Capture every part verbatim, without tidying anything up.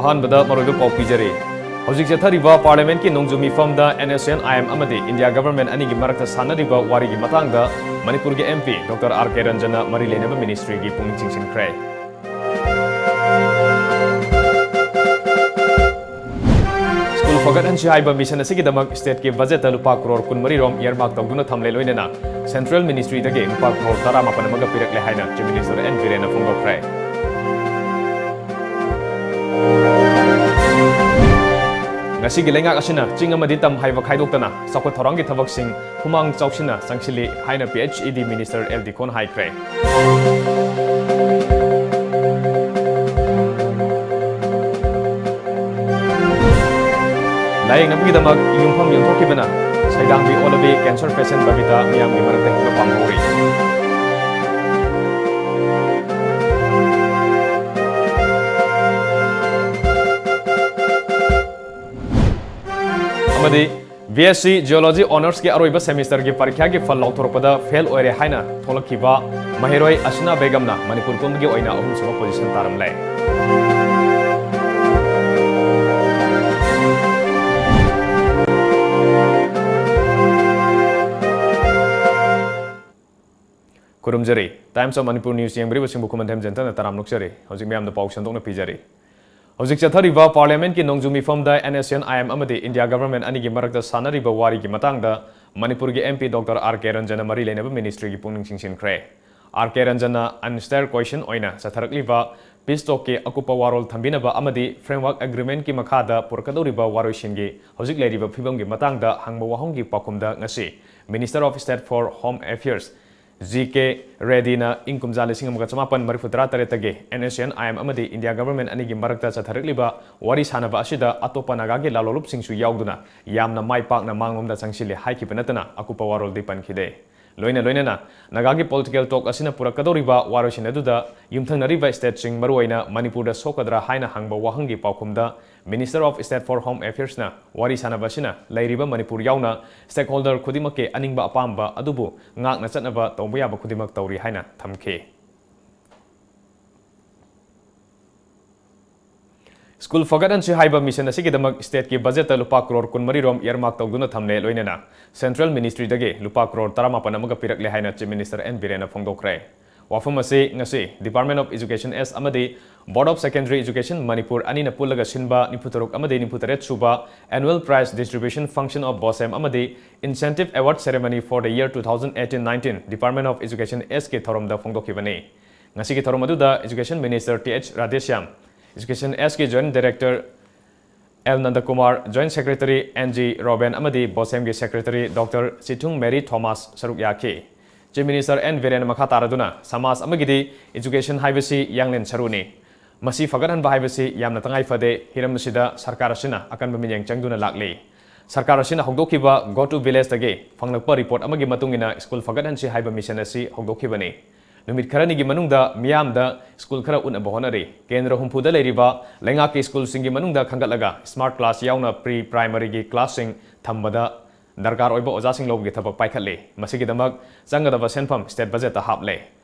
ꯑꯍꯥꯟꯕꯗ ꯃꯔꯨꯑꯣꯏꯕ ꯄꯥꯎ ꯄꯤꯖꯔꯤ꯫ ꯍꯧꯖꯤꯛ ꯆꯠꯊꯔꯤꯕ Parliament ꯀꯤ ꯅꯣꯡꯖꯨ ꯃꯤꯐꯝꯗ N S C N I M ꯑꯃꯗꯤ India Government ꯑꯅꯤꯒꯤ ꯃꯔꯛꯇ ꯁꯥꯟꯅꯔꯤꯕ ꯋꯥꯔꯤꯒꯤ ꯃꯇꯥꯡꯗ ꯃꯅꯤꯄꯨꯔꯒꯤ M P Doctor R K ꯔꯟꯖꯟꯅ ꯃꯔꯤ ꯂꯩꯅꯕ Ministry ꯒꯤ ꯄꯨꯛꯅꯤꯡ ꯆꯤꯡꯁꯤꯟꯈ꯭ꯔꯦ꯫ ꯁ꯭ꯀꯨꯜ ꯐꯒꯠꯍꯟꯁꯤ ꯍꯥꯏꯕ mission ꯑꯁꯤꯒꯤꯗꯃꯛ state ꯀꯤ budget ꯇ ꯂꯨꯄꯥ ꯀ꯭ꯔꯣꯔ ꯀꯨꯟꯃꯔꯤ ꯔꯣꯝ earmark ꯇꯧꯗꯨꯅ ꯊꯝꯂꯦ, ꯂꯣꯏꯅꯅ Central Ministry ꯗꯒꯤ ꯂꯨꯄꯥ ꯀ꯭ꯔꯣꯔ ꯇꯔꯥꯃꯥꯄꯟ ꯑꯃꯒ ꯄꯤꯔꯛꯂꯦ ꯍꯥꯏꯅ Chief Minister N ꯕꯤꯔꯦꯟꯅ ꯐꯣꯡꯗꯣꯛꯈ꯭ꯔꯦ꯫ ꯉꯁꯤꯒꯤ ꯂꯩꯉꯥꯛ ꯑꯁꯤꯅ ꯆꯤꯡ ꯑꯃꯗꯤ ꯇꯝ ꯍꯥꯏꯕ ꯈꯥꯏꯗꯣꯛꯇꯅ ꯆꯥꯎꯈꯠ ꯊꯧꯔꯥꯡꯒꯤ ꯊꯕꯛꯁꯤꯡ ꯍꯨꯃꯥꯡ ꯆꯥꯎꯁꯤꯟꯅ ꯆꯪꯁꯤꯜꯂꯤ ꯍꯥꯏꯅ P H E D Minister L ꯗꯤꯀꯣꯟ ꯍꯥꯏꯈ꯭ꯔꯦ꯫ ꯂꯥꯌꯦꯡꯅꯕꯒꯤꯗꯃꯛ ꯌꯨꯝꯐꯝ ꯌꯣꯟꯊꯣꯛꯈꯤꯕꯅ ꯁꯩꯗꯥꯡꯕꯤ ꯑꯣꯜꯂꯕꯤ cancer patient ꯕꯕꯤꯇꯥ ꯃꯤꯌꯥꯝꯒꯤ ꯃꯔꯛꯇ ꯍꯤꯡꯕ ꯄꯥꯝꯍꯧꯔꯤ꯫ ꯑꯃꯗꯤ B S C Geology Honours ꯀꯤ ꯑꯔꯣꯏꯕ semester ꯒꯤ ꯄꯔꯤꯈ꯭ꯌꯥꯒꯤ ꯐꯜ ꯂꯥꯎꯊꯣꯔꯛꯄꯗ fail ꯑꯣꯏꯔꯦ ꯍꯥꯏꯅ ꯊꯣꯛꯂꯛꯈꯤꯕ ꯃꯍꯩꯔꯣꯏ ꯑꯁꯤꯅꯥ ꯕꯦꯒꯝꯅ ꯃꯅꯤꯄꯨꯔ ꯄꯨꯝꯕꯒꯤ ꯑꯣꯏꯅ ꯑꯍꯨꯝꯁꯨꯕ position ꯇꯥꯔꯝꯂꯦ꯫ ꯈꯨꯔꯨꯝꯖꯔꯤ꯫ Times of Manipur News ꯌꯦꯡꯕꯤꯔꯤꯕꯁꯤꯡꯕꯨ ꯈꯨꯃꯟꯊꯦꯝ ꯖꯦꯟꯇꯅ ꯇꯔꯥꯝ ꯅꯣꯛꯆꯔꯤ꯫ ꯍꯧꯖꯤꯛ ꯃꯌꯥꯝꯗ ꯄꯥꯎ ꯁꯟꯗꯣꯛꯅ ꯄꯤꯖꯔꯤ꯫ ꯍꯧꯖꯤꯛ ꯆꯠꯊꯔꯤꯕ Parliament ꯀꯤ ꯅꯣꯡꯖꯨ ꯃꯤꯐꯝꯗ N S C N I M ꯑꯃꯗꯤ India Government ꯑꯅꯤꯒꯤ ꯃꯔꯛꯇ ꯁꯥꯟꯅꯔꯤꯕ ꯋꯥꯔꯤꯒꯤ ꯃꯇꯥꯡꯗ ꯃꯅꯤꯄꯨꯔꯒꯤ M P Doctor R K ꯔꯟꯖꯟꯅ ꯃꯔꯤ ꯂꯩꯅꯕ Ministry ꯒꯤ ꯄꯨꯛꯅꯤꯡ ꯆꯤꯡꯁꯤꯟꯈ꯭ꯔꯦ꯫ R K ꯔꯟꯖꯟꯅ unanswered question ꯑꯣꯏꯅ ꯆꯠꯊꯔꯛꯂꯤꯕ peace talk ꯀꯤ ꯑꯀꯨꯞꯄ ꯋꯥꯔꯣꯜ ꯊꯝꯕꯤꯅꯕ ꯑꯃꯗꯤ Framework Agreement ꯀꯤ ꯃꯈꯥꯗ ꯄꯨꯔꯛꯀꯗꯧꯔꯤꯕ ꯋꯥꯔꯣꯏꯁꯤꯟꯒꯤ ꯍꯧꯖꯤꯛ ꯂꯩꯔꯤꯕ ꯐꯤꯕꯝꯒꯤ ꯃꯇꯥꯡꯗ ꯍꯪꯕ ꯋꯥꯍꯪꯒꯤ ꯄꯥꯎꯈꯨꯝꯗ ꯉꯁꯤ Minister of State for Home Affairs G K ꯔꯦꯗꯤꯅ ꯏꯪ ꯀꯨꯝꯖꯥ ꯂꯤꯁꯤꯡ ꯑꯃꯒ ꯆꯃꯥꯄꯟ ꯃꯔꯤꯐꯨ ꯇꯔꯥ ꯇꯔꯦꯠꯇꯒꯤ N S C N I M ꯑꯃꯗꯤ India Government ꯑꯅꯤꯒꯤ ꯃꯔꯛꯇ ꯆꯠꯊꯔꯛꯂꯤꯕ ꯋꯥꯔꯤ ꯁꯥꯅꯕ ꯑꯁꯤꯗ ꯑꯇꯣꯞꯄ ꯅꯥꯒꯥꯒꯤ ꯂꯥꯂꯣꯡꯂꯨꯞꯁꯤꯡꯁꯨ ꯌꯥꯎꯗꯨꯅ ꯌꯥꯝꯅ ꯃꯥꯏ ꯄꯥꯛꯅ ꯃꯥꯡꯂꯣꯝꯗ ꯆꯪꯁꯤꯜꯂꯦ ꯍꯥꯏꯈꯤꯕ ꯅꯠꯇꯅ ꯑꯀꯨꯞꯄ ꯋꯥꯔꯣꯜꯗꯤ ꯄꯟꯈꯤꯗꯦ꯫ ꯂꯣꯏꯅ ꯂꯣꯏꯅꯅ ꯅꯥꯒꯥꯒꯤ political talk ꯑꯁꯤꯅ ꯄꯨꯔꯛꯀꯗꯧꯔꯤꯕ ꯋꯥꯔꯣꯏꯁꯤꯟ ꯑꯗꯨꯗ ꯌꯨꯝꯊꯪꯅꯔꯤꯕ stateꯁꯤꯡ, ꯃꯔꯨꯑꯣꯏꯅ ꯃꯅꯤꯄꯨꯔꯗ ꯁꯣꯛꯀꯗ꯭ꯔꯥ ꯍꯥꯏꯅ ꯍꯪꯕ ꯋꯥꯍꯪꯒꯤ ꯄꯥꯎꯈꯨꯝꯗ Minister of State for Home Affairsꯅ ꯋꯥꯔꯤ ꯁꯥꯅꯕ ꯑꯁꯤꯅ ꯂꯩꯔꯤꯕ ꯃꯅꯤꯄꯨꯔ ꯌꯥꯎꯅ stakeholder ꯈꯨꯗꯤꯡꯃꯛꯀꯤ ꯑꯅꯤꯡꯕ ꯑꯄꯥꯝꯕ ꯑꯗꯨꯕꯨ ꯉꯥꯛꯅ ꯆꯠꯅꯕ ꯇꯧꯕ ꯌꯥꯕ ꯈꯨꯗꯤꯡꯃꯛ ꯇꯧꯔꯤ ꯍꯥꯏꯅ ꯊꯝꯈꯤ꯫ ꯁ꯭ꯀꯨꯜ ꯐꯒꯠꯍꯟꯁꯤ ꯍꯥꯏꯕ ꯃꯤꯁꯟ ꯑꯁꯤꯒꯤꯗꯃꯛ ꯁ꯭ꯇꯦꯠꯀꯤ ꯕꯖꯦꯠꯇ ꯂꯨꯄꯥ ꯀ꯭ꯔꯣꯔ ꯀꯨꯟꯃꯔꯤ ꯔꯣꯝ ꯏꯌꯔꯃꯥꯔꯛ ꯇꯧꯗꯨꯅ ꯊꯝꯂꯦ, ꯂꯣꯏꯅꯅ ꯁꯦꯟꯇ꯭ꯔꯦꯜ ꯃꯤꯅꯤꯁꯇ꯭ꯔꯤꯗꯒꯤ ꯂꯨꯄꯥ ꯀ꯭ꯔꯣꯔ ꯇꯔꯥꯃꯥꯄꯟ ꯑꯃꯒ ꯄꯤꯔꯛꯂꯦ ꯍꯥꯏꯅ ꯆꯤꯐ ꯃꯤꯅꯤꯁꯇꯔ ꯑꯦꯟ ꯕꯤꯔꯦꯟꯅ ꯐꯣꯡꯗꯣꯛꯈ꯭ꯔꯦ꯫ ꯋꯥꯐꯝ ꯑꯁꯤ ꯉꯁꯤ Department of Education S ꯑꯃꯗꯤ Board of Secondary Education Manipur ꯑꯅꯤꯅ ꯄꯨꯜꯂꯒ ꯁꯤꯟꯕ ꯅꯤꯐꯨꯇꯔꯨꯛ ꯑꯃꯗꯤ ꯅꯤꯐꯨꯇꯔꯦꯠ ꯁꯨꯕ Annual Prize Distribution Function of BOSEM ꯑꯃꯗꯤ Incentive Award Ceremony for the year two thousand eighteen nineteen Department of Education Sꯀꯤ ꯊꯧꯔꯝꯗ ꯐꯣꯡꯗꯣꯛꯈꯤꯕꯅꯤ꯫ ꯉꯁꯤꯒꯤ ꯊꯧꯔꯝ ꯑꯗꯨꯗ Education Minister T H Radheshyam, Education Sꯀꯤ Joint Director L Nandakumar, Joint Secretary N G Roben ꯑꯃꯗꯤ BOSEMꯒꯤ Secretary doctor Chithung Mary Thomas ꯁꯔꯨꯛ ꯌꯥꯈꯤ꯫ ꯆꯤꯐ ꯃꯤꯅꯤꯁꯇꯔ ꯑꯦꯟ ꯕꯤꯔꯦꯟꯅ ꯃꯈꯥ ꯇꯥꯔꯗꯨꯅ, ꯁꯃꯥꯖ ꯑꯃꯒꯤꯗꯤ education ꯍꯥꯏꯕꯁꯤ ꯌꯥꯡꯂꯦꯟ ꯁꯔꯨꯅꯤ꯫ ꯃꯁꯤ ꯐꯒꯠꯍꯟꯕ ꯍꯥꯏꯕꯁꯤ ꯌꯥꯝꯅ ꯇꯉꯥꯏ ꯐꯗꯦ꯫ ꯍꯤꯔꯝ ꯑꯁꯤꯗ ꯁꯔꯀꯥꯔ ꯑꯁꯤꯅ ꯑꯀꯟꯕ ꯃꯤꯠꯌꯦꯡ ꯆꯪꯗꯨꯅ ꯂꯥꯛꯂꯤ꯫ ꯁꯔꯀꯥꯔ ꯑꯁꯤꯅ ꯍꯧꯗꯣꯛꯈꯤꯕ Go to Villageꯇꯒꯤ ꯐꯪꯂꯛꯄ ꯔꯤꯄꯣꯔꯠ ꯑꯃꯒꯤ ꯃꯇꯨꯡ ꯏꯟꯅ ꯁ꯭ꯀꯨꯜ ꯐꯒꯠꯍꯟꯁꯤ ꯍꯥꯏꯕ ꯃꯤꯁꯟ ꯑꯁꯤ ꯍꯧꯗꯣꯛꯈꯤꯕꯅꯤ꯫ ꯅꯨꯃꯤꯠ ꯈꯔꯅꯤꯒꯤ ꯃꯅꯨꯡꯗ ꯃꯤꯌꯥꯝꯗ ꯁ꯭ꯀꯨꯜ ꯈꯔ ꯎꯠꯅꯕ ꯍꯣꯠꯅꯔꯤ꯫ ꯀꯦꯟꯗ꯭ꯔ ꯍꯨꯝꯐꯨꯗ ꯂꯩꯔꯤꯕ ꯂꯩꯉꯥꯛꯀꯤ ꯁ꯭ꯀꯨꯜꯁꯤꯡꯒꯤ ꯃꯅꯨꯡꯗ ꯈꯟꯒꯠꯂꯒ smart class ꯌꯥꯎꯅ pre primaryꯒꯤ classꯁꯤꯡ ꯊꯝꯕꯗ ꯗꯔꯀꯥꯔ ꯑꯣꯏꯕ ꯑꯣꯖꯥꯁꯤꯡ ꯂꯧꯕꯒꯤ ꯊꯕꯛ ꯄꯥꯏꯈꯠꯂꯤ꯫ ꯃꯁꯤꯒꯤꯗꯃꯛ ꯆꯪꯒꯗꯕ ꯁꯦꯟꯐꯝ ꯁ꯭ꯇꯦꯠ ꯕꯖꯦꯠꯇ ꯍꯥꯞꯂꯦ꯫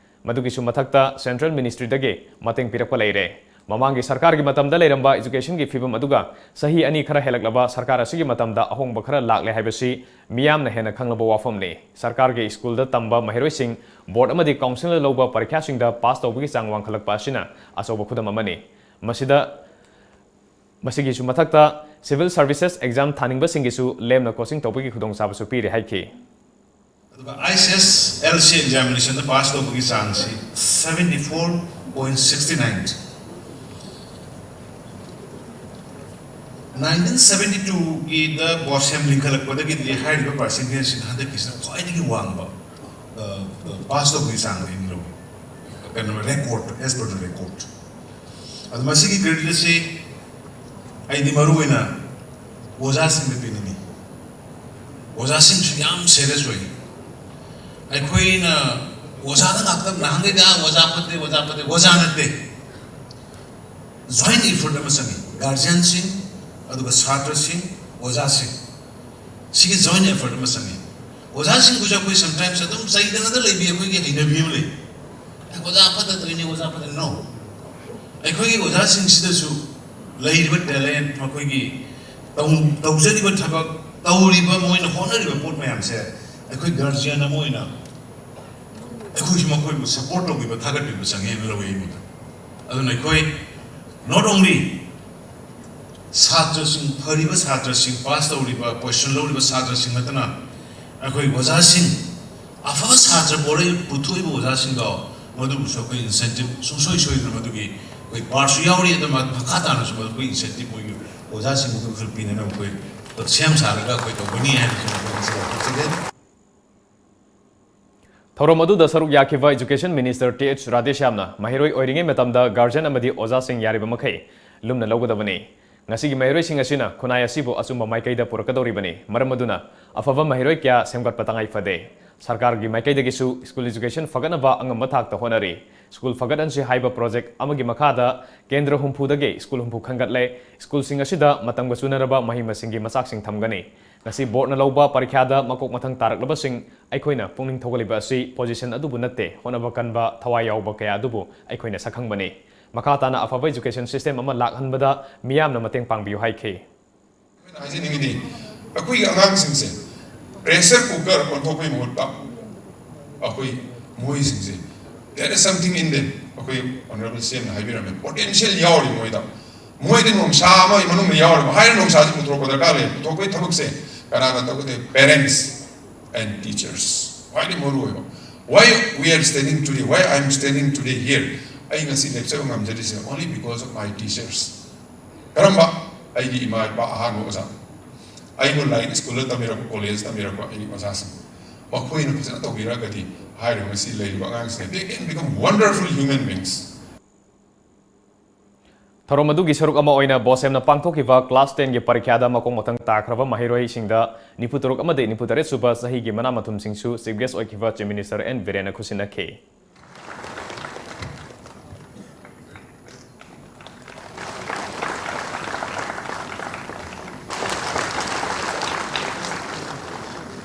ꯃꯗꯨꯒꯤꯁꯨ ꯃꯊꯛꯇ ꯁꯦꯟꯇ꯭ꯔꯦꯜ ꯃꯤꯅꯤꯁꯇ꯭ꯔꯤꯗꯒꯤ ꯃꯇꯦꯡ ꯄꯤꯔꯛꯄ ꯂꯩꯔꯦ꯫ ꯃꯃꯥꯡꯒꯤ ꯁꯔꯀꯥꯔꯒꯤ ꯃꯇꯝꯗ ꯂꯩꯔꯝꯕ educationꯒꯤ ꯐꯤꯕꯝ ꯑꯗꯨꯒ ꯆꯍꯤ ꯑꯅꯤ ꯈꯔ ꯍꯦꯜꯂꯛꯂꯕ ꯁꯔꯀꯥꯔ ꯑꯁꯤꯒꯤ ꯃꯇꯝꯗ ꯑꯍꯣꯡꯕ ꯈꯔ ꯂꯥꯛꯂꯦ ꯍꯥꯏꯕꯁꯤ ꯃꯤꯌꯥꯝꯅ ꯍꯦꯟꯅ ꯈꯪꯂꯕ ꯋꯥꯐꯝꯅꯤ꯫ ꯁꯔꯀꯥꯔꯒꯤ ꯁ꯭ꯀꯨꯜꯗ ꯇꯝꯕ ꯃꯍꯩꯔꯣꯏꯁꯤꯡ ꯕꯣꯔꯗ ꯑꯃꯗꯤ ꯀꯥꯎꯟꯁꯤꯜꯅ ꯂꯧꯕ ꯄꯔꯤꯈ꯭ꯌꯥꯁꯤꯡꯗ ꯄꯥꯁ ꯇꯧꯕꯒꯤ ꯆꯥꯡ ꯋꯥꯡꯈꯠꯂꯛꯄ ꯑꯁꯤꯅ ꯑꯆꯧꯕ ꯈꯨꯗꯝ ꯑꯃꯅꯤ꯫ ꯃꯁꯤꯗ, ꯃꯁꯤꯒꯤꯁꯨ ꯃꯊꯛꯇ civil services exam ꯊꯥꯅꯤꯡꯕꯁꯤꯡꯒꯤꯁꯨ ꯂꯦꯝꯅ coaching ꯇꯧꯕꯒꯤ ꯈꯨꯗꯣꯡꯆꯥꯕꯁꯨ ꯄꯤꯔꯦ ꯍꯥꯏꯈꯤ꯫ ꯑꯗꯨꯒ ꯑꯥꯏ ꯑꯦꯁ ꯑꯦꯁ ꯑꯦꯜ ꯁꯤ examinationꯗ ꯄꯥꯁ ꯇꯧꯕꯒꯤ ꯆꯥꯡꯁꯤ seventy four point sixty nine꯫ Nineteen seventy twoꯒꯤꯗ BOSEM ꯂꯤꯡꯈꯠꯂꯛꯄꯗꯒꯤꯗꯤ ꯍꯥꯏꯔꯤꯕ percentageꯁꯤꯅ ꯍꯟꯗꯛꯀꯤꯁꯤꯅ ꯈ꯭ꯋꯥꯏꯗꯒꯤ ꯋꯥꯡꯕ, ꯑ, ꯑ, ꯄꯥꯁ ꯇꯧꯕꯒꯤ ꯆꯥꯡꯗ ꯍꯦꯟꯒꯠꯂꯕ꯫ ꯀꯩꯅꯣ, record, as per the record꯫ ꯑꯗꯨ ꯃꯁꯤꯒꯤ credit ꯑꯁꯤ ꯑꯩꯗꯤ ꯃꯔꯨ ꯑꯣꯏꯅ ꯑꯣꯖꯥꯁꯤꯡꯗ ꯄꯤꯅꯤꯡꯉꯤ꯫ ꯑꯣꯖꯥꯁꯤꯡꯁꯨ ꯌꯥꯝ serious ꯑꯣꯏ꯫ ꯑꯩꯈꯣꯏꯅ ꯑꯣꯖꯥꯗ ꯉꯥꯛꯇ, ꯅꯍꯥꯟꯈꯩꯗꯤ, "ꯑꯥ, ꯑꯣꯖꯥ ꯐꯠꯇꯦ, ꯑꯣꯖꯥ ꯐꯠꯇꯦ", ꯑꯣꯖꯥ ꯅꯠꯇꯦ꯫ Joint effort ꯑꯃ ꯆꯪꯉꯤ꯫ Guardianꯁꯤꯡ, ꯑꯗꯨꯒ ꯁꯥꯇ꯭ꯔꯁꯤꯡ, ꯑꯣꯖꯥꯁꯤꯡ, ꯁꯤꯒꯤ joint effort ꯑꯃ ꯆꯪꯉꯤ꯫ ꯑꯣꯖꯥꯁꯤꯡꯕꯨꯁꯨ ꯑꯩꯈꯣꯏ sometimes ꯑꯗꯨꯝ ꯆꯩꯗꯅꯗ ꯂꯩꯕꯤ, ꯑꯩꯈꯣꯏꯒꯤ ꯍꯩꯅꯕꯤ ꯑꯃ ꯂꯩ꯫ "ꯑꯦ, ꯑꯣꯖꯥ ꯐꯠꯇꯗꯣꯏꯅꯤ, ꯑꯣꯖꯥ ꯐꯠꯇ-", no꯫ ꯑꯩꯈꯣꯏꯒꯤ ꯑꯣꯖꯥꯁꯤꯡꯁꯤꯗꯁꯨ ꯂꯩꯔꯤꯕ talent, ꯃꯈꯣꯏꯒꯤ ꯇꯧ- ꯇꯧꯖꯔꯤꯕ ꯊꯕꯛ, ꯇꯧꯔꯤꯕ, ꯃꯣꯏꯅ ꯍꯣꯠꯅꯔꯤꯕ ꯄꯣꯠ ꯃꯌꯥꯝꯁꯦ ꯑꯩꯈꯣꯏ guardian ꯑꯃ ꯑꯣꯏꯅ ꯑꯩꯈꯣꯏꯁꯨ ꯃꯈꯣꯏꯕꯨ support ꯇꯧꯕꯤꯕ, ꯊꯥꯒꯠꯄꯤꯕ ꯆꯪꯉꯦ ꯍꯥꯏꯅ ꯂꯧꯏ ꯑꯩ ꯃꯣꯠꯇ꯫ ꯑꯗꯨꯅ ꯑꯩꯈꯣꯏ not only ꯁꯥꯇ꯭ꯔꯁꯤꯡ, ꯐꯔꯤꯕ ꯁꯥꯇ꯭ꯔꯁꯤꯡ, pass ꯇꯧꯔꯤꯕ, position ꯂꯧꯔꯤꯕ ꯁꯥꯇ꯭ꯔꯁꯤꯡ ꯅꯠꯇꯅ ꯑꯩꯈꯣꯏ ꯑꯣꯖꯥꯁꯤꯡ, ꯑꯐꯕ ꯁꯥꯇ꯭ꯔ ꯄꯣꯔꯛꯏ-, ꯄꯨꯊꯣꯛꯏꯕ ꯑꯣꯖꯥꯁꯤꯡꯗꯣ, ꯃꯗꯨꯕꯨꯁꯨ ꯑꯩꯈꯣꯏ incentive ꯁꯨꯡꯁꯣꯏ ꯁꯣꯏꯗꯅ ꯃꯗꯨꯒꯤ ꯑꯩꯈꯣꯏ partꯁꯨ ꯌꯥꯎꯔꯤ꯫ ꯑꯗꯨ ꯃ-, ꯃꯈꯥ ꯇꯥꯅꯁꯨ ꯃꯗꯨ ꯑꯩꯈꯣꯏ incentive ꯃꯣꯏꯒꯤ ꯑꯣꯖꯥꯁꯤꯡ ꯑꯗꯨꯁꯨ ꯄꯤꯅꯅꯕ ꯑꯩꯈꯣꯏ ꯁꯦꯝ ꯁꯥꯔꯒ ꯑꯩꯈꯣꯏ ꯇꯧꯒꯅꯤ ꯍꯥꯏꯕꯁꯤ ꯑꯩꯈꯣꯏ ꯉꯁꯤ ꯋꯥꯐꯝ ꯊꯝꯖꯒꯦ꯫ ꯊꯧꯔꯝ ꯑꯗꯨꯗ ꯁꯔꯨꯛ ꯌꯥꯈꯤꯕ Education Minister ꯇꯤ ꯑꯩꯆ ꯔꯥꯙꯦꯁ꯭ꯌꯥꯝꯅ ꯃꯍꯩꯔꯣꯏ ꯑꯣꯏꯔꯤꯉꯩ ꯃꯇꯝꯗ guardian ꯑꯃꯗꯤ ꯑꯣꯖꯥꯁꯤꯡ ꯌꯥꯔꯤꯕ ꯃꯈꯩ ꯂꯨꯝꯅ ꯂꯧꯒꯗꯕꯅꯤ꯫ ꯉꯁꯤꯒꯤ ꯃꯍꯩꯔꯣꯏꯁꯤꯡ ꯑꯁꯤꯅ ꯈꯨꯟꯅꯥꯏ ꯑꯁꯤꯕꯨ ꯑꯆꯨꯝꯕ ꯃꯥꯏꯀꯩꯗ ꯄꯨꯔꯛꯀꯗꯧꯔꯤꯕꯅꯤ꯫ ꯃꯔꯝ ꯑꯗꯨꯅ ꯑꯐꯕ ꯃꯍꯩꯔꯣꯏ ꯀꯌꯥ ꯁꯦꯝꯒꯠꯄ ꯇꯉꯥꯏ ꯐꯗꯦ꯫ ꯁꯔꯀꯥꯔꯒꯤ ꯃꯥꯏꯀꯩꯗꯒꯤꯁꯨ school education ꯐꯒꯠꯅꯕ ꯑꯉꯝꯕ ꯊꯥꯛꯇ ꯍꯣꯠꯅꯔꯤ꯫ School ꯐꯒꯠꯍꯟꯁꯤ ꯍꯥꯏꯕ project ꯑꯃꯒꯤ ꯃꯈꯥꯗ ꯀꯦꯟꯗ꯭ꯔ ꯍꯨꯝꯐꯨꯗꯒꯤ school ꯍꯨꯝꯐꯨ ꯈꯟꯒꯠꯂꯦ꯫ Schoolꯁꯤꯡ ꯑꯁꯤꯗ ꯃꯇꯝꯒ ꯆꯨꯅꯔꯕ ꯃꯍꯩ ꯃꯁꯤꯡꯒꯤ ꯃꯆꯥꯛꯁꯤꯡ ꯊꯝꯒꯅꯤ꯫ ꯉꯁꯤ boardꯅ ꯂꯧꯕ ꯄꯔꯤꯈ꯭ꯌꯥꯗ ꯃꯀꯣꯛ ꯃꯊꯪ ꯇꯥꯔꯛꯂꯕꯁꯤꯡ ꯑꯩꯈꯣꯏꯅ ꯄꯨꯛꯅꯤꯡ ꯊꯧꯒꯠꯂꯤꯕ ꯑꯁꯤ position ꯑꯗꯨꯕꯨ ꯅꯠꯇꯦ, ꯍꯣꯠꯅꯕ ꯀꯟꯕ, ꯊꯋꯥꯏ ꯌꯥꯎꯕ ꯀꯌꯥ ꯑꯗꯨꯕꯨ ꯑꯩꯈꯣꯏꯅ ꯁꯛꯈꯪꯕꯅꯤ꯫ ꯃꯈꯥ ꯇꯥꯅ ꯑꯐꯕ education system ꯑꯃ ꯂꯥꯛꯍꯟꯕꯗ ꯃꯤꯌꯥꯝꯅ ꯃꯇꯦꯡ ꯄꯥꯡꯕꯤꯌꯨ ꯍꯥꯏꯈꯤ꯫ ꯑꯩꯈꯣꯏꯅ ꯍꯥꯏꯖꯅꯤꯡꯉꯤꯗꯤ, ꯑꯩꯈꯣꯏꯒꯤ ꯑꯉꯥꯡꯁꯤꯡꯁꯦ pressure cooker ꯑꯣꯟꯊꯣꯛꯄꯒꯤ ꯃꯍꯨꯠꯇ ꯑꯩꯈꯣꯏ ꯃꯣꯏꯁꯤꯡꯁꯦ, there is something in them꯫ ꯑꯩꯈꯣꯏ honourable ꯁꯤ ꯑꯦꯝꯅ ꯍꯥꯏꯕꯤꯔꯝꯃꯦ, potential ꯌꯥꯎꯔꯤ ꯃꯣꯏꯗ꯫ ꯃꯣꯏꯗ ꯅꯣꯡꯁꯥ ꯑꯃꯒꯤ ꯃꯅꯨꯡꯗ ꯌꯥꯎꯔꯤꯕ ꯍꯥꯏꯔꯤꯕ ꯅꯣꯡꯁꯥꯁꯤ ꯄꯨꯊꯣꯛꯄ ꯗꯔꯀꯥꯔ ꯂꯩ꯫ ꯄꯨꯊꯣꯛꯄꯒꯤ ꯊꯕꯛꯁꯦ ꯀꯅꯥꯅ ꯇꯧꯒꯗꯒꯦ? Parents and teachers꯫ ꯈ꯭ꯋꯥꯏꯗꯒꯤ ꯃꯔꯨ ꯑꯣꯏꯕ꯫ Why we are standing today, why I am standing today here? ꯑꯩ ꯉꯁꯤ ꯂꯦꯞꯆꯕ ꯉꯝꯖꯔꯤꯁꯦ only because of my teachers꯫ ꯀꯔꯝꯕ? ꯑꯩꯒꯤ ꯏꯃꯥ ꯏꯄꯥ ꯑꯍꯥꯟꯕ ꯑꯣꯖꯥ, ꯑꯩꯕꯨ ꯂꯥꯏꯔꯤꯛ ꯁ꯭ꯀꯨꯜꯗ ꯇꯝꯕꯤꯔꯛꯄ, ꯀꯣꯂꯦꯖ ꯇꯝꯕꯤꯔꯛꯄ ꯑꯩꯒꯤ ꯑꯣꯖꯥꯁꯤꯡ, ꯃꯈꯣꯏꯅ ꯐꯖꯅ ꯇꯧꯕꯤꯔꯒꯗꯤ ꯍꯥꯏꯔꯤꯕ ꯉꯁꯤ ꯂꯩꯔꯤꯕ ꯑꯉꯥꯡꯁꯤꯡ they can become wonderful human beings꯫ ꯊꯧꯔꯝ ꯑꯗꯨꯒꯤ ꯁꯔꯨꯛ ꯑꯃ ꯑꯣꯏꯅ ꯕꯣꯁꯦꯝꯅ ꯄꯥꯡꯊꯣꯛꯈꯤꯕ class tenꯒꯤ ꯄꯔꯤꯈ꯭ꯌꯥꯗ ꯃꯀꯣꯛ ꯃꯊꯪ ꯇꯥꯈ꯭ꯔꯕ ꯃꯍꯩꯔꯣꯏꯁꯤꯡꯗ ꯅꯤꯐꯨꯇꯔꯨꯛ ꯑꯃꯗꯤ ꯅꯤꯐꯨꯇꯔꯦꯠ ꯁꯨꯕ ꯆꯍꯤꯒꯤ ꯃꯅꯥ ꯃꯊꯨꯝꯁꯤꯡꯁꯨ Chief Guest ꯑꯣꯏꯈꯤꯕ Chief Minister ꯑꯦꯟ ꯕꯤꯔꯦꯟꯅ ꯈꯨꯠꯁꯤꯟꯅꯈꯤ꯫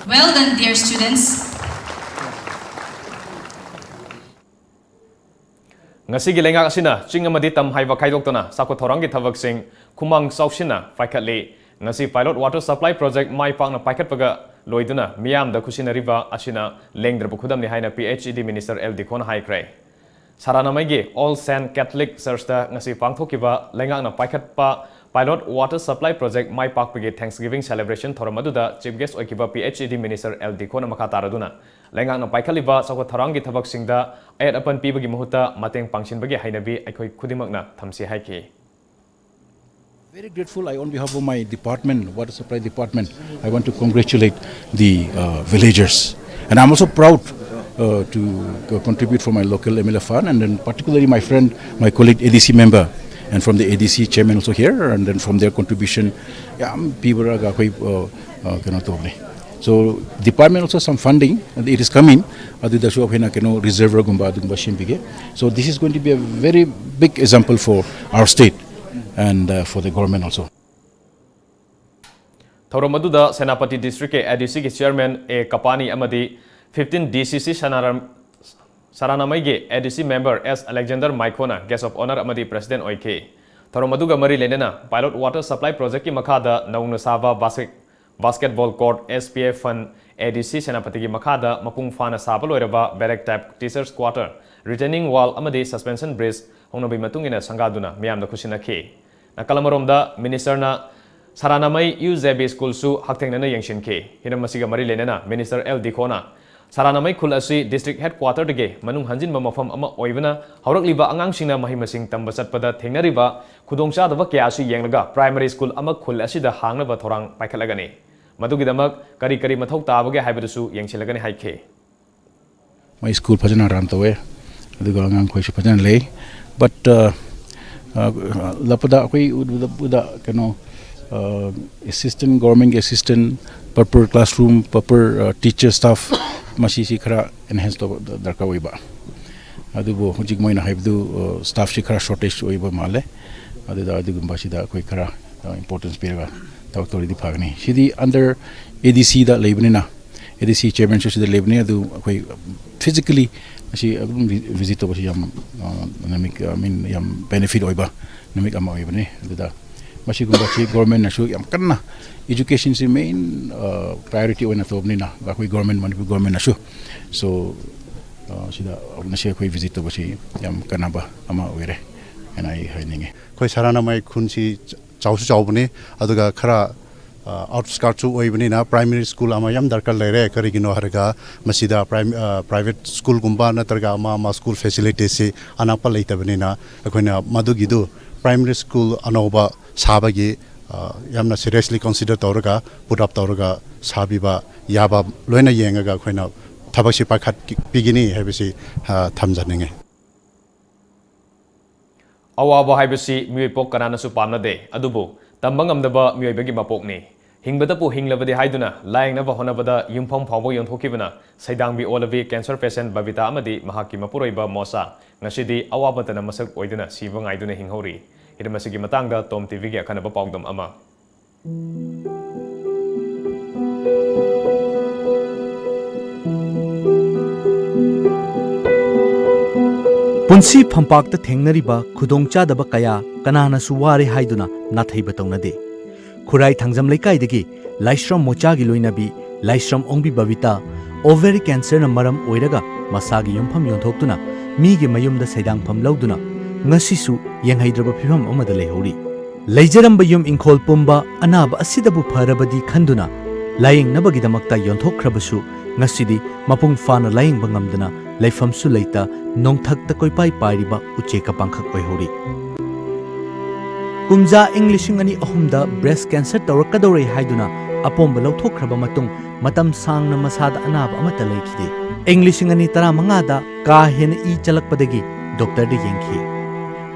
Well done, dear students. ꯉꯁꯤꯒꯤ ꯂꯩꯉꯥꯛ ꯑꯁꯤꯅ ꯆꯤꯡ ꯑꯃꯗꯤ ꯇꯝ ꯍꯥꯏꯕ ꯈꯥꯏꯗꯣꯛꯇꯅ ꯆꯥꯎꯈꯠ ꯊꯧꯔꯥꯡꯒꯤ ꯊꯕꯛꯁꯤꯡ ꯈꯨꯃꯥꯡ ꯆꯥꯎꯁꯤꯟꯅ ꯄꯥꯏꯈꯠꯂꯤ꯫ ꯉꯁꯤ pilot water supply project ꯃꯥꯏ ꯄꯥꯛꯅ ꯄꯥꯏꯈꯠꯄꯒ ꯂꯣꯏꯗꯨꯅ ꯃꯤꯌꯥꯝꯗ ꯈꯨꯠꯁꯤꯟꯅꯔꯤꯕ ꯑꯁꯤꯅ ꯂꯦꯡꯗ꯭ꯔꯕ ꯈꯨꯗꯝꯅꯤ ꯍꯥꯏꯅ P H E D minister L ꯗꯤꯈꯣꯅ ꯍꯥꯏꯈ꯭ꯔꯦ꯫ ꯁꯥꯔꯥꯅꯥꯃꯩꯒꯤ All Saint Catholic Churchꯇ ꯉꯁꯤ ꯄꯥꯡꯊꯣꯛꯈꯤꯕ ꯂꯩꯉꯥꯛꯅ ꯄꯥꯏꯈꯠꯄ pilot water supply project ꯃꯥꯏ ꯄꯥꯛꯄꯒꯤ Thanksgiving celebration ꯊꯧꯔꯝ ꯑꯗꯨꯗ chief guest ꯑꯣꯏꯈꯤꯕ P H E D minister L ꯗꯤꯈꯣꯅ ꯃꯈꯥ ꯇꯥꯔꯗꯨꯅ ꯂꯩꯉꯥꯛꯅ ꯄꯥꯏꯈꯠꯂꯤꯕ ꯆꯥꯎꯈꯠ ꯊꯧꯔꯥꯡꯒꯤ ꯊꯕꯛꯁꯤꯡꯗ ꯑꯌꯦꯠ ꯑꯄꯟ ꯄꯤꯕꯒꯤ ꯃꯍꯨꯠꯇ ꯃꯇꯦꯡ ꯄꯥꯡꯁꯤꯟꯕꯒꯤ ꯍꯩꯅꯕꯤ ꯑꯩꯈꯣꯏ ꯈꯨꯗꯤꯡꯃꯛꯅ ꯊꯝꯁꯤ ꯍꯥꯏꯈꯤ꯫ Very grateful. I, on behalf of my department, water supply department, I want to congratulate the uh, villagers. And I'm also proud uh, to uh, contribit for my local M L A fund, and then particularly my friend, my colleague A D C member, and from the A D C chairman also here, and then from their contribution, ꯌꯥꯝ ꯄꯤꯕꯔꯒ ꯑꯩꯈꯣꯏ ꯀꯩꯅꯣ ꯇꯧꯕꯅꯤ꯫ So department also some funding, it is coming. ꯑꯗꯨꯗꯁꯨ ꯑꯩꯈꯣꯏꯅ ꯀꯩꯅꯣ reservoirꯒꯨꯝꯕ ꯑꯗꯨꯒꯨꯝꯕ ꯁꯦꯝꯕꯤꯒꯦ꯫ So this is going to be a very big example for our state and uh, for the government also. ꯊꯧꯔꯝ ꯑꯗꯨꯗ Senapati districtꯀꯤ A D Cꯒꯤ chairman A ꯀꯄꯥꯅꯤ ꯑꯃꯗꯤ fifteen D C C ꯁꯅꯥꯔꯝ ꯁꯥꯔꯥꯅꯥꯃꯩꯒꯤ A D C member S Alexander ꯃꯥꯏꯈꯣꯅ guest of honour ꯑꯃꯗꯤ president ꯑꯣꯏꯈꯤ꯫ ꯊꯧꯔꯝ ꯑꯗꯨꯒ ꯃꯔꯤ ꯂꯩꯅꯅ pilot water supply projectꯀꯤ ꯃꯈꯥꯗ ꯅꯧꯅ ꯁꯥꯕ basket basketball court, S P A fund, A D C ꯁꯦꯅꯥꯄꯇꯤꯒꯤ ꯃꯈꯥꯗ ꯃꯄꯨꯡ ꯐꯥꯅ ꯁꯥꯕ ꯂꯣꯏꯔꯕ barrack type teachers quarter, retaining wall ꯑꯃꯗꯤ suspension bridge ꯍꯧꯅꯕꯤ ꯃꯇꯨꯡ ꯏꯟꯅ ꯁꯪꯒꯥꯗꯨꯅ ꯃꯤꯌꯥꯝꯗ ꯈꯨꯠꯁꯤꯟꯅꯈꯤ꯫ ꯅꯥꯀꯜ ꯑꯃꯔꯣꯝꯗ ministerꯅ ꯁꯥꯔꯥꯅꯥꯃꯩ U J B schoolꯁꯨ ꯍꯛꯊꯦꯡꯅꯅ ꯌꯦꯡꯁꯤꯟꯈꯤ꯫ ꯍꯤꯔꯝ ꯑꯁꯤꯒ ꯃꯔꯤ ꯂꯩꯅꯅ minister L ꯗꯤꯈꯣꯅ ꯁꯥꯔꯥꯅꯥꯃꯩ ꯈꯨꯜ ꯑꯁꯤ district headquarterꯗꯒꯤ ꯃꯅꯨꯡ ꯍꯟꯖꯤꯟꯕ ꯃꯐꯝ ꯑꯃ ꯑꯣꯏꯕꯅ ꯍꯧꯔꯛꯂꯤꯕ ꯑꯉꯥꯡꯁꯤꯡꯅ ꯃꯍꯩ ꯃꯁꯤꯡ ꯇꯝꯕ ꯆꯠꯄꯗ ꯊꯦꯡꯅꯔꯤꯕ ꯈꯨꯗꯣꯡꯆꯥꯗꯕ ꯀꯌꯥ ꯑꯁꯤ ꯌꯦꯡꯂꯒ primary school ꯑꯃ ꯈꯨꯜ ꯑꯁꯤꯗ ꯍꯥꯡꯅꯕ ꯊꯧꯔꯥꯡ ꯄꯥꯏꯈꯠꯂꯒꯅꯤ꯫ ꯃꯗꯨꯒꯤꯗꯃꯛ ꯀꯔꯤ ꯀꯔꯤ ꯃꯊꯧ ꯇꯥꯕꯒꯦ ꯍꯥꯏꯕꯗꯨꯁꯨ ꯌꯦꯡꯁꯤꯜꯂꯒꯅꯤ ꯍꯥꯏꯈꯤ꯫ ꯃꯣꯏ school ꯐꯖꯅ run ꯇꯧꯋꯦ, ꯑꯗꯨꯒ ꯑꯉꯥꯡꯈꯣꯏꯁꯨ ꯐꯖꯅ ꯂꯩ꯫ But uh, uh, ꯂꯥꯛꯄꯗ ꯑꯩꯈꯣꯏ ꯎꯕꯗ ꯀꯩꯅꯣ assistant, governmentꯀꯤ assistant, proper classroom, proper teacher staff, ꯃꯁꯤꯁꯤ ꯈꯔ enhance ꯇꯧꯕ ꯗꯔꯀꯥꯔ ꯑꯣꯏꯕ꯫ ꯑꯗꯨꯕꯨ ꯍꯧꯖꯤꯛ ꯃꯣꯏꯅ ꯍꯥꯏꯕꯗꯨ staffꯁꯤ ꯈꯔ shortage ꯑꯣꯏꯕ ꯃꯥꯜꯂꯦ꯫ ꯑꯗꯨꯗ ꯑꯗꯨꯒꯨꯝꯕꯁꯤꯗ ꯑꯩꯈꯣꯏ ꯈꯔ importance ꯄꯤꯔꯒ ꯊꯕꯛ ꯇꯧꯔꯗꯤ ꯐꯒꯅꯤ꯫ ꯁꯤꯗꯤ under A D Cꯗ ꯂꯩꯕꯅꯤꯅ, A D C chairmanꯁꯨ ꯁꯤꯗ ꯂꯩꯕꯅꯤ꯫ ꯑꯗꯨ ꯑꯩꯈꯣꯏ physically ꯑꯁꯤ ꯑꯗꯨꯝ ꯚꯤ-, ꯚꯤꯖꯤꯠ ꯇꯧꯕꯁꯤ ꯌꯥꯝ, ꯑ, ꯅꯨꯃꯤꯠ, ꯑ, ꯃꯤꯟ ꯌꯥꯝ ꯕꯦꯅꯤꯐꯤꯠ ꯑꯣꯏꯕ ꯅꯨꯃꯤꯠ ꯑꯃ ꯑꯣꯏꯕꯅꯤ꯫ ꯑꯗꯨꯗ ꯃꯁꯤꯒꯨꯝꯕꯁꯤ ꯒꯣꯔꯃꯦꯟꯅꯁꯨ ꯌꯥꯝ ꯀꯟꯅ, ꯏꯖꯨꯀꯦꯁꯟꯁꯤ ꯃꯦꯟ, ꯑ, ꯄ꯭ꯔꯥꯏꯌꯣꯔꯤꯇꯤ ꯑꯣꯏꯅ ꯇꯧꯕꯅꯤꯅ ꯑꯩꯈꯣꯏ ꯒꯣꯔꯃꯦꯟ, ꯃꯅꯤꯄꯨꯔ ꯒꯣꯔꯃꯦꯟꯅꯁꯨ꯫ ꯁꯣ, ꯑ, ꯁꯤꯗ ꯉꯁꯤ ꯑꯩꯈꯣꯏ ꯚꯤꯖꯤꯠ ꯇꯧꯕꯁꯤ ꯌꯥꯝ ꯀꯥꯟꯅꯕ ꯑꯃ ꯑꯣꯏꯔꯦ ꯍꯥꯏꯅ ꯑꯩ ꯍꯥꯏꯅꯤꯡꯉꯤ꯫ ꯑꯩꯈꯣꯏ ꯁꯔꯥꯅꯃꯥꯏ ꯈꯨꯟꯁꯤ ꯆ-, ꯆꯥꯎꯁꯨ ꯆꯥꯎꯕꯅꯤ, ꯑꯗꯨꯒ ꯈꯔ, ꯑ, ꯑꯥꯎꯠꯁ꯭ꯀꯔꯠꯁꯨ ꯑꯣꯏꯕꯅꯤꯅ ꯄ꯭ꯔꯥꯏꯃꯔꯤ ꯁ꯭ꯀꯨꯜ ꯑꯃ ꯌꯥꯝ ꯗꯔꯀꯥꯔ ꯂꯩꯔꯦ꯫ ꯀꯔꯤꯒꯤꯅꯣ ꯍꯥꯏꯔꯒ ꯃꯁꯤꯗ ꯄ꯭ꯔꯥꯏꯝ-, ꯑ, ꯄ꯭ꯔꯥꯏꯚꯦꯠ ꯁ꯭ꯀꯨꯜꯒꯨꯝꯕ ꯅꯠꯇ꯭ꯔꯒ ꯑꯃ ꯑꯃ ꯁ꯭ꯀꯨꯜ ꯐꯦꯁꯤꯂꯤꯇꯤꯁꯁꯤ ꯑꯅꯛꯄ ꯂꯩꯇꯕꯅꯤꯅ ꯑꯩꯈꯣꯏꯅ ꯃꯗꯨꯒꯤꯗꯨ ꯄ꯭ꯔꯥꯏꯃꯔꯤ ꯁ꯭ꯀꯨꯜ ꯑꯅꯧꯕ ꯁꯥꯕꯒꯤ, ꯑ, ꯌꯥꯝꯅ ꯁꯤꯔꯤꯌꯁꯂꯤ ꯀꯟꯁꯤꯗꯔ ꯇꯧꯔꯒ, ꯄꯨꯠ ꯑꯞ ꯇꯧꯔꯒ ꯁꯥꯕꯤꯕ ꯌꯥꯕ ꯂꯣꯏꯅ ꯌꯦꯡꯉꯒ ꯑꯩꯈꯣꯏꯅ ꯊꯕꯛꯁꯤ ꯄꯥꯏꯈꯠꯄꯤꯒꯅꯤ ꯍꯥꯏꯕꯁꯤ, ꯑ, ꯊꯝꯖꯅꯤꯡꯉꯤ꯫ ꯑꯋꯥꯕ ꯍꯥꯏꯕꯁꯤ ꯃꯤꯑꯣꯏ ꯄꯣꯛ ꯀꯅꯥꯅꯁꯨ ꯄꯥꯝꯅꯗꯦ, ꯑꯗꯨꯕꯨ ꯇꯝꯕ ꯉꯝꯗꯕ ꯃꯤꯑꯣꯏꯕꯒꯤ ꯃꯄꯣꯛꯅꯤ꯫ ꯍꯤꯡꯕꯗꯕꯨ ꯍꯤꯡꯂꯕꯗꯤ ꯍꯥꯏꯗꯨꯅ ꯂꯥꯌꯦꯡꯅꯕ ꯍꯣꯠꯅꯕꯗ ꯌꯨꯝꯐꯝ ꯐꯥꯎꯕ ꯌꯣꯟꯊꯣꯛꯈꯤꯕꯅ ꯁꯩꯗꯥꯡꯕꯤ ꯑꯣꯜꯂꯕꯤ ꯀꯦꯟꯁꯔ ꯄꯦꯁꯦꯟꯠ ꯕꯕꯤꯇꯥ ꯑꯃꯗꯤ ꯃꯍꯥꯛꯀꯤ ꯃꯄꯨꯔꯣꯏꯕ ꯃꯣꯁꯥ ꯉꯁꯤꯗꯤ ꯑꯋꯥꯕꯇꯅ ꯃꯁꯛ ꯑꯣꯏꯗꯨꯅ ꯁꯤꯕ ꯉꯥꯏꯗꯨꯅ ꯍꯤꯡꯍꯧꯔꯤ꯫ ꯍꯤꯔꯝ ꯑꯁꯤꯒꯤ ꯃꯇꯥꯡꯗ ꯇꯣꯝ ꯇꯤꯚꯤꯒꯤ ꯑꯈꯟꯅꯕ ꯄꯥꯎꯗꯝ ꯑꯃ꯫ ꯄꯨꯟꯁꯤ ꯐꯝꯄꯥꯛꯇ ꯊꯦꯡꯅꯔꯤꯕ ꯈꯨꯗꯣꯡꯆꯥꯗꯕ ꯀꯌꯥ ꯀꯅꯥꯅꯁꯨ ꯋꯥꯔꯦ ꯍꯥꯏꯗꯨꯅ ꯅꯥꯊꯩꯕ ꯇꯧꯅꯗꯦ꯫ ꯈꯨꯔꯥꯏ ꯊꯥꯡꯖꯝ ꯂꯩꯀꯥꯏꯗꯒꯤ ꯂꯥꯏꯁ꯭ꯔꯝ ꯃꯣꯆꯥꯒꯤ ꯂꯣꯏꯅꯕꯤ ꯂꯥꯏꯁ꯭ꯔꯝ ꯑꯣꯡꯕꯤ ꯕꯕꯤꯇꯥ ꯑꯣꯚꯔꯤ ꯀꯦꯟꯁꯔꯅ ꯃꯔꯝ ꯑꯣꯏꯔꯒ ꯃꯁꯥꯒꯤ ꯌꯨꯝꯐꯝ ꯌꯣꯟꯊꯣꯛꯇꯨꯅ ꯃꯤꯒꯤ ꯃꯌꯨꯝꯗ ꯁꯩꯗꯥꯡꯐꯝ ꯂꯧꯗꯨꯅ ꯉꯁꯤꯁꯨ ꯌꯦꯡꯍꯩꯗ꯭ꯔꯕ ꯐꯤꯚꯝ ꯑꯃꯗ ꯂꯩꯍꯧꯔꯤ꯫ ꯂꯩꯖꯔꯝꯕ ꯌꯨꯝ ꯏꯪꯈꯣꯜ ꯄꯨꯝꯕ ꯑꯅꯥꯕ ꯑꯁꯤꯗꯕꯨ ꯐꯔꯕꯗꯤ ꯈꯟꯗꯨꯅ ꯂꯥꯌꯦꯡꯅꯕꯒꯤꯗꯃꯛꯇ ꯌꯣꯟꯊꯣꯛꯈ꯭ꯔꯕꯁꯨ ꯉꯁꯤꯗꯤ ꯃꯄꯨꯡ ꯐꯥꯅ ꯂꯥꯌꯦꯡꯕ ꯉꯝꯗꯅ ꯂꯩꯐꯝꯁꯨ ꯂꯩꯇ ꯅꯣꯡꯊꯛꯇ ꯀꯣꯏꯄꯥꯏ ꯄꯥꯏꯔꯤꯕ ꯎꯆꯦꯛꯀ ꯄꯥꯡꯈꯛ ꯑꯣꯏꯍꯧꯔꯤ꯫ ꯀꯨꯝꯖꯥ ꯏꯪ ꯂꯤꯁꯤꯡ ꯑꯅꯤ ꯑꯍꯨꯝꯗ ꯕ꯭ꯔꯦꯁ ꯀꯦꯟꯁꯔ ꯇꯧꯔꯛꯀꯗꯧꯔꯦ ꯍꯥꯏꯗꯨꯅ ꯑꯄꯣꯝꯕ ꯂꯧꯊꯣꯛꯈ꯭ꯔꯕ ꯃꯇꯨꯡ ꯃꯇꯝ ꯁꯥꯡꯅ ꯃꯁꯥꯗ ꯑꯅꯥꯕ ꯑꯃꯠꯇ ꯂꯩꯈꯤꯗꯦ꯫ ꯏꯪ ꯂꯤꯁꯤꯡ ꯑꯅꯤ ꯇꯔꯥꯃꯉꯥꯗ ꯀꯥ ꯍꯦꯟꯅ ꯏ ꯆꯠꯂꯛꯄꯗꯒꯤ ꯗꯣꯛꯇꯔꯗ ꯌꯦꯡꯈꯤ꯫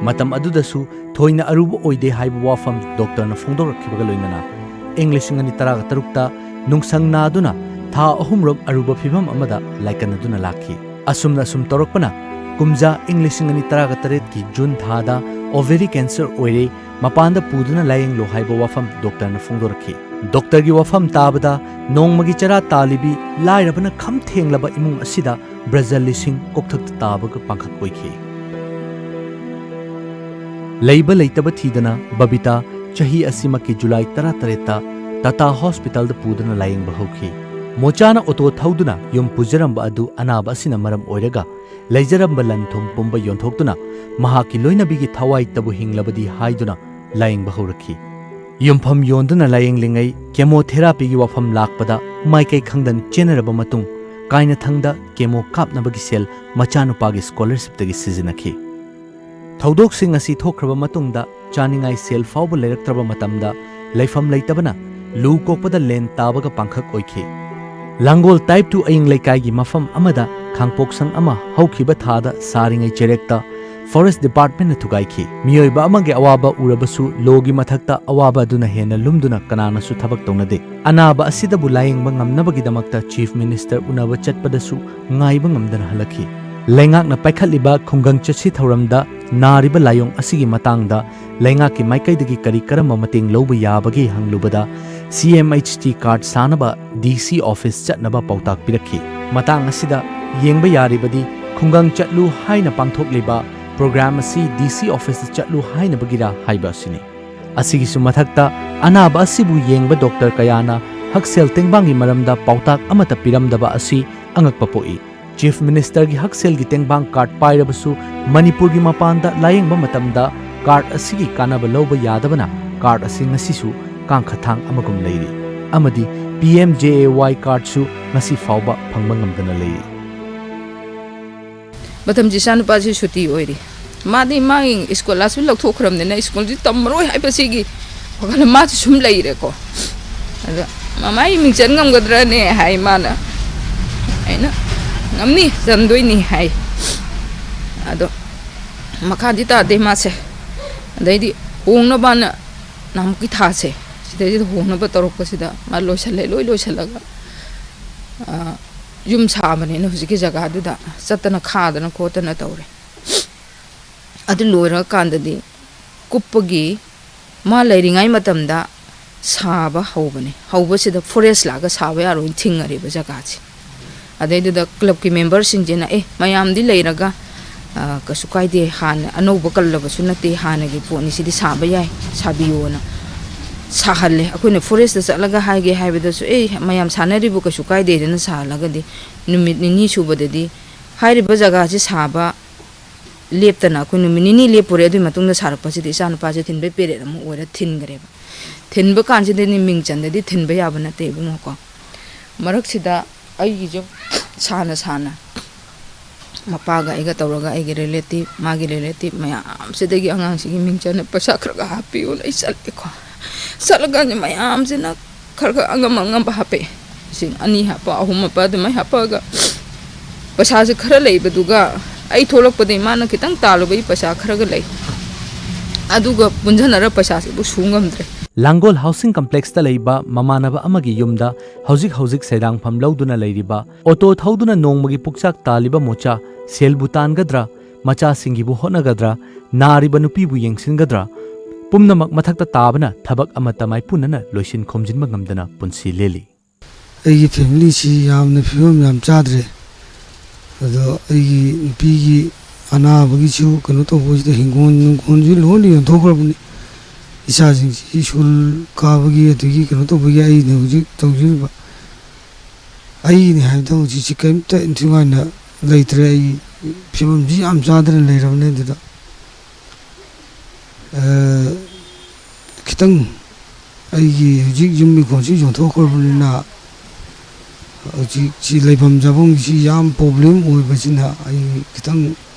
ꯃꯇꯝ ꯑꯗꯨꯗꯁꯨ ꯊꯣꯏꯅ ꯑꯔꯨꯕ ꯑꯣꯏꯗꯦ ꯍꯥꯏꯕ ꯋꯥꯐꯝ ꯗꯣꯛꯇꯔꯅ ꯐꯣꯡꯗꯣꯔꯛꯈꯤꯕꯒ ꯂꯣꯏꯅꯅ ꯏꯪ ꯂꯤꯁꯤꯡ ꯑꯅꯤ ꯇꯔꯥꯇꯔꯨꯛꯇ ꯅꯨꯡꯁꯪ ꯅꯥꯗꯨꯅ ꯊꯥ ꯑꯍꯨꯝꯔꯣꯝ ꯑꯔꯨꯕ ꯐꯤꯚꯝ ꯑꯃꯗ ꯂꯥꯏꯀꯠꯅꯗꯨꯅ ꯂꯥꯛꯈꯤ꯫ ꯑꯁꯨꯝꯅ ꯑꯁꯨꯝ ꯇꯧꯔꯛꯄꯅ ꯀꯨꯝꯖꯥ ꯏꯪ ꯂꯤꯁꯤꯡ ꯑꯅꯤ ꯇꯔꯥꯒ ꯇꯔꯦꯠꯀꯤ ꯖꯨꯟ ꯊꯥꯗ ꯑꯣꯚꯦꯔꯤ ꯀꯦꯟꯁꯔ ꯑꯣꯏꯔꯦ, ꯃꯄꯥꯟꯗ ꯄꯨꯗꯨꯅ ꯂꯥꯌꯦꯡꯂꯣ" ꯍꯥꯏꯕ ꯋꯥꯐꯝ ꯗꯣꯛꯇꯔꯅ ꯐꯣꯡꯗꯣꯔꯛꯈꯤ꯫ ꯗꯣꯛꯇꯔꯒꯤ ꯋꯥꯐꯝ ꯇꯥꯕꯗ ꯅꯣꯡꯃꯒꯤ ꯆꯔꯥ ꯇꯥꯜꯂꯤꯕꯤ ꯂꯥꯏꯔꯕꯅ ꯈꯝ ꯊꯦꯡꯂꯕ ꯏꯃꯨꯡ ꯑꯁꯤꯗ ꯕ꯭ꯔꯖ ꯂꯤꯁꯤꯡ ꯀꯣꯛꯊꯛꯇ ꯇꯥꯕꯒ ꯄꯥꯡꯈꯛ ꯑꯣꯏꯈꯤ꯫ ꯂꯩꯕ ꯂꯩꯇꯕ ꯊꯤꯗꯅ ꯕꯕꯤꯇꯥ ꯆꯍꯤ ꯑꯁꯤꯃꯛꯀꯤ ꯖꯨꯂꯥꯏ ꯇꯔꯥꯇꯔꯦꯠꯇ ꯇꯥꯇꯥ ꯍꯣꯁꯄꯤꯇꯥꯜꯗ ꯄꯨꯗꯨꯅ ꯂꯥꯌꯦꯡꯕ ꯍꯧꯈꯤ꯫ ꯃꯣꯆꯥꯅ ꯑꯣꯇꯣ ꯊꯧꯗꯨꯅ ꯌꯨꯝ ꯄꯨꯖꯔꯝꯕ ꯑꯗꯨ ꯑꯅꯥꯕ ꯑꯁꯤꯅ ꯃꯔꯝ ꯑꯣꯏꯔꯒ ꯂꯩꯖꯔꯝꯕ ꯂꯟ ꯊꯨꯝ ꯄꯨꯝꯕ ꯌꯣꯟꯊꯣꯛꯇꯨꯅ ꯃꯍꯥꯛꯀꯤ ꯂꯣꯏꯅꯕꯤꯒꯤ ꯊꯋꯥꯏꯇꯕꯨ ꯍꯤꯡꯂꯕꯗꯤ ꯍꯥꯏꯗꯨꯅ ꯂꯥꯌꯦꯡꯕ ꯍꯧꯔꯛꯈꯤ꯫ ꯌꯨꯝꯐꯝ ꯌꯣꯟꯗꯨꯅ ꯂꯥꯌꯦꯡꯂꯤꯉꯩ ꯀꯦꯃꯣꯊꯦꯔꯥꯄꯤꯒꯤ ꯋꯥꯐꯝ ꯂꯥꯛꯄꯗ ꯃꯥꯏꯀꯩ ꯈꯪꯗꯅ ꯆꯦꯟꯅꯔꯕ ꯃꯇꯨꯡ ꯀꯥꯏꯅꯊꯪꯗ ꯀꯦꯃꯣ ꯀꯥꯞꯅꯕꯒꯤ ꯁꯦꯜ ꯃꯆꯥꯅꯨꯄꯥꯒꯤ ꯁ꯭ꯀꯣꯂꯔꯁꯤꯞꯇꯒꯤ ꯁꯤꯖꯤꯟꯅꯈꯤ꯫ ꯊꯧꯗꯣꯛꯁꯤꯡ ꯑꯁꯤ ꯊꯣꯛꯈ꯭ꯔꯕ ꯃꯇꯨꯡꯗ ꯆꯥꯅꯤꯡꯉꯥꯏ ꯁꯦꯜ ꯐꯥꯎꯕ ꯂꯩꯔꯛꯇ꯭ꯔꯕ ꯃꯇꯝꯗ ꯂꯩꯐꯝ ꯂꯩꯇꯕꯅ ꯂꯨ ꯀꯣꯛꯄꯗ ꯂꯦꯟ ꯇꯥꯕꯒ ꯄꯥꯡꯈꯛ ꯑꯣꯏꯈꯤ꯫ ꯂꯥꯡꯒꯣꯜ ꯇꯥꯏꯞ ꯇꯨ ꯑꯌꯤꯡ ꯂꯩꯀꯥꯏꯒꯤ ꯃꯐꯝ ꯑꯃꯗ ꯈꯥꯡꯄꯣꯛꯁꯪ ꯑꯃ ꯍꯧꯈꯤꯕ ꯊꯥꯗ ꯁꯥꯔꯤꯉꯩ ꯆꯦꯔꯦꯛꯇ ꯐꯣꯔꯦꯁ ꯗꯤꯄꯥꯔꯠꯃꯦꯟꯠꯅ ꯊꯨꯒꯥꯏꯈꯤ꯫ ꯃꯤꯑꯣꯏꯕ ꯑꯃꯒꯤ ꯑꯋꯥꯕ ꯎꯔꯕꯁꯨ ꯂꯣꯒꯤ ꯃꯊꯛꯇ ꯑꯋꯥꯕ ꯑꯗꯨꯅ ꯍꯦꯟꯅ ꯂꯨꯝꯗꯨꯅ ꯀꯅꯥꯅꯁꯨ ꯊꯕꯛ ꯇꯧꯅꯗꯦ꯫ ꯑꯅꯥꯕ ꯑꯁꯤꯗꯕꯨ ꯂꯥꯌꯦꯡꯕ ꯉꯝꯅꯕꯒꯤꯗꯃꯛꯇ ꯆꯤꯐ ꯃꯤꯅꯤꯁꯇꯔ ꯎꯅꯕ ꯆꯠꯄꯗꯁꯨ ꯉꯥꯏꯕ ꯉꯝꯗꯅ ꯍꯜꯂꯛꯈꯤ꯫ ꯂꯩꯉꯥꯛꯅ ꯄꯥꯏꯈꯠꯂꯤꯕ ꯈꯨꯡꯒꯪ ꯆꯠꯁꯤ ꯊꯧꯔꯝꯗ ꯅꯥꯔꯤꯕ ꯂꯥꯏꯑꯣꯡ ꯑꯁꯤꯒꯤ ꯃꯇꯥꯡꯗ ꯂꯩꯉꯥꯛꯀꯤ ꯃꯥꯏꯀꯩꯗꯒꯤ ꯀꯔꯤ ꯀꯔꯝꯕ ꯃꯇꯦꯡ ꯂꯧꯕ ꯌꯥꯕꯒꯦ ꯍꯪꯂꯨꯕꯗ ꯁꯤ ꯑꯦꯝ ꯑꯩꯆ ꯇꯤ ꯀꯥꯔꯗ ꯁꯥꯅꯕ ꯗꯤ ꯁꯤ ꯑꯣꯐꯤꯁ ꯆꯠꯅꯕ ꯄꯥꯎꯇꯥꯛ ꯄꯤꯔꯛꯈꯤ꯫ ꯃꯇꯥꯡ ꯑꯁꯤꯗ ꯌꯦꯡꯕ ꯌꯥꯔꯤꯕꯗꯤ ꯈꯨꯡꯒꯪ ꯆꯠꯂꯨ ꯍꯥꯏꯅ ꯄꯥꯡꯊꯣꯛꯂꯤꯕ ꯄ꯭ꯔꯣꯒ꯭ꯔꯥꯝ ꯑꯁꯤ ꯗꯤ ꯁꯤ ꯑꯣꯐꯤꯁꯇ ꯆꯠꯂꯨ ꯍꯥꯏꯅꯕꯒꯤꯔꯥ ꯍꯥꯏꯕ ꯑꯁꯤꯅꯤ꯫ ꯑꯁꯤꯒꯤꯁꯨ ꯃꯊꯛꯇ ꯑꯅꯥꯕ ꯑꯁꯤꯕꯨ ꯌꯦꯡꯕ ꯗꯣꯛꯇꯔ ꯀꯌꯥꯅ ꯍꯛꯁꯦꯜ ꯇꯦꯡꯕꯥꯡꯒꯤ ꯃꯔꯝꯗ ꯄꯥꯎꯇꯥꯛ ꯑꯃꯠꯇ ꯄꯤꯔꯝꯗꯕ ꯑꯁꯤ ꯑꯉꯛꯄ ꯄꯣꯛꯏ꯫ ꯆꯤꯐ ꯃꯤꯅꯤꯁꯇꯔꯒꯤ ꯍꯛꯁꯦꯜꯒꯤ ꯇꯦꯡꯕꯥꯡ ꯀꯥꯔꯗ ꯄꯥꯏꯔꯕꯁꯨ ꯃꯅꯤꯄꯨꯔꯒꯤ ꯃꯄꯥꯟꯗ ꯂꯥꯌꯦꯡꯕ ꯃꯇꯝꯗ ꯀꯥꯔꯗ ꯑꯁꯤꯒꯤ ꯀꯥꯟꯅꯕ ꯂꯧꯕ ꯌꯥꯗꯕꯅ ꯀꯥꯔꯗ ꯑꯁꯤ ꯉꯁꯤꯁꯨ ꯀꯥꯡꯈꯊꯥꯡ ꯑꯃꯒꯨꯝ ꯂꯩꯔꯤ ꯑꯃꯗꯤ ꯄꯤ ꯑꯦꯝ ꯖꯦ ꯑꯦ ꯋꯥꯏ ꯀꯥꯔꯗꯁꯨ ꯉꯁꯤ ꯐꯥꯎꯕ ꯐꯪꯕ ꯉꯝꯗꯅ ꯂꯩꯔꯤ꯫ ꯃꯇꯝꯁꯤ ꯏꯆꯥꯅꯨꯄꯥꯁꯤ ꯁꯨꯇꯤ ꯑꯣꯏꯔꯤ꯫ ꯃꯥꯗꯤ ꯃꯥꯒꯤ ꯁ꯭ꯀꯨꯜ ꯑꯁꯨ ꯂꯧꯊꯣꯛꯈ꯭ꯔꯕꯅꯤꯅ ꯁ꯭ꯀꯨꯜꯁꯤ ꯇꯝꯃꯔꯣꯏ ꯍꯥꯏꯕꯁꯤꯒꯤ ꯋꯥꯈꯜꯗ ꯃꯥꯁꯨ ꯁꯨꯝ ꯂꯩꯔꯦꯀꯣ꯫ ꯑꯗ "ꯃꯃꯥ, ꯑꯩ ꯃꯤꯡ ꯆꯟ ꯉꯝꯒꯗ꯭ꯔꯅꯦ?" ꯍꯥꯏ ꯃꯥꯅ꯫ ꯑꯩꯅ "ꯉꯝꯅꯤ, ꯆꯟꯗꯣꯏꯅꯤ" ꯍꯥꯏ꯫ ꯑꯗꯣ ꯃꯈꯥꯗꯤ ꯇꯥꯗꯦ ꯃꯥꯁꯦ꯫ ꯑꯗꯩꯗꯤ ꯍꯣꯡꯅꯕꯅ ꯅꯍꯥꯟꯃꯨꯛꯀꯤ ꯊꯥꯁꯦ ꯁꯤꯗꯩꯁꯤꯗ ꯍꯣꯡꯅꯕ ꯇꯧꯔꯛꯄꯁꯤꯗ ꯃꯥ ꯂꯣꯏꯁꯜꯂꯦ, ꯂꯣꯏ ꯂꯣꯏꯁꯜꯂꯒ, ꯑ, ꯌꯨꯝ ꯁꯥꯕꯅꯤꯅ ꯍꯧꯖꯤꯛꯀꯤ ꯖꯒꯥꯗꯨꯗ ꯆꯠꯇꯅ ꯈꯥꯗꯅ ꯈꯣꯠꯇꯅ ꯇꯧꯔꯦ꯫ ꯑꯗꯨ ꯂꯣꯏꯔꯀꯥꯟꯗꯗꯤ ꯀꯨꯞꯄꯒꯤ ꯃꯥ ꯂꯩꯔꯤꯉꯩ ꯃꯇꯝꯗ ꯁꯥꯕ ꯍꯧꯕꯅꯦ꯫ ꯍꯧꯕꯁꯤꯗ ꯐꯣꯔꯦꯁ ꯂꯥꯛꯑꯒ ꯁꯥꯕ ꯌꯥꯔꯣꯏꯅ ꯊꯤꯡꯉꯔꯦꯕ ꯖꯒꯥꯁꯦ꯫ ꯑꯗꯩꯗꯨꯗ ꯀ꯭ꯂꯕꯀꯤ ꯃꯦꯝꯕꯔꯁꯤꯡꯁꯤꯅ, "ꯑꯦ, ꯃꯌꯥꯝꯗꯤ ꯂꯩꯔꯒ, ꯑ, ꯀꯩꯁꯨ ꯀꯥꯏꯗꯦ, ꯍꯥꯟꯅ ꯑꯅꯧꯕ ꯀꯜꯂꯕꯁꯨ ꯅꯠꯇꯦ, ꯍꯥꯟꯅꯒꯤ ꯄꯣꯠꯅꯤ, ꯁꯤꯗꯤ ꯁꯥꯕ ꯌꯥꯏ, ꯁꯥꯕꯤꯌꯣꯅ" ꯁꯥꯍꯜꯂꯦ꯫ ꯑꯩꯈꯣꯏꯅ ꯐꯣꯔꯦꯁꯇ ꯆꯠꯂꯒ ꯍꯥꯏꯒꯦ ꯍꯥꯏꯕꯗꯁꯨ, "ꯑꯦ, ꯃꯌꯥꯝ ꯁꯥꯟꯅꯔꯤꯕꯨ ꯀꯩꯁꯨ ꯀꯥꯏꯗꯦꯗꯅ" ꯁꯥꯍꯜꯂꯒꯗꯤ, ꯅꯨꯃꯤꯠ ꯅꯤꯅꯤ ꯁꯨꯕꯗꯗꯤ ꯍꯥꯏꯔꯤꯕ ꯖꯒꯥꯁꯤ ꯁꯥꯕ ꯂꯦꯞꯇꯅ ꯑꯩꯈꯣꯏ ꯅꯨꯃꯤꯠ ꯅꯤꯅꯤ ꯂꯦꯞꯄꯨꯔꯦ꯫ ꯑꯗꯨꯒꯤ ꯃꯇꯨꯡꯗ ꯁꯥꯔꯛꯄꯁꯤꯗ ꯏꯆꯥꯅꯨꯄꯥꯁꯦ ꯊꯤꯟꯕꯩ ꯄꯦꯔꯦꯠ ꯑꯃ ꯑꯣꯏꯔ ꯊꯤꯟꯈ꯭ꯔꯦꯕ꯫ ꯊꯤꯟꯕ ꯀꯥꯟꯁꯤꯗꯗꯤ ꯃꯤꯡ ꯆꯟꯗꯗꯤ ꯊꯤꯟꯕ ꯌꯥꯕ ꯅꯠꯇꯦ ꯏꯕꯨꯡꯉꯣꯀꯣ꯫ ꯃꯔꯛꯁꯤꯗ ꯑꯩꯒꯤꯁꯨ ꯁꯥꯅ ꯁꯥꯅ ꯃꯄꯥꯒ ꯑꯩꯒ ꯇꯧꯔꯒ ꯑꯩꯒꯤ ꯔꯤꯂꯦꯇꯤꯞ, ꯃꯥꯒꯤ ꯔꯤꯂꯦꯇꯤꯞ ꯃꯌꯥꯝꯁꯤꯗꯒꯤ ꯑꯉꯥꯡꯁꯤꯒꯤ ꯃꯤꯡ ꯆꯟꯅ ꯄꯩꯁꯥ ꯈꯔ ꯈꯔ ꯍꯥꯞꯄꯤꯌꯨꯅ ꯑꯩ ꯆꯠꯂꯦꯀꯣ꯫ ꯆꯠꯂꯀꯥꯟꯗ ꯃꯌꯥꯝꯁꯤꯅ ꯈꯔ ꯈꯔ ꯑꯉꯝ ꯑꯉꯝꯕ ꯍꯥꯞꯄꯛꯑꯦ꯫ ꯂꯤꯁꯤꯡ ꯑꯅꯤ ꯍꯥꯞꯄ, ꯑꯍꯨꯝ ꯍꯥꯞꯄ, ꯑꯗꯨꯃꯥꯏꯅ ꯍꯥꯞꯄꯛꯑꯒ ꯄꯩꯁꯥꯁꯦ ꯈꯔ ꯂꯩꯕꯗꯨꯒ ꯑꯩ ꯊꯣꯛꯂꯛꯄꯗꯒꯤ ꯃꯥꯅ ꯈꯤꯇꯪ ꯇꯥꯜꯂꯨꯕꯒꯤ ꯄꯩꯁꯥ ꯈꯔꯒ ꯂꯩ꯫ ꯑꯗꯨꯒ ꯄꯨꯟꯁꯤꯟꯅꯔ ꯄꯩꯁꯥꯁꯤꯕꯨ ꯁꯨ ꯉꯝꯗ꯭ꯔꯦ꯫ ꯂꯥꯡꯒꯣꯜ ꯍꯥꯎꯁꯤꯡ ꯀꯝꯄ꯭ꯂꯦꯛꯁꯇ ꯂꯩꯕ ꯃꯃꯥꯟꯅꯕ ꯑꯃꯒꯤ ꯌꯨꯝꯗ ꯍꯧꯖꯤꯛ ꯍꯧꯖꯤꯛ ꯁꯩꯗꯥꯡꯐꯝ ꯂꯧꯗꯨꯅ ꯂꯩꯔꯤꯕ ꯑꯣꯇꯣ ꯊꯧꯗꯨꯅ ꯅꯣꯡꯃꯒꯤ ꯄꯨꯛꯆꯥꯛ ꯇꯥꯜꯂꯤꯕ ꯃꯣꯆꯥ, ꯁꯦꯜꯕꯨ ꯇꯥꯟꯒꯗ꯭ꯔꯥ, ꯃꯆꯥꯁꯤꯡꯒꯤꯕꯨ ꯍꯣꯠꯅꯒꯗ꯭ꯔꯥ, ꯅꯥꯔꯤꯕ ꯅꯨꯄꯤꯕꯨ ꯌꯦꯡꯁꯤꯟꯒꯗ꯭ꯔꯥ, ꯄꯨꯝꯅꯃꯛ ꯃꯊꯛꯇ ꯇꯥꯕꯅ ꯊꯕꯛ ꯑꯃꯠꯇ ꯃꯥꯏꯄꯨꯅꯅ ꯂꯣꯏꯁꯤꯟ ꯈꯣꯝꯖꯤꯟꯕ ꯉꯝꯗꯅ ꯄꯨꯟꯁꯤ ꯂꯦꯜꯂꯤ꯫ ꯑꯩꯒꯤ ꯐꯦꯃꯤꯂꯤꯁꯤ ꯌꯥꯝꯅ ꯐꯤꯕꯝ ꯌꯥꯝ ꯆꯥꯗ꯭ꯔꯦ꯫ ꯑꯗꯣ ꯑꯩꯒꯤ ꯅꯨꯄꯤꯒꯤ ꯑꯅꯥꯕꯒꯤꯁꯨ ꯀꯩꯅꯣ ꯇꯧꯕꯁꯤꯗ ꯍꯤꯡꯒꯣꯜ ꯅꯨꯡꯒꯣꯜꯁꯨ ꯂꯣꯏꯅ ꯌꯣꯟꯊꯣꯛꯈ꯭ꯔꯕꯅꯤ꯫ ꯏꯆꯥꯁꯤꯡꯁꯤ ꯁ꯭ꯀꯨꯜ ꯀꯥꯕꯒꯤ ꯑꯗꯒꯤ ꯀꯩꯅꯣ ꯇꯧꯕꯒꯤ ꯑꯩꯅ ꯍꯧꯖꯤꯛ ꯇꯧꯖꯔꯤꯕ ꯑꯩꯒꯤꯅꯤ ꯍꯥꯏꯕꯗ ꯍꯧꯖꯤꯛꯁꯤ ꯀꯔꯤꯝꯇ ꯏꯟꯊꯤ ꯅꯨꯡꯉꯥꯏꯅ ꯂꯩꯇ꯭ꯔꯦ꯫ ꯑꯩ ꯐꯤꯕꯝꯁꯤ ꯌꯥꯝ ꯆꯥꯗꯅ ꯂꯩꯔꯕꯅꯦ꯫ ꯑꯗꯨꯗ, ꯑ, ꯈꯤꯇꯪ ꯑꯩꯒꯤ ꯍꯧꯖꯤꯛ ꯌꯨꯝ ꯏꯪꯈꯣꯜꯁꯤ ꯌꯣꯟꯊꯣꯛꯈ꯭ꯔꯕꯅꯤꯅ ꯍꯧꯖꯤꯛꯁꯤ ꯂꯩꯐꯝ ꯆꯥꯐꯝꯒꯤꯁꯤ ꯌꯥꯝ ꯄ꯭ꯔꯣꯕ꯭ꯂꯦꯝ ꯑꯣꯏꯕꯁꯤꯅ ꯑꯩ ꯈꯤꯇꯪ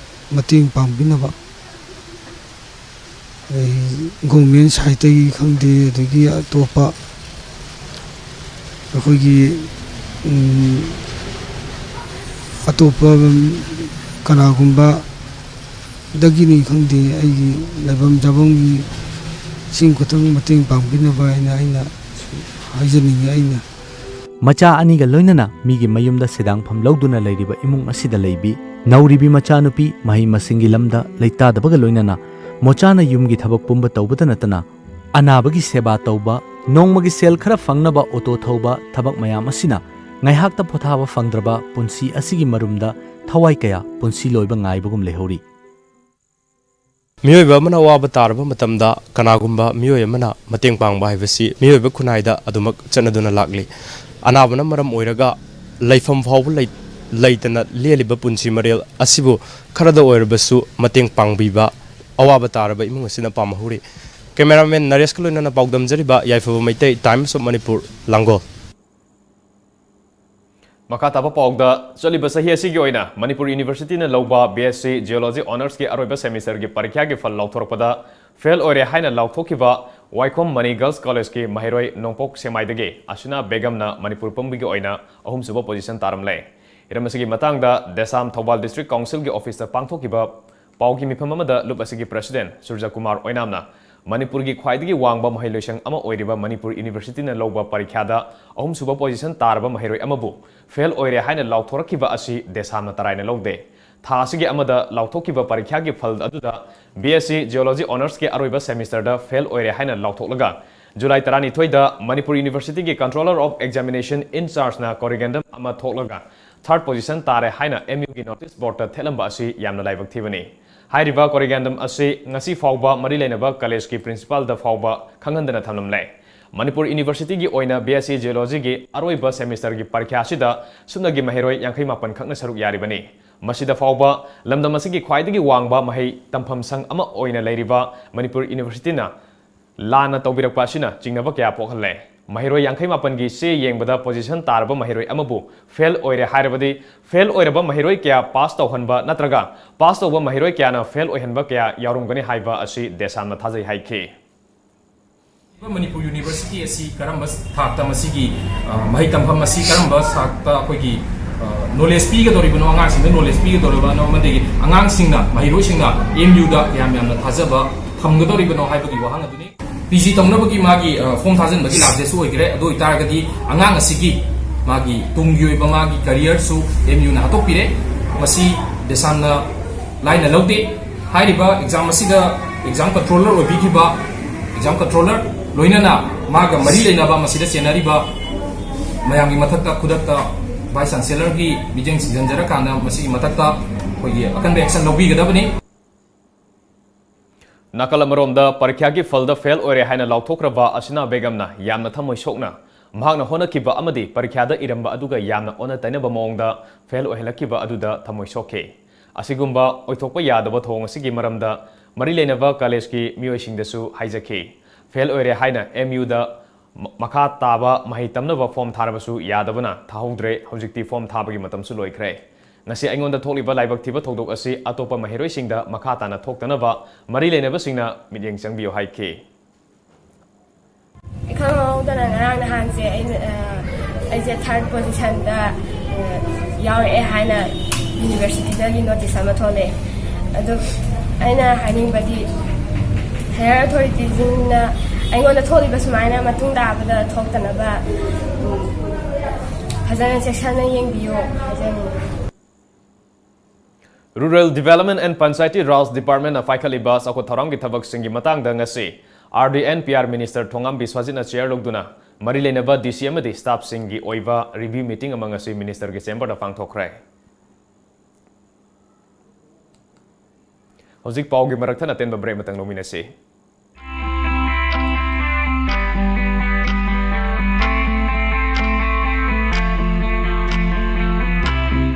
ꯃꯇꯦꯡ ꯄꯥꯡꯕꯤꯅꯕ ꯑꯩ ꯒꯣꯔꯃꯦꯟ ꯁꯥꯏꯠꯇꯒꯤ ꯈꯪꯗꯦ, ꯑꯗꯒꯤ ꯑꯇꯣꯞꯄ ꯑꯩꯈꯣꯏꯒꯤ, ꯎꯝ, ꯑꯇꯣꯞꯄ ꯀꯅꯥꯒꯨꯝꯕꯗꯒꯤꯅꯤ ꯈꯪꯗꯦ, ꯑꯩꯒꯤ ꯂꯩꯐꯝ ꯆꯥꯐꯝꯒꯤ ꯁꯤꯡ ꯈꯛꯇꯪ ꯃꯇꯦꯡ ꯄꯥꯡꯕꯤꯅꯕ ꯍꯥꯏꯅ ꯑꯩꯅ ꯍꯥꯏꯖꯅꯤꯡꯉꯤ꯫ ꯑꯩꯅ ꯃꯆꯥ ꯑꯅꯤꯒ ꯂꯣꯏꯅꯅ ꯃꯤꯒꯤ ꯃꯌꯨꯝꯗ ꯁꯦꯗꯥꯡꯐꯝ ꯂꯧꯗꯨꯅ ꯂꯩꯔꯤꯕ ꯏꯃꯨꯡ ꯑꯁꯤꯗ ꯂꯩꯕꯤ ꯅꯧꯔꯤꯕꯤ ꯃꯆꯥꯅꯨꯄꯤ ꯃꯍꯩ ꯃꯁꯤꯡꯒꯤ ꯂꯝꯗ ꯂꯩꯇꯥꯗꯕꯒ ꯂꯣꯏꯅꯅ ꯃꯣꯆꯥꯅ ꯌꯨꯝꯒꯤ ꯊꯕꯛ ꯄꯨꯝꯕ ꯇꯧꯕꯇ ꯅꯠꯇꯅ ꯑꯅꯥꯕꯒꯤ ꯁꯦꯕꯥ ꯇꯧꯕ, ꯅꯣꯡꯃꯒꯤ ꯁꯦꯜ ꯈꯔ ꯐꯪꯅꯕ ꯑꯣꯇꯣ ꯊꯧꯕ, ꯊꯕꯛ ꯃꯌꯥꯝ ꯑꯁꯤꯅ ꯉꯥꯏꯍꯥꯛꯇ ꯄꯣꯊꯥꯕ ꯐꯪꯗ꯭ꯔꯕ ꯄꯨꯟꯁꯤ ꯑꯁꯤꯒꯤ ꯃꯔꯨꯝꯗ ꯊꯋꯥꯏ ꯀꯌꯥ ꯄꯨꯟꯁꯤ ꯂꯣꯏꯕ ꯉꯥꯏꯕꯒꯨꯝ ꯂꯩꯍꯧꯔꯤ꯫ ꯃꯤꯑꯣꯏꯕ ꯑꯃꯅ ꯑꯋꯥꯕ ꯇꯥꯔꯕ ꯃꯇꯝꯗ ꯀꯅꯥꯒꯨꯝꯕ ꯃꯤꯑꯣꯏ ꯑꯃꯅ ꯃꯇꯦꯡ ꯄꯥꯡꯕ ꯍꯥꯏꯕꯁꯤ ꯃꯤꯑꯣꯏꯕ ꯈꯨꯟꯅꯥꯏꯗ ꯑꯗꯨꯃꯛ ꯆꯠꯅꯗꯨꯅ ꯂꯥꯛꯂꯤ꯫ ꯑꯅꯥꯕꯅ ꯃꯔꯝ ꯑꯣꯏꯔꯒ ꯂꯩꯐꯝ ꯐꯥꯎꯕ ꯂꯩ-, ꯂꯩꯇꯅ ꯂꯦꯜꯂꯤꯕ ꯄꯨꯟꯁꯤ ꯃꯔꯦꯜ ꯑꯁꯤꯕꯨ ꯈꯔꯗ ꯑꯣꯏꯔꯕꯁꯨ ꯃꯇꯦꯡ ꯄꯥꯡꯕꯤꯕ ꯑꯋꯥꯕ ꯇꯥꯔꯕ ꯏꯃꯨꯡ ꯑꯁꯤꯅ ꯄꯥꯝꯍꯧꯔꯤ꯫ Cameraman ꯅꯔꯦꯁꯀ ꯂꯣꯏꯅꯅ ꯄꯥꯎꯗꯝꯖꯔꯤꯕ ꯌꯥꯏꯐꯕ ꯃꯩꯇꯩ, Times of Manipur, ꯂꯥꯡꯒꯣꯜ꯫ ꯃꯈꯥ ꯇꯥꯕ ꯄꯥꯎꯗ, ꯆꯠꯂꯤꯕ ꯆꯍꯤ ꯑꯁꯤꯒꯤ ꯑꯣꯏꯅ ꯃꯅꯤꯄꯨꯔ ꯌꯨꯅꯤꯚꯔꯁꯤꯇꯤꯅ ꯂꯧꯕ B S C Geology Honours-ꯀꯤ ꯑꯔꯣꯏꯕ ꯁꯦꯃꯤꯁꯇꯔꯒꯤ ꯄꯔꯤꯈ꯭ꯌꯥꯒꯤ ꯐꯜ ꯂꯥꯎꯊꯣꯔꯛꯄꯗ ꯐꯦꯜ ꯑꯣꯏꯔꯦ ꯍꯥꯏꯅ ꯂꯥꯎꯊꯣꯛꯈꯤꯕ ꯋꯥꯏꯈꯣꯝ ꯃꯅꯤ ꯒꯔꯜꯁ ꯀꯣꯂꯦꯖꯀꯤ ꯃꯍꯩꯔꯣꯏ ꯅꯣꯡꯄꯣꯛ ꯁꯦꯛꯃꯥꯏꯗꯒꯤ ꯑꯁꯤꯅꯥ ꯕꯦꯒꯝꯅ ꯃꯅꯤꯄꯨꯔ ꯄꯨꯝꯕꯒꯤ ꯑꯣꯏꯅ ꯑꯍꯨꯝꯁꯨꯕ ꯄꯣꯖꯤꯁꯟ ꯇꯥꯔꯝꯂꯦ꯫ ꯍꯤꯔꯝ ꯑꯁꯤꯒꯤ ꯃꯇꯥꯡꯗ ꯗꯦꯁꯥꯝ ꯊꯧꯕꯥꯜ ꯗꯤꯁꯇ꯭ꯔꯤꯛ ꯀꯥꯎꯟꯁꯤꯜꯒꯤ ꯑꯣꯐꯤꯁꯇ ꯄꯥꯡꯊꯣꯛꯈꯤꯕ ꯄꯥꯎꯒꯤ ꯃꯤꯐꯝ ꯑꯃꯗ ꯂꯨꯞ ꯑꯁꯤꯒꯤ ꯄ꯭ꯔꯦꯁꯤꯗꯦꯟꯠ ꯁꯨꯔꯖ ꯀꯨꯃꯥꯔ ꯑꯣꯏꯅꯥꯝꯅ ꯃꯅꯤꯄꯨꯔꯒꯤ ꯈ꯭ꯋꯥꯏꯗꯒꯤ ꯋꯥꯡꯕ ꯃꯍꯩꯂꯣꯏꯁꯪ ꯑꯃ ꯑꯣꯏꯔꯤꯕ ꯃꯅꯤꯄꯨꯔ ꯌꯨꯅꯤꯚꯔꯁꯤꯇꯤꯅ ꯂꯧꯕ ꯄꯔꯤꯈ꯭ꯌꯥꯗ ꯑꯍꯨꯝꯁꯨꯕ ꯄꯣꯖꯤꯁꯟ ꯇꯥꯔꯕ ꯃꯍꯩꯔꯣꯏ ꯑꯃꯕꯨ ꯐꯦꯜ ꯑꯣꯏꯔꯦ ꯍꯥꯏꯅ ꯂꯥꯎꯊꯣꯔꯛꯈꯤꯕ ꯑꯁꯤ ꯗꯦꯁꯥꯝꯅ ꯇꯔꯥꯏꯅ ꯂꯧꯗꯦ꯫ ꯊꯥ ꯑꯁꯤꯒꯤ ꯑꯃꯗ ꯂꯥꯎꯊꯣꯛꯈꯤꯕ ꯄꯔꯤꯈ꯭ꯌꯥꯒꯤ ꯐꯜ ꯑꯗꯨꯗ B S C Geology Honours-ꯀꯤ ꯑꯔꯣꯏꯕ ꯁꯦꯃꯤꯁꯇꯔꯗ ꯐꯦꯜ ꯑꯣꯏꯔꯦ ꯍꯥꯏꯅ ꯂꯥꯎꯊꯣꯛꯂꯒ ꯖꯨꯂꯥꯏ ꯇꯔꯥꯅꯤꯊꯣꯏꯗ ꯃꯅꯤꯄꯨꯔ ꯌꯨꯅꯤꯚꯔꯁꯤꯇꯤꯒꯤ Controller of Examination in charge-ꯅ ꯀꯣꯔꯤꯒꯦꯟꯗꯝ ꯑꯃ ꯊꯣꯛꯂꯒ ꯊꯥꯔꯠ ꯄꯣꯖꯤꯁꯟ ꯇꯥꯔꯦ ꯍꯥꯏꯅ M U-ꯒꯤ ꯅꯣꯇꯤꯁ ꯕꯣꯔꯗꯇ ꯊꯦꯠꯂꯝꯕ ꯑꯁꯤ ꯌꯥꯝꯅ ꯂꯥꯏꯕꯛ ꯊꯤꯕꯅꯤ꯫ ꯍꯥꯏꯔꯤꯕ ꯀꯣꯔꯤꯒꯦꯟꯗꯝ ꯑꯁꯤ ꯉꯁꯤ ꯐꯥꯎꯕ ꯃꯔꯤ ꯂꯩꯅꯕ ꯀꯣꯂꯦꯖꯀꯤ ꯄ꯭ꯔꯤꯟꯁꯤꯄꯥꯜꯗ ꯐꯥꯎꯕ ꯈꯪꯍꯟꯗꯅ ꯊꯝꯂꯝꯂꯦ꯫ ꯃꯅꯤꯄꯨꯔ ꯌꯨꯅꯤꯚꯔꯁꯤꯇꯤꯒꯤ ꯑꯣꯏꯅ B S C Geology-ꯒꯤ ꯑꯔꯣꯏꯕ ꯁꯦꯃꯤꯁꯇꯔꯒꯤ ꯄꯔꯤꯈ꯭ꯌꯥ ꯑꯁꯤꯗ ꯁꯨꯞꯅꯒꯤ ꯃꯍꯩꯔꯣꯏ ꯌꯥꯡꯈꯩ ꯃꯥꯄꯟ ꯈꯛꯅ ꯁꯔꯨꯛ ꯌꯥꯔꯤꯕꯅꯤ꯫ ꯃꯁꯤꯗ ꯐꯥꯎꯕ ꯂꯝꯗꯝ ꯑꯁꯤꯒꯤ ꯈ꯭ꯋꯥꯏꯗꯒꯤ ꯋꯥꯡꯕ ꯃꯍꯩ ꯇꯝꯐꯝ ꯁꯪ ꯑꯃ ꯑꯣꯏꯅ ꯂꯩꯔꯤꯕ ꯃꯅꯤꯄꯨꯔ ꯌꯨꯅꯤꯚꯔꯁꯤꯇꯤꯅ ꯂꯥꯟꯅ ꯇꯧꯕꯤꯔꯛꯄ ꯑꯁꯤꯅ ꯆꯤꯡꯅꯕ ꯀꯌꯥ ꯄꯣꯛꯍꯜꯂꯦ꯫ ꯃꯍꯩꯔꯣꯏ ꯌꯥꯡꯈꯩ ꯃꯥꯄꯟꯒꯤ ꯆꯦ ꯌꯦꯡꯕꯗ ꯄꯣꯖꯤꯁꯟ ꯇꯥꯔꯕ ꯃꯍꯩꯔꯣꯏ ꯑꯃꯕꯨ ꯐꯦꯜ ꯑꯣꯏꯔꯦ ꯍꯥꯏꯔꯕꯗꯤ, ꯐꯦꯜ ꯑꯣꯏꯔꯕ ꯃꯍꯩꯔꯣꯏ ꯀꯌꯥ ꯄꯥꯁ ꯇꯧꯍꯟꯕ ꯅꯠꯇ꯭ꯔꯒ ꯄꯥꯁ ꯇꯧꯕ ꯃꯍꯩꯔꯣꯏ ꯀꯌꯥꯅ ꯐꯦꯜ ꯑꯣꯏꯍꯟꯕ ꯀꯌꯥ ꯌꯥꯎꯔꯝꯒꯅꯤ ꯍꯥꯏꯕ ꯑꯁꯤ ꯗꯦꯁꯥꯝꯅ ꯊꯥꯖꯩ ꯍꯥꯏꯈꯤ꯫ ꯃꯅꯤꯄꯨꯔ ꯌꯨꯅꯤꯚꯔꯁꯤꯇꯤ ꯑꯁꯤ ꯀꯔꯝꯕ ꯊꯥꯛꯇ ꯃꯁꯤꯒꯤ, ꯑ, ꯃꯍꯩ ꯇꯝꯐꯝ ꯑꯁꯤ ꯀꯔꯝꯕ ꯊꯥꯛꯇ ꯑꯩꯈꯣꯏꯒꯤ, ꯑ, ꯅꯣꯂꯦꯖ ꯄꯤꯒꯗꯧꯔꯤꯕꯅꯣ, ꯑꯉꯥꯡꯁꯤꯡꯗ ꯅꯣꯂꯦꯖ ꯄꯤꯒꯗꯧꯔꯤꯕꯅꯣ, ꯑꯃꯗꯤ ꯑꯉꯥꯡꯁꯤꯡꯅ, ꯃꯍꯩꯔꯣꯏꯁꯤꯡꯅ M U-ꯗ ꯀꯌꯥꯝ ꯌꯥꯝꯅ ꯊꯥꯖꯕ ꯊꯝꯒꯗꯧꯔꯤꯕꯅꯣ ꯍꯥꯏꯕꯒꯤ ꯋꯥꯍꯪ ꯑꯗꯨꯅꯤ꯫ ꯄꯤ ꯖꯤ ꯇꯧꯅꯕꯒꯤ ꯃꯥꯒꯤ, ꯑ, ꯐꯣꯝ ꯊꯥꯖꯤꯟꯕꯒꯤ ꯂꯥꯁ ꯗꯦꯠꯁꯨ ꯑꯣꯏꯈ꯭ꯔꯦ꯫ ꯑꯗꯨ ꯑꯣꯏꯇꯥꯔꯒꯗꯤ ꯑꯉꯥꯡ ꯑꯁꯤꯒꯤ ꯃꯥꯒꯤ ꯇꯨꯡꯒꯤ ꯑꯣꯏꯕ ꯃꯥꯒꯤ ꯀꯦꯔꯤꯌꯔꯁꯨ ꯑꯦꯝ ꯌꯨꯅ ꯍꯥꯠꯇꯣꯛꯄꯤꯔꯦ꯫ ꯃꯁꯤ ꯗꯦꯁꯥꯝꯅ ꯂꯥꯏꯅ ꯂꯧꯗꯦ꯫ ꯍꯥꯏꯔꯤꯕ ꯑꯦꯛꯖꯥꯝ ꯑꯁꯤꯗ ꯑꯦꯛꯖꯥꯝ ꯀꯟꯇ꯭ꯔꯣꯂꯔ ꯑꯣꯏꯕꯤꯈꯤꯕ ꯑꯦꯛꯖꯥꯝ ꯀꯟꯇ꯭ꯔꯣꯂꯔ, ꯂꯣꯏꯅꯅ ꯃꯥꯒ ꯃꯔꯤ ꯂꯩꯅꯕ ꯃꯁꯤꯗ ꯆꯦꯟꯅꯔꯤꯕ ꯃꯌꯥꯝꯒꯤ ꯃꯊꯛꯇ ꯈꯨꯗꯛꯇ ꯚꯥꯏꯁ ꯆꯥꯟꯁꯦꯂꯔꯒꯤ ꯃꯤꯠꯌꯦꯡ ꯁꯤꯖꯤꯟꯖꯔꯀꯥꯟꯗ ꯃꯁꯤꯒꯤ ꯃꯊꯛꯇ ꯑꯩꯈꯣꯏꯒꯤ ꯑꯀꯟꯕ ꯑꯦꯛꯁꯟ ꯂꯧꯕꯤꯒꯗꯕꯅꯤ꯫ ꯅꯥꯀꯜ ꯑꯃꯔꯣꯝꯗ ꯄꯔꯤꯈ꯭ꯌꯥꯒꯤ ꯐꯜꯗ ꯐꯦꯜ ꯑꯣꯏꯔꯦ ꯍꯥꯏꯅ ꯂꯥꯎꯊꯣꯛꯈ꯭ꯔꯕ ꯑꯁꯤꯅꯥ ꯕꯦꯒꯝꯅ ꯌꯥꯝꯅ ꯊꯃꯣꯏ ꯁꯣꯛꯅ ꯃꯍꯥꯛꯅ ꯍꯣꯠꯅꯈꯤꯕ ꯑꯃꯗꯤ ꯄꯔꯤꯈ꯭ꯌꯥꯗ ꯏꯔꯝꯕ ꯑꯗꯨꯒ ꯌꯥꯝꯅ ꯑꯣꯟꯅ ꯇꯩꯅꯕ ꯃꯑꯣꯡꯗ ꯐꯦꯜ ꯑꯣꯏꯍꯜꯂꯛꯈꯤꯕ ꯑꯗꯨꯗ ꯊꯃꯣꯏ ꯁꯣꯛꯈꯤ꯫ ꯑꯁꯤꯒꯨꯝꯕ ꯑꯣꯏꯊꯣꯛꯄ ꯌꯥꯗꯕ ꯊꯧꯑꯣꯡ ꯑꯁꯤꯒꯤ ꯃꯔꯝꯗ ꯃꯔꯤ ꯂꯩꯅꯕ ꯀꯣꯂꯦꯖꯀꯤ ꯃꯤꯑꯣꯏꯁꯤꯡꯗꯁꯨ ꯍꯥꯏꯖꯈꯤ꯫ ꯐꯦꯜ ꯑꯣꯏꯔꯦ ꯍꯥꯏꯅ ꯑꯦꯝ ꯌꯨꯗ ꯃ-, ꯃꯈꯥ ꯇꯥꯕ ꯃꯍꯩ ꯇꯝꯅꯕ ꯐꯣꯝ ꯊꯥꯔꯕꯁꯨ ꯌꯥꯗꯕꯅ ꯊꯥꯍꯧꯗ꯭ꯔꯦ꯫ ꯍꯧꯖꯤꯛꯇꯤ ꯐꯣꯝ ꯊꯥꯕꯒꯤ ꯃꯇꯝꯁꯨ ꯂꯣꯏꯈ꯭ꯔꯦ꯫ ꯉꯁꯤ ꯑꯩꯉꯣꯟꯗ ꯊꯣꯛꯂꯤꯕ ꯂꯥꯏꯕꯛ ꯊꯤꯕ ꯊꯧꯗꯣꯛ ꯑꯁꯤ ꯑꯇꯣꯞꯄ ꯃꯍꯩꯔꯣꯏꯁꯤꯡꯗ ꯃꯈꯥ ꯇꯥꯅ ꯊꯣꯛꯇꯅꯕ ꯃꯔꯤ ꯂꯩꯅꯕꯁꯤꯡꯅ ꯃꯤꯠꯌꯦꯡ ꯆꯪꯕꯤꯌꯨ ꯍꯥꯏꯈꯤ꯫ ꯏꯈꯪ ꯈꯪꯍꯧꯗꯅ ꯉꯔꯥꯡ ꯅꯍꯥꯟꯁꯦ ꯑꯩꯅ, ꯑ, ꯑꯩꯁꯦ ꯊꯥꯔꯠ ꯄꯣꯖꯤꯁꯟꯗ, ꯑ, ꯌꯥꯎꯔꯛꯑꯦ ꯍꯥꯏꯅ ꯌꯨꯅꯤꯚꯔꯁꯤꯇꯤꯗꯒꯤ ꯅꯣꯇꯤꯁ ꯑꯃ ꯊꯣꯛꯂꯛꯑꯦ꯫ ꯑꯗꯨ ꯑꯩꯅ ꯍꯥꯏꯅꯤꯡꯕꯗꯤ ꯍꯥꯌꯔ ꯑꯣꯊꯣꯔꯤꯇꯤꯁꯤꯡꯅ ꯑꯩꯉꯣꯟꯗ ꯊꯣꯛꯂꯤꯕ ꯁꯨꯃꯥꯏꯅ ꯃꯇꯨꯡ ꯇꯥꯕꯗ ꯊꯣꯛꯇꯅꯕ, ꯎꯝ, ꯐꯖꯅ ꯆꯦꯛꯁꯟꯅ ꯌꯦꯡꯕꯤꯌꯨ ꯍꯥꯏꯖꯅꯤꯡꯉꯤ꯫ Rural Development and Panchayati Raj Department ꯅ ꯄꯥꯏꯈꯠꯂꯤꯕ ꯆꯥꯎꯈꯠ ꯊꯧꯔꯥꯡꯒꯤ ꯊꯕꯛꯁꯤꯡꯒꯤ ꯃꯇꯥꯡꯗ ꯉꯁꯤ R D and P R Minister Thongam ꯕꯤꯁ꯭ꯋꯥꯖꯤꯠꯅ ꯆꯦꯌꯔ ꯂꯧꯗꯨꯅ ꯃꯔꯤ ꯂꯩꯅꯕ D C ꯑꯃꯗꯤ staff ꯁꯤꯡꯒꯤ ꯑꯣꯏꯕ review meeting ꯑꯃ ꯉꯁꯤ minister ꯒꯤ chamber ꯗ ꯄꯥꯡꯊꯣꯛꯈ꯭ꯔꯦ꯫ ꯍꯧꯖꯤꯛ ꯄꯥꯎꯒꯤ ꯃꯔꯛ ꯊꯠꯅ ꯑꯇꯦꯟꯕ break ꯑꯃꯇꯪ ꯂꯧꯃꯤꯟꯅꯁꯤ꯫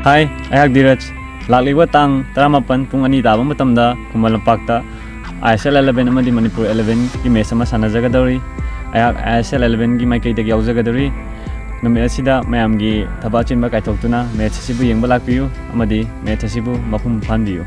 Hi, ꯑꯩꯍꯥꯛ ꯙꯤꯔꯖ꯫ ꯂꯥꯛꯂꯤꯕ ꯇꯥꯡ ꯇꯔꯥꯃꯥꯄꯟ ꯄꯨꯡ ꯑꯅꯤ ꯇꯥꯕ ꯃꯇꯝꯗ ꯈꯨꯃꯟ ꯂꯝꯄꯥꯛꯇ I S L eleven ꯑꯃꯗꯤ ꯃꯅꯤꯄꯨꯔ eleven ꯒꯤ match ꯑꯃ ꯁꯥꯟꯅꯖꯒꯗꯧꯔꯤ꯫ ꯑꯩꯍꯥꯛ I S L eleven ꯒꯤ ꯃꯥꯏꯀꯩꯗꯒꯤ ꯌꯥꯎꯖꯒꯗꯧꯔꯤ꯫ ꯅꯨꯃꯤꯠ ꯑꯁꯤꯗ ꯃꯌꯥꯝꯒꯤ ꯊꯕꯛ ꯑꯆꯤꯟꯕ ꯀꯥꯏꯊꯣꯛꯇꯨꯅ match ꯑꯁꯤꯕꯨ ꯌꯦꯡꯕ ꯂꯥꯛꯄꯤꯌꯨ ꯑꯃꯗꯤ match ꯑꯁꯤꯕꯨ ꯃꯄꯨꯡ ꯐꯥꯍꯟꯕꯤꯌꯨ꯫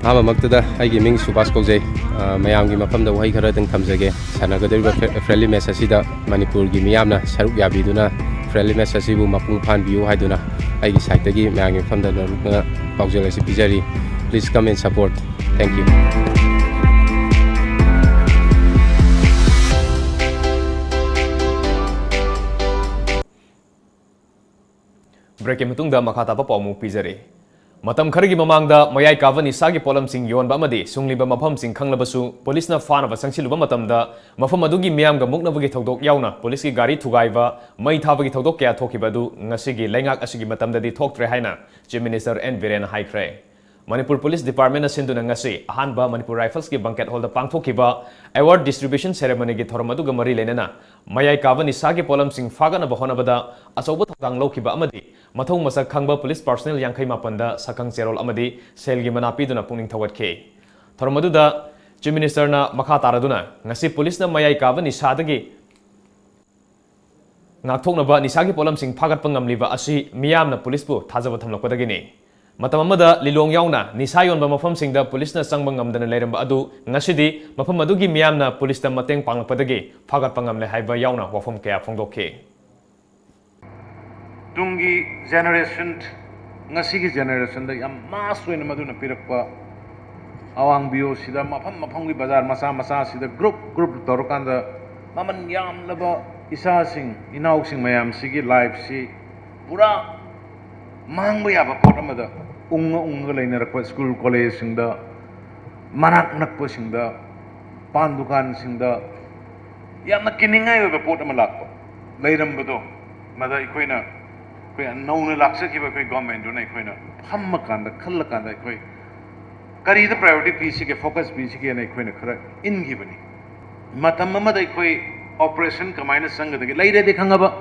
ꯑꯍꯥꯟꯕꯃꯛꯇꯗ ꯑꯩꯒꯤ ꯃꯤꯡ ꯁꯨꯕꯥꯁ ꯀꯧꯖꯩ꯫ ꯑ, ꯃꯌꯥꯝꯒꯤ ꯃꯐꯝꯗ ꯋꯥꯍꯩ ꯈꯔꯗꯪ ꯊꯝꯖꯒꯦ꯫ ꯁꯥꯟꯅꯒꯗꯧꯔꯤꯕ ꯐ꯭ꯔꯦ-, friendly match ꯑꯁꯤꯗ ꯃꯅꯤꯄꯨꯔꯒꯤ ꯃꯤꯌꯥꯝꯅ ꯁꯔꯨꯛ ꯌꯥꯕꯤꯗꯨꯅ friendly match ꯑꯁꯤꯕꯨ ꯃꯄꯨꯡ ꯐꯥꯍꯟꯕꯤꯌꯨ ꯍꯥꯏꯗꯨꯅ ꯑꯩꯒꯤ side ꯇꯒꯤ ꯃꯌꯥꯝꯒꯤ ꯃꯐꯝꯗ ꯅꯣꯂꯨꯛꯅ ꯄꯥꯎꯖꯦꯜ ꯑꯁꯤ ꯄꯤꯖꯔꯤ꯫ Please come and support. Thank you. ꯕ꯭ꯔꯦꯛꯀꯤ ꯃꯇꯨꯡꯗ ꯃꯈꯥ ꯇꯥꯕ ꯄꯥꯎ ꯑꯃꯨꯛ ꯄꯤꯖꯔꯤ꯫ ꯃꯇꯝ ꯈꯔꯒꯤ ꯃꯃꯥꯡꯗ ꯃꯌꯥꯏ ꯀꯥꯕ ꯅꯤꯁꯥꯒꯤ ꯄꯣꯠꯂꯝꯁꯤꯡ ꯌꯣꯟꯕ ꯑꯃꯗꯤ ꯁꯨꯡꯂꯤꯕ ꯃꯐꯝꯁꯤꯡ ꯈꯪꯂꯕꯁꯨ, ꯄꯨꯂꯤꯁꯅ ꯐꯥꯅꯕ ꯆꯪꯁꯤꯜꯂꯨꯕ ꯃꯇꯝꯗ ꯃꯐꯝ ꯑꯗꯨꯒꯤ ꯃꯤꯌꯥꯝꯒ ꯃꯨꯛꯅꯕꯒꯤ ꯊꯧꯗꯣꯛ ꯌꯥꯎꯅ ꯄꯨꯂꯤꯁꯀꯤ ꯒꯥꯔꯤ ꯊꯨꯒꯥꯏꯕ, ꯃꯩ ꯊꯥꯕꯒꯤ ꯊꯧꯗꯣꯛ ꯀꯌꯥ ꯊꯣꯛꯈꯤꯕ ꯑꯗꯨ ꯉꯁꯤꯒꯤ ꯂꯩꯉꯥꯛ ꯑꯁꯤꯒꯤ ꯃꯇꯝꯗꯗꯤ ꯊꯣꯛꯇ꯭ꯔꯦ ꯍꯥꯏꯅ Chief Minister ꯑꯦꯟ ꯕꯤꯔꯦꯟꯅ ꯍꯥꯏꯈ꯭ꯔꯦ꯫ ꯃꯅꯤꯄꯨꯔ ꯄꯨꯂꯤꯁ ꯗꯤꯄꯥꯔꯠꯃꯦꯟꯅ ꯁꯤꯟꯗꯨꯅ ꯉꯁꯤ ꯑꯍꯥꯟꯕ ꯃꯅꯤꯄꯨꯔ ꯔꯥꯏꯐꯜꯁꯀꯤ ꯕꯪꯀꯦꯠ ꯍꯣꯜꯗ ꯄꯥꯡꯊꯣꯛꯈꯤꯕ ꯑꯦꯋꯥꯔꯗ ꯗꯤꯁꯇ꯭ꯔꯤꯕ꯭ꯌꯨꯁꯟ ꯁꯦꯔꯦꯃꯣꯅꯤꯒꯤ ꯊꯧꯔꯝ ꯑꯗꯨꯒ ꯃꯔꯤ ꯂꯩꯅꯅ ꯃꯌꯥꯏ ꯀꯥꯕ ꯅꯤꯁꯥꯒꯤ ꯄꯣꯠꯂꯝꯁꯤꯡ ꯐꯥꯒꯠꯅꯕ ꯍꯣꯠꯅꯕꯗ ꯑꯆꯧꯕ ꯊꯧꯗꯥꯡ ꯂꯧꯈꯤꯕ ꯑꯃꯗꯤ ꯃꯊꯧ ꯃꯁꯛ ꯈꯪꯕ ꯄꯨꯂꯤꯁ ꯄꯥꯔꯁꯣꯅꯦꯜ ꯌꯥꯡꯈꯩ ꯃꯥꯄꯟꯗ ꯁꯛꯈꯪ ꯆꯦꯔꯣꯜ ꯑꯃꯗꯤ ꯁꯦꯜꯒꯤ ꯃꯅꯥ ꯄꯤꯗꯨꯅ ꯄꯨꯛꯅꯤꯡ ꯊꯧꯒꯠꯈꯤ꯫ ꯊꯧꯔꯝ ꯑꯗꯨꯗ Chief Minister ꯅ ꯃꯈꯥ ꯇꯥꯔꯗꯨꯅ ꯉꯁꯤ ꯄꯨꯂꯤꯁꯅ ꯃꯌꯥꯏ ꯀꯥꯕ ꯅꯤꯁꯥꯗꯒꯤ ꯉꯥꯛꯊꯣꯛꯅꯕ ꯅꯤꯁꯥꯒꯤ ꯄꯣꯠꯂꯝꯁꯤꯡ ꯐꯥꯒꯠꯄ ꯉꯝꯂꯤꯕ ꯑꯁꯤ ꯃꯤꯌꯥꯝꯅ ꯄꯨꯂꯤꯁꯄꯨ ꯊꯥꯖꯕ ꯊꯝꯂꯛꯄꯗꯒꯤꯅꯤ꯫ ꯃꯇꯝ ꯑꯃꯗ ꯂꯤꯂꯣꯡ ꯌꯥꯎꯅ ꯅꯤꯁꯥ ꯌꯣꯟꯕ ꯃꯐꯝꯁꯤꯡꯗ ꯄꯨꯂꯤꯁꯅ ꯆꯪꯕ ꯉꯝꯗꯅ ꯂꯩꯔꯝꯕ ꯑꯗꯨ ꯉꯁꯤꯗꯤ ꯃꯐꯝ ꯑꯗꯨꯒꯤ ꯃꯤꯌꯥꯝꯅ ꯄꯨꯂꯤꯁꯇ ꯃꯇꯦꯡ ꯄꯥꯡꯂꯛꯄꯗꯒꯤ ꯐꯥꯒꯠꯄ ꯉꯝꯂꯦ ꯍꯥꯏꯕ ꯌꯥꯎꯅ ꯋꯥꯐꯝ ꯀꯌꯥ ꯐꯣꯡꯗꯣꯛꯈꯤ꯫ ꯇꯨꯡꯒꯤ ꯖꯦꯅꯦꯔꯦꯁꯟ, ꯉꯁꯤꯒꯤ ꯖꯦꯅꯦꯔꯦꯁꯟꯗ ꯌꯥꯝ ꯃꯥꯁ ꯑꯣꯏꯅ ꯃꯗꯨꯅ ꯄꯤꯔꯛꯄ ꯑꯋꯥꯡ ꯕꯤꯌꯣꯁꯤꯗ ꯃꯐꯝ ꯃꯐꯝꯒꯤ ꯕꯖꯥꯔ ꯃꯆꯥ ꯃꯆꯥꯁꯤꯗ ꯒ꯭ꯔꯨꯞ ꯒ꯭ꯔꯨꯞ ꯇꯧꯔꯀꯥꯟꯗ ꯃꯃꯜ ꯌꯥꯝꯂꯕ ꯏꯆꯥꯁꯤꯡ ꯏꯅꯥꯎꯁꯤꯡ ꯃꯌꯥꯝꯁꯤꯒꯤ ꯂꯥꯏꯐꯁꯤ ꯄꯨꯔꯥ ꯃꯥꯡꯕ ꯌꯥꯕ ꯄꯣꯠ ꯑꯃꯗ ꯎꯪꯉ ꯎꯪꯉꯒ ꯂꯩꯅꯔꯛꯄ ꯁ꯭ꯀꯨꯜ ꯀꯣꯂꯦꯖꯁꯤꯡꯗ, ꯃꯅꯥꯛ ꯅꯛꯄꯁꯤꯡꯗ, ꯄꯥꯟ ꯗꯨꯀꯥꯟꯁꯤꯡꯗ ꯌꯥꯝꯅ ꯀꯤꯅꯤꯡꯉꯥꯏ ꯑꯣꯏꯕ ꯄꯣꯠ ꯑꯃ ꯂꯥꯛꯄ ꯂꯩꯔꯝꯕꯗꯣ, ꯃꯗ ꯑꯩꯈꯣꯏꯅ, ꯑꯩꯈꯣꯏ ꯅꯧꯅ ꯂꯥꯛꯆꯈꯤꯕ ꯑꯩꯈꯣꯏ ꯒꯣꯔꯃꯦꯟꯗꯨꯅ ꯑꯩꯈꯣꯏꯅ ꯐꯝꯃꯀꯥꯟꯗ, ꯈꯜꯂꯀꯥꯟꯗ ꯑꯩꯈꯣꯏ ꯀꯔꯤꯗ ꯄ꯭ꯔꯥꯏꯌꯣꯔꯤꯇꯤ ꯄꯤꯁꯤꯒꯦ, ꯐꯣꯀꯁ ꯄꯤꯁꯤꯒꯦꯅ ꯑꯩꯈꯣꯏꯅ ꯈꯔ ꯏꯟꯈꯤꯕꯅꯤ꯫ ꯃꯇꯝ ꯑꯃꯗ ꯑꯩꯈꯣꯏ ꯑꯣꯄꯔꯦꯁꯟ ꯀꯃꯥꯏꯅ ꯆꯪꯒꯗꯒꯦ ꯂꯩꯔꯦꯗꯤ ꯈꯪꯉꯕ,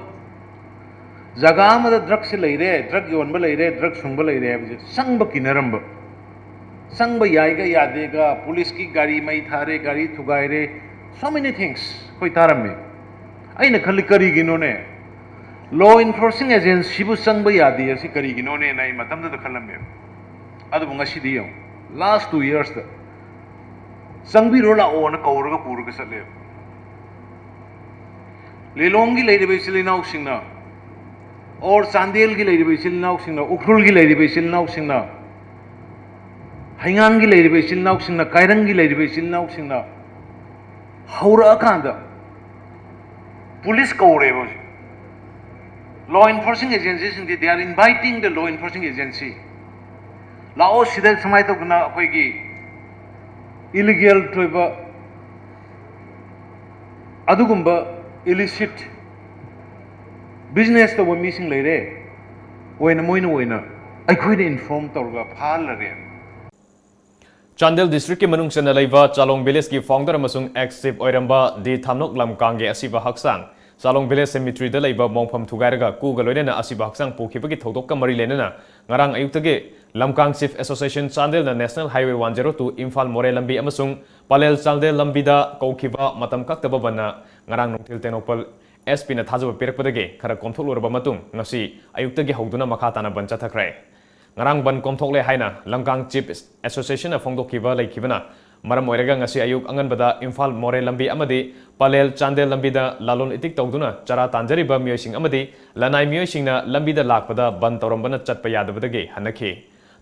ꯖꯒꯥ ꯑꯃꯗ ꯗ꯭ꯔꯒꯁꯦ ꯂꯩꯔꯦ, ꯗ꯭ꯔꯒ ꯌꯣꯟꯕ ꯂꯩꯔꯦ, ꯗ꯭ꯔꯒ ꯁꯨꯡꯕ ꯂꯩꯔꯦ ꯍꯥꯏꯕꯁꯦ ꯆꯪꯕ ꯀꯤꯅꯔꯝꯕ, ꯆꯪꯕ ꯌꯥꯏꯒ ꯌꯥꯗꯦꯒ, ꯄꯨꯂꯤꯁꯀꯤ ꯒꯥꯔꯤ ꯃꯩ ꯊꯥꯔꯦ, ꯒꯥꯔꯤ ꯊꯨꯒꯥꯏꯔꯦ, so many things ꯑꯩꯈꯣꯏ ꯇꯥꯔꯝꯃꯤ꯫ ꯑꯩꯅ ꯈꯜꯂꯤ, ꯀꯔꯤꯒꯤꯅꯣꯅꯦ, ꯂꯣ ꯏꯟꯐꯣꯔꯁꯤꯡ ꯑꯦꯖꯦꯟꯁꯤꯕꯨ ꯆꯪꯕ ꯌꯥꯗꯦ ꯑꯁꯤ ꯀꯔꯤꯒꯤꯅꯣꯅꯦꯅ ꯑꯩ ꯃꯇꯝꯗꯨꯗ ꯈꯜꯂꯝꯃꯦꯕ꯫ ꯑꯗꯨꯕꯨ ꯉꯁꯤꯗꯤ ꯌꯦꯡꯉꯨ, ꯂꯥꯁ ꯇꯨ ꯌꯔꯁꯇ ꯆꯪꯕꯤꯔꯣ ꯂꯥꯛꯑꯣꯅ ꯀꯧꯔꯒ ꯄꯨꯔꯒ ꯆꯠꯂꯦꯕ꯫ ꯂꯤꯂꯣꯡꯒꯤ ꯂꯩꯔꯤꯕ ꯏꯆꯤꯜ ꯏꯅꯥꯎꯁꯤꯡꯅ, ꯑꯣꯔ ꯆꯥꯟꯗꯦꯜꯒꯤ ꯂꯩꯔꯤꯕ ꯏꯆꯤꯜ ꯏꯅꯥꯎꯁꯤꯡꯅ, ꯎꯈ꯭ꯔꯨꯜꯒꯤ ꯂꯩꯔꯤꯕ ꯏꯆꯤꯜ ꯏꯅꯥꯎꯁꯤꯡꯅ, ꯍꯩꯉꯥꯡꯒꯤ ꯂꯩꯔꯤꯕ ꯏꯆꯤꯜ ꯏꯅꯥꯎꯁꯤꯡꯅ, ꯀꯥꯏꯔꯪꯒꯤ ꯂꯩꯔꯤꯕ ꯏꯆꯤꯜ ꯏꯅꯥꯎꯁꯤꯡꯅ ꯍꯧꯔꯛꯑꯀꯥꯟꯗ ꯄꯨꯂꯤꯁ ꯀꯧꯔꯦꯕ ꯍꯧꯖꯤꯛ꯫ Law enforcing agencyꯁꯤꯡꯗꯤ they are inviting the law enforcing agency. ꯂꯥꯛꯑꯣ, ꯁꯤꯗ ꯁꯨꯃꯥꯏꯅ ꯇꯧꯗꯅ ꯑꯩꯈꯣꯏꯒꯤ illegal ꯑꯣꯏꯕ ꯑꯗꯨꯒꯨꯝꯕ illicit business ꯇꯧꯕ ꯃꯤꯁꯤꯡ ꯂꯩꯔꯦ, ꯑꯣꯏꯅ ꯃꯣꯏꯅ ꯑꯣꯏꯅ ꯑꯩꯈꯣꯏꯅ inform ꯇꯧꯔꯒ ꯐꯥꯍꯜꯂꯔꯦ꯫ ꯆꯥꯟꯗꯦꯜ districtꯀꯤ ꯃꯅꯨꯡ ꯆꯟꯅ ꯂꯩꯕ ꯆꯥꯂꯣꯡ villageꯀꯤ founder ꯑꯃꯁꯨꯡ ex chief ꯑꯣꯏꯔꯝꯕ ꯗꯤ ꯊꯥꯝꯅꯣꯛ ꯂꯝꯀꯥꯡꯒꯤ ꯑꯁꯤꯕ ꯍꯛꯆꯥꯡ ꯆꯥꯂꯣꯡ village cemeteryꯗ ꯂꯩꯕ ꯃꯣꯡꯐꯝ ꯊꯨꯒꯥꯏꯔꯒ ꯀꯨꯒ ꯂꯣꯏꯅꯅ ꯑꯁꯤꯕ ꯍꯛꯆꯥꯡ ꯄꯨꯈꯤꯕꯒꯤ ꯊꯧꯗꯣꯛꯀ ꯃꯔꯤ ꯂꯩꯅꯅ ꯉꯔꯥꯡ ꯑꯌꯨꯛꯇꯒꯤ ꯂꯝꯀꯥꯡ Chief Association ꯆꯥꯟꯗꯦꯜꯅ National Highway one zero two Imphal ꯃꯣꯔꯦ ꯂꯝꯕꯤ ꯑꯃꯁꯨꯡ ꯄꯂꯦꯜ ꯆꯥꯟꯗꯦꯜ ꯂꯝꯕꯤꯗ ꯀꯧꯈꯤꯕ ꯃꯇꯝ ꯀꯛꯇꯕ ꯕꯟꯅ ꯉꯔꯥꯡ ꯅꯨꯡꯊꯤꯜ ꯇꯦꯡꯅꯧꯄꯜ SPꯅ ꯊꯥꯖꯕ ꯄꯤꯔꯛꯄꯗꯒꯤ ꯈꯔ ꯀꯣꯝꯊꯣꯛꯂꯨꯔꯕ ꯃꯇꯨꯡ ꯉꯁꯤ ꯑꯌꯨꯛꯇꯒꯤ ꯍꯧꯗꯨꯅ ꯃꯈꯥ ꯇꯥꯅ ꯕꯟ ꯆꯠꯊꯈ꯭ꯔꯦ꯫ ꯉꯔꯥꯡ ꯕꯟ ꯀꯣꯝꯊꯣꯛꯂꯦ ꯍꯥꯏꯅ ꯂꯝꯀꯥꯡ Chief Associationꯅ ꯐꯣꯡꯗꯣꯛꯈꯤꯕ ꯂꯩꯈꯤꯕꯅ ꯃꯔꯝ ꯑꯣꯏꯔꯒ ꯉꯁꯤ ꯑꯌꯨꯛ ꯑꯉꯟꯕꯗ ꯏꯝꯐꯥꯜ ꯃꯣꯔꯦ ꯂꯝꯕꯤ ꯑꯃꯗꯤ ꯄꯂꯦꯜ ꯆꯥꯟꯗꯦꯜ ꯂꯝꯕꯤꯗ ꯂꯂꯣꯟ ꯏꯇꯤꯛ ꯇꯧꯗꯨꯅ ꯆꯔꯥ ꯇꯥꯟꯖꯔꯤꯕ ꯃꯤꯑꯣꯏꯁꯤꯡ ꯑꯃꯗꯤ ꯂꯅꯥꯏ ꯃꯤꯑꯣꯏꯁꯤꯡꯅ ꯂꯝꯕꯤꯗ ꯂꯥꯛꯄꯗ ꯕꯟ ꯇꯧꯔꯝꯕꯅ ꯆꯠꯄ ꯌꯥꯗꯕꯗꯒꯤ ꯍꯟꯅꯈꯤ꯫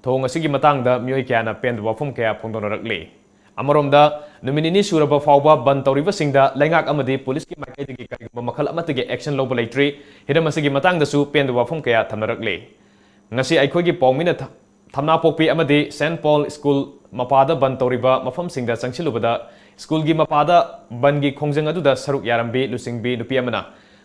ꯊꯧꯑꯣꯡ ꯑꯁꯤꯒꯤ ꯃꯇꯥꯡꯗ ꯃꯤꯑꯣꯏ ꯀꯌꯥꯅ ꯄꯦꯟꯗꯕ ꯋꯥꯐꯝ ꯀꯌꯥ ꯐꯣꯡꯗꯣꯛꯅꯔꯛꯂꯤ꯫ ꯑꯃꯔꯣꯝꯗ ꯅꯨꯃꯤꯠ ꯅꯤꯅꯤ ꯁꯨꯔꯕ ꯐꯥꯎꯕ ꯕꯟ ꯇꯧꯔꯤꯕꯁꯤꯡꯗ ꯂꯩꯉꯥꯛ ꯑꯃꯗꯤ ꯄꯨꯂꯤꯁꯀꯤ ꯃꯥꯏꯀꯩꯗꯒꯤ ꯀꯔꯤꯒꯨꯝꯕ ꯃꯈꯜ ꯑꯃꯠꯇꯒꯤ action ꯂꯧꯕ ꯂꯩꯇ꯭ꯔꯤ꯫ ꯍꯤꯔꯝ ꯑꯁꯤꯒꯤ ꯃꯇꯥꯡꯗꯁꯨ ꯄꯦꯟꯗꯕ ꯋꯥꯐꯝ ꯀꯌꯥ ꯊꯝꯅꯔꯛꯂꯤ꯫ ꯉꯁꯤ ꯑꯩꯈꯣꯏꯒꯤ ꯄꯥꯎꯃꯤꯅ ꯊ- ꯊꯝꯅꯥꯄꯣꯛꯄꯤ ꯑꯃꯗꯤ Saint Paul School ꯃꯄꯥꯗ ꯕꯟ ꯇꯧꯔꯤꯕ ꯃꯐꯝꯁꯤꯡꯗ ꯆꯪꯁꯤꯜꯂꯨꯕꯗ schoolꯒꯤ ꯃꯄꯥꯗ ꯕꯟꯒꯤ ꯈꯣꯡꯖꯪ ꯑꯗꯨꯗ ꯁꯔꯨꯛ ꯌꯥꯔꯝꯕꯤ ꯂꯨꯆꯤꯡꯕꯤ ꯅꯨꯄꯤ ꯑꯃꯅ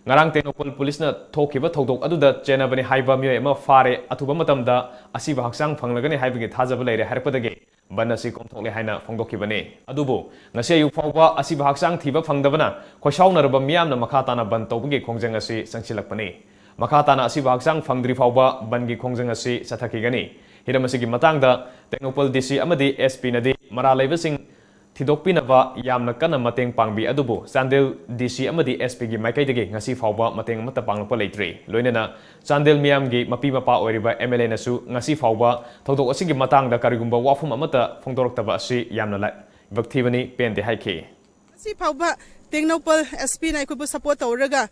ꯉꯔꯥꯡ ꯇꯦꯡꯅꯧꯄꯜ ꯄꯨꯂꯤꯁꯅ ꯊꯣꯛꯈꯤꯕ ꯊꯧꯗꯣꯛ ꯑꯗꯨꯗ ꯆꯦꯟꯅꯕꯅꯤ ꯍꯥꯏꯕ ꯃꯤꯑꯣꯏ ꯑꯃ ꯐꯥꯔꯦ, ꯑꯊꯨꯕ ꯃꯇꯝꯗ ꯑꯁꯤꯕ ꯍꯛꯆꯥꯡ ꯐꯪꯂꯒꯅꯤ ꯍꯥꯏꯕꯒꯤ ꯊꯥꯖꯕ ꯂꯩꯔꯦ ꯍꯥꯏꯔꯛꯄꯗꯒꯤ ꯕꯟ ꯑꯁꯤ ꯀꯣꯝꯊꯣꯛꯂꯦ ꯍꯥꯏꯅ ꯐꯣꯡꯗꯣꯛꯈꯤꯕꯅꯤ꯫ ꯑꯗꯨꯕꯨ ꯉꯁꯤ ꯑꯌꯨꯛ ꯐꯥꯎꯕ ꯑꯁꯤꯕ ꯍꯛꯆꯥꯡ ꯊꯤꯕ ꯐꯪꯗꯕꯅ ꯈꯣꯏꯁꯥꯎꯅꯔꯕ ꯃꯤꯌꯥꯝꯅ ꯃꯈꯥ ꯇꯥꯅ ꯕꯟ ꯇꯧꯕꯒꯤ ꯈꯣꯡꯖꯪ ꯑꯁꯤ ꯆꯪꯁꯤꯜꯂꯛꯄꯅꯤ꯫ ꯃꯈꯥ ꯇꯥꯅ ꯑꯁꯤꯕ ꯍꯛꯆꯥꯡ ꯐꯪꯗ꯭ꯔꯤ ꯐꯥꯎꯕ ꯕꯟꯒꯤ ꯈꯣꯡꯖꯪ ꯑꯁꯤ ꯆꯠꯊꯈꯤꯒꯅꯤ꯫ ꯍꯤꯔꯝ ꯑꯁꯤꯒꯤ ꯃꯇꯥꯡꯗ ꯇꯦꯡꯅꯧꯄꯜ DC ꯑꯃꯗꯤ SPꯅꯗꯤ ꯃꯔꯥꯜ ꯂꯩꯕꯁꯤꯡ ꯊꯤꯗꯣꯛꯄꯤꯅꯕ ꯌꯥꯝꯅ ꯀꯟꯅ ꯃꯇꯦꯡ ꯄꯥꯡꯕꯤ, ꯑꯗꯨꯕꯨ ꯆꯥꯟꯗꯦꯜ DC ꯑꯃꯗꯤ SPꯒꯤ ꯃꯥꯏꯀꯩꯗꯒꯤ ꯉꯁꯤ ꯐꯥꯎꯕ ꯃꯇꯦꯡ ꯑꯃꯠꯇ ꯄꯥꯡꯂꯛꯄ ꯂꯩꯇ꯭ꯔꯤ꯫ ꯂꯣꯏꯅꯅ ꯆꯥꯟꯗꯦꯜ ꯃꯤꯌꯥꯝꯒꯤ ꯃꯄꯤ ꯃꯄꯥ ꯑꯣꯏꯔꯤꯕ MLAꯅꯁꯨ ꯉꯁꯤ ꯐꯥꯎꯕ ꯊꯧꯗꯣꯛ ꯑꯁꯤꯒꯤ ꯃꯇꯥꯡꯗ ꯀꯔꯤꯒꯨꯝꯕ ꯋꯥꯐꯝ ꯑꯃꯠꯇ ꯐꯣꯡꯗꯣꯔꯛꯇꯕ ꯑꯁꯤ ꯌꯥꯝꯅ ꯂꯥꯏꯕꯛ ꯊꯤꯕꯅꯤ, ꯄꯦꯟꯗꯦ ꯍꯥꯏꯈꯤ꯫ ꯉꯁꯤ ꯐꯥꯎꯕ ꯇꯦꯡꯅꯧꯄꯜ SPꯅ ꯑꯩꯈꯣꯏꯕꯨ support ꯇꯧꯔꯒ,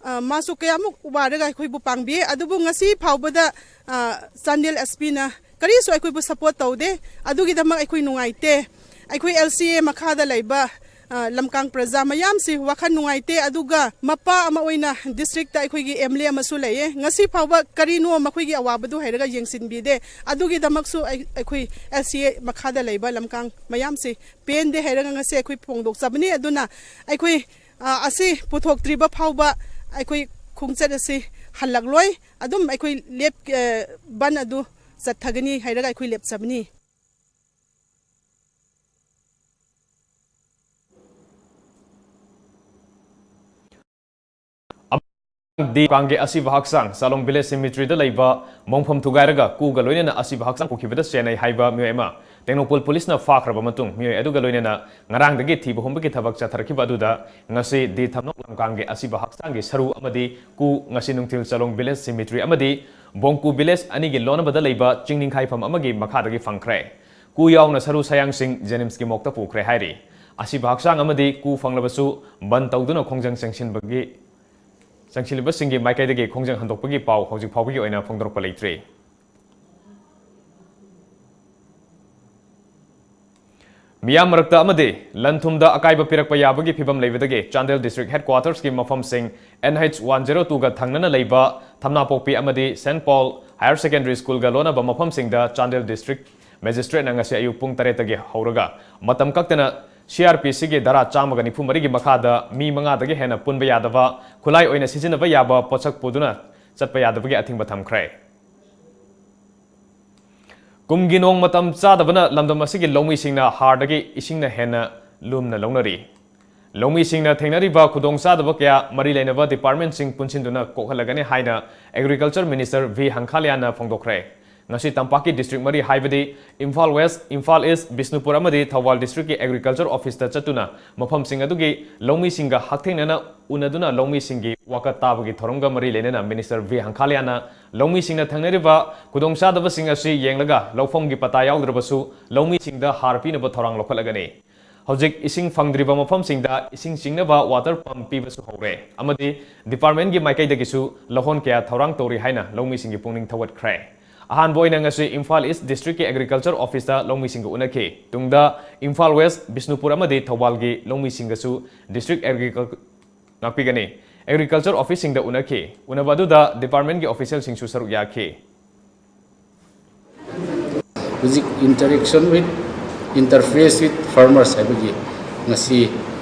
ꯑ, ꯃꯥꯁꯨ ꯀꯌꯥꯃꯨꯛ ꯋꯥꯔꯒ ꯑꯩꯈꯣꯏꯕꯨ ꯄꯥꯡꯕꯤ, ꯑꯗꯨꯕꯨ ꯉꯁꯤ ꯐꯥꯎꯕꯗ, ꯑ, ꯆꯥꯟꯗꯦꯜ SPꯅ ꯀꯔꯤꯁꯨ ꯑꯩꯈꯣꯏꯕꯨ support ꯇꯧꯗꯦ꯫ ꯑꯗꯨꯒꯤꯗꯃꯛ ꯑꯩꯈꯣꯏ ꯅꯨꯡꯉꯥꯏꯇꯦ꯫ ꯑꯩꯈꯣꯏ LCA ꯃꯈꯥꯗ ꯂꯩꯕ ꯑ, ꯂꯝꯀꯥꯡ ꯄ꯭ꯔꯖꯥ ꯃꯌꯥꯝꯁꯤ ꯋꯥꯈꯜ ꯅꯨꯡꯉꯥꯏꯇꯦ꯫ ꯑꯗꯨꯒ ꯃꯄꯥ ꯑꯃ ꯑꯣꯏꯅ ꯗꯤꯁꯇ꯭ꯔꯤꯛꯇ ꯑꯩꯈꯣꯏꯒꯤ ꯑꯦꯝ ꯑꯦꯜ ꯑꯦ ꯑꯃꯁꯨ ꯂꯩꯌꯦ꯫ ꯉꯁꯤ ꯐꯥꯎꯕ ꯀꯔꯤꯅꯣ ꯃꯈꯣꯏꯒꯤ ꯑꯋꯥꯕꯗꯨ ꯍꯥꯏꯔꯒ ꯌꯦꯡꯁꯤꯟꯕꯤꯗꯦ꯫ ꯑꯗꯨꯒꯤꯗꯃꯛꯁꯨ ꯑꯩ, ꯑꯩꯈꯣꯏ ꯑꯦꯜ ꯁꯤ ꯑꯦ ꯃꯈꯥꯗ ꯂꯩꯕ ꯂꯝꯀꯥꯡ ꯃꯌꯥꯝꯁꯤ ꯄꯦꯟꯗꯦ ꯍꯥꯏꯔꯒ ꯉꯁꯤ ꯑꯩꯈꯣꯏ ꯐꯣꯡꯗꯣꯛꯆꯕꯅꯤ꯫ ꯑꯗꯨꯅ ꯑꯩꯈꯣꯏ, ꯑ, ꯑꯁꯤ ꯄꯨꯊꯣꯛꯇ꯭ꯔꯤꯕ ꯐꯥꯎꯕ ꯑꯩꯈꯣꯏ ꯈꯣꯡꯆꯠ ꯑꯁꯤ ꯍꯜꯂꯛꯂꯣꯏ꯫ ꯑꯗꯨꯝ ꯑꯩꯈꯣꯏ ꯂꯦꯞ-, ꯑ, ꯕꯟ ꯑꯗꯨ ꯆꯠꯊꯒꯅꯤ ꯍꯥꯏꯔꯒ ꯑꯩꯈꯣꯏ ꯂꯦꯞꯆꯕꯅꯤ꯫ ꯗꯤ ꯀꯥꯡꯒꯤ ꯑꯁꯤꯕ ꯍꯛꯆꯥꯡ ꯆꯥꯂꯣꯡ ꯚꯤꯂꯦꯖ ꯁꯤꯃꯤꯇ꯭ꯔꯤꯗ ꯂꯩꯕ ꯃꯣꯡꯐꯝ ꯊꯨꯒꯥꯏꯔꯒ ꯀꯨꯒ ꯂꯣꯏꯅꯅ ꯑꯁꯤꯕ ꯍꯛꯆꯥꯡ ꯄꯨꯈꯤꯕꯗ ꯆꯦꯟꯅꯩ ꯍꯥꯏꯕ ꯃꯤꯑꯣꯏ ꯑꯃ ꯇꯦꯡꯅꯧꯄꯜ ꯄꯨꯂꯤꯁꯅ ꯐꯥꯈ꯭ꯔꯕ ꯃꯇꯨꯡ, ꯃꯤꯑꯣꯏ ꯑꯗꯨꯒ ꯂꯣꯏꯅꯅ ꯉꯔꯥꯡꯗꯒꯤ ꯊꯤꯕ ꯍꯨꯝꯕꯒꯤ ꯊꯕꯛ ꯆꯠꯊꯔꯛꯈꯤꯕ ꯑꯗꯨꯗ ꯉꯁꯤ ꯗꯤ ꯊꯝꯅꯧ ꯂꯝꯀꯥꯡꯒꯤ ꯑꯁꯤꯕ ꯍꯛꯆꯥꯡꯒꯤ ꯁꯔꯨ ꯑꯃꯗꯤ ꯀꯨ ꯉꯁꯤ ꯅꯨꯡꯊꯤꯜ ꯆꯥꯂꯣꯡ ꯚꯤꯂꯦꯖ ꯁꯤꯃꯤꯇ꯭ꯔꯤ ꯑꯃꯗꯤ ꯕꯣꯡꯀꯨ ꯚꯤꯂꯦꯖ ꯑꯅꯤꯒꯤ ꯂꯣꯟꯅꯕꯗ ꯂꯩꯕ ꯆꯤꯡ ꯅꯤꯡꯈꯥꯏꯐꯝ ꯑꯃꯒꯤ ꯃꯈꯥꯗꯒꯤ ꯐꯪꯈ꯭ꯔꯦ꯫ ꯀꯨ ꯌꯥꯎꯅ ꯁꯔꯨ ꯁꯌꯥꯡꯁꯤꯡ ꯖꯦꯅꯤꯝꯁꯀꯤ ꯃꯣꯛꯇ ꯄꯨꯈ꯭ꯔꯦ ꯍꯥꯏꯔꯤ꯫ ꯑꯁꯤꯕ ꯍꯛꯆꯥꯡ ꯑꯃꯗꯤ ꯀꯨ ꯐꯪꯂꯕꯁꯨ ꯕꯟ ꯇꯧꯗꯨꯅ ꯈꯣꯡꯖꯪ ꯆꯪꯁꯤꯟꯕꯒꯤ, ꯆꯪꯁꯤꯜꯂꯤꯕꯁꯤꯡꯒꯤ ꯃꯥꯏꯀꯩꯗꯒꯤ ꯈꯣꯡꯖꯪ ꯍꯟꯗꯣꯛꯄꯒꯤ ꯄꯥꯎ ꯍꯧꯖꯤꯛ ꯐꯥꯎꯕꯒꯤ ꯑꯣꯏꯅ ꯐꯣꯡꯗꯣꯔꯛꯄ ꯂꯩꯇ꯭ꯔꯤ꯫ ꯃꯤꯌꯥꯝ ꯃꯔꯛꯇ ꯑꯃꯗꯤ ꯂꯟ ꯊꯨꯝꯗ ꯑꯀꯥꯏꯕ ꯄꯤꯔꯛꯄ ꯌꯥꯕꯒꯤ ꯐꯤꯚꯝ ꯂꯩꯕꯗꯒꯤ ꯆꯥꯟꯗꯦꯜ ꯗꯤꯁꯇ꯭ꯔꯤꯛ ꯍꯦꯗꯀ꯭ꯋꯥꯇꯔꯁꯀꯤ ꯃꯐꯝꯁꯤꯡ ꯑꯦꯟ ꯑꯩꯆ ꯋꯥꯟ ꯖꯦꯔꯣ ꯇꯨꯒ ꯊꯪꯅꯅ ꯂꯩꯕ ꯊꯝꯅꯥꯄꯣꯛꯄꯤ ꯑꯃꯗꯤ ꯁꯦꯟꯠ ꯄꯣꯜ ꯍꯥꯌꯔ ꯁꯦꯀꯦꯟꯗꯔꯤ ꯁ꯭ꯀꯨꯜꯒ ꯂꯣꯟꯅꯕ ꯃꯐꯝꯁꯤꯡꯗ ꯆꯥꯟꯗꯦꯜ ꯗꯤꯁꯇ꯭ꯔꯤꯛ ꯃꯦꯖꯤꯁꯇ꯭ꯔꯦꯠꯅ ꯉꯁꯤ ꯑꯌꯨꯛ ꯄꯨꯡ ꯇꯔꯦꯠꯇꯒꯤ ꯍꯧꯔꯒ ꯃꯇꯝ ꯀꯛꯇꯅ ꯁꯤ ꯑꯥꯔ ꯄꯤ ꯁꯤꯒꯤ ꯙꯥꯔꯥ ꯆꯥꯝꯃꯒ ꯅꯤꯐꯨ ꯃꯔꯤꯒꯤ ꯃꯈꯥꯗ ꯃꯤ ꯃꯉꯥꯗꯒꯤ ꯍꯦꯟꯅ ꯄꯨꯟꯕ ꯌꯥꯗꯕ, ꯈꯨꯠꯂꯥꯏ ꯑꯣꯏꯅ ꯁꯤꯖꯤꯟꯅꯕ ꯌꯥꯕ ꯄꯣꯠꯁꯛ ꯄꯨꯗꯨꯅ ꯆꯠꯄ ꯌꯥꯗꯕꯒꯤ ꯑꯊꯤꯡꯕ ꯊꯝꯈ꯭ꯔꯦ꯫ ꯀꯨꯝꯒꯤ ꯅꯣꯡ ꯃꯇꯝ ꯆꯥꯗꯕꯅ ꯂꯝꯗꯝ ꯑꯁꯤꯒꯤ ꯂꯧꯃꯤꯁꯤꯡꯅ ꯍꯥꯔꯗꯒꯤ ꯏꯁꯤꯡꯅ ꯍꯦꯟꯅ ꯂꯨꯝꯅ ꯂꯧꯅꯔꯤ꯫ ꯂꯧꯃꯤꯁꯤꯡꯅ ꯊꯦꯡꯅꯔꯤꯕ ꯈꯨꯗꯣꯡꯆꯥꯗꯕ ꯀꯌꯥ ꯃꯔꯤ ꯂꯩꯅꯕ ꯗꯤꯄꯥꯔꯠꯃꯦꯟꯠꯁꯤꯡ ꯄꯨꯟꯁꯤꯟꯗꯨꯅ ꯀꯣꯛꯍꯜꯂꯒꯅꯤ ꯍꯥꯏꯅ ꯑꯦꯒ꯭ꯔꯤꯀꯜꯆꯔ ꯃꯤꯅꯤꯁꯇꯔ ꯚꯤ ꯍꯪꯈꯥꯂꯤꯌꯥꯅ ꯐꯣꯡꯗꯣꯛꯈ꯭ꯔꯦ꯫ ꯉꯁꯤ ꯇꯝꯄꯥꯛꯀꯤ ꯗꯤꯁꯇ꯭ꯔꯤꯛ ꯃꯔꯤ ꯍꯥꯏꯕꯗꯤ ꯏꯝꯐꯥꯜ ꯋꯦꯁ, ꯏꯝꯐꯥꯜ ꯏꯁ, ꯕꯤꯁꯅꯨꯄꯨꯔ ꯑꯃꯗꯤ ꯊꯧꯕꯥꯜ ꯗꯤꯁꯇ꯭ꯔꯤꯛꯀꯤ ꯑꯦꯒ꯭ꯔꯤꯀꯜꯆꯔ ꯑꯣꯐꯤꯁꯇ ꯆꯠꯇꯨꯅ ꯃꯐꯝꯁꯤꯡ ꯑꯗꯨꯒꯤ ꯂꯧꯃꯤꯁꯤꯡꯒ ꯍꯛꯊꯦꯡꯅꯅ ꯎꯅꯗꯨꯅ ꯂꯧꯃꯤꯁꯤꯡꯒꯤ ꯋꯥꯀꯠ ꯇꯥꯕꯒꯤ ꯊꯧꯔꯝꯒ ꯃꯔꯤ ꯂꯩꯅꯅ ꯃꯤꯅꯤꯁꯇꯔ ꯚꯤ ꯍꯪꯈꯥꯂꯤꯌꯥꯅ ꯂꯧꯃꯤꯁꯤꯡꯅ ꯊꯦꯡꯅꯔꯤꯕ ꯈꯨꯗꯣꯡꯆꯥꯗꯕꯁꯤꯡ ꯑꯁꯤ ꯌꯦꯡꯂꯒ ꯂꯧꯐꯝꯒꯤ ꯄꯇꯥ ꯌꯥꯎꯗ꯭ꯔꯕꯁꯨ ꯂꯧꯃꯤꯁꯤꯡꯗ ꯍꯥꯔ ꯄꯤꯅꯕ ꯊꯧꯔꯥꯡ ꯂꯧꯈꯠꯂꯒꯅꯤ꯫ ꯍꯧꯖꯤꯛ ꯏꯁꯤꯡ ꯐꯪꯗ꯭ꯔꯤꯕ ꯃꯐꯝꯁꯤꯡꯗ ꯏꯁꯤꯡ ꯆꯤꯡꯅꯕ ꯋꯥꯇꯔ ꯄꯝꯞ ꯄꯤꯕꯁꯨ ꯍꯧꯔꯦ ꯑꯃꯗꯤ ꯗꯤꯄꯥꯔꯠꯃꯦꯟꯠꯀꯤ ꯃꯥꯏꯀꯩꯗꯒꯤꯁꯨ ꯂꯧꯍꯣꯟ ꯀꯌꯥ ꯊꯧꯔꯥꯡ ꯇꯧꯔꯤ ꯍꯥꯏꯅ ꯂꯧꯃꯤꯁꯤꯡꯒꯤ ꯄꯨꯛꯅꯤꯡ ꯊꯧꯒꯠꯈ꯭ꯔꯦ꯫ ꯑꯍꯥꯟꯕ ꯑꯣꯏꯅ ꯉꯁꯤ ꯏꯝꯐꯥꯜ ꯏꯁ ꯗꯤꯁꯇ꯭ꯔꯤꯛꯀꯤ ꯑꯦꯒ꯭ꯔꯤꯀꯜꯆꯔ ꯑꯣꯐꯤꯁꯇ ꯂꯧꯃꯤꯁꯤꯡꯒ ꯎꯅꯈꯤ꯫ ꯇꯨꯡꯗ ꯏꯝꯐꯥꯜ ꯋꯦꯁ, ꯕꯤꯁꯅꯨꯄꯨꯔ ꯑꯃꯗꯤ ꯊꯧꯕꯥꯜꯒꯤ ꯂꯧꯃꯤꯁꯤꯡꯒꯁꯨ ꯗꯤꯁꯇ꯭ꯔꯤꯛ ꯑꯦꯒ꯭ꯔꯤꯀꯜ-, ꯉꯥꯛꯄꯤꯒꯅꯤ, ꯑꯦꯒ꯭ꯔꯤꯀꯜꯆꯔ ꯑꯣꯐꯤꯁꯁꯤꯡꯗ ꯎꯅꯈꯤ꯫ ꯎꯅꯕ ꯑꯗꯨꯗ ꯗꯤꯄꯥꯔꯠꯃꯦꯟꯒꯤ ꯑꯣꯐꯤꯁꯤꯌꯦꯜꯁꯤꯡꯁꯨ ꯁꯔꯨꯛ ꯌꯥꯈꯤ꯫ ꯍꯧꯖꯤꯛ interaction with, interface with farmers ꯍꯥꯏꯕꯒꯤ ꯉꯁꯤ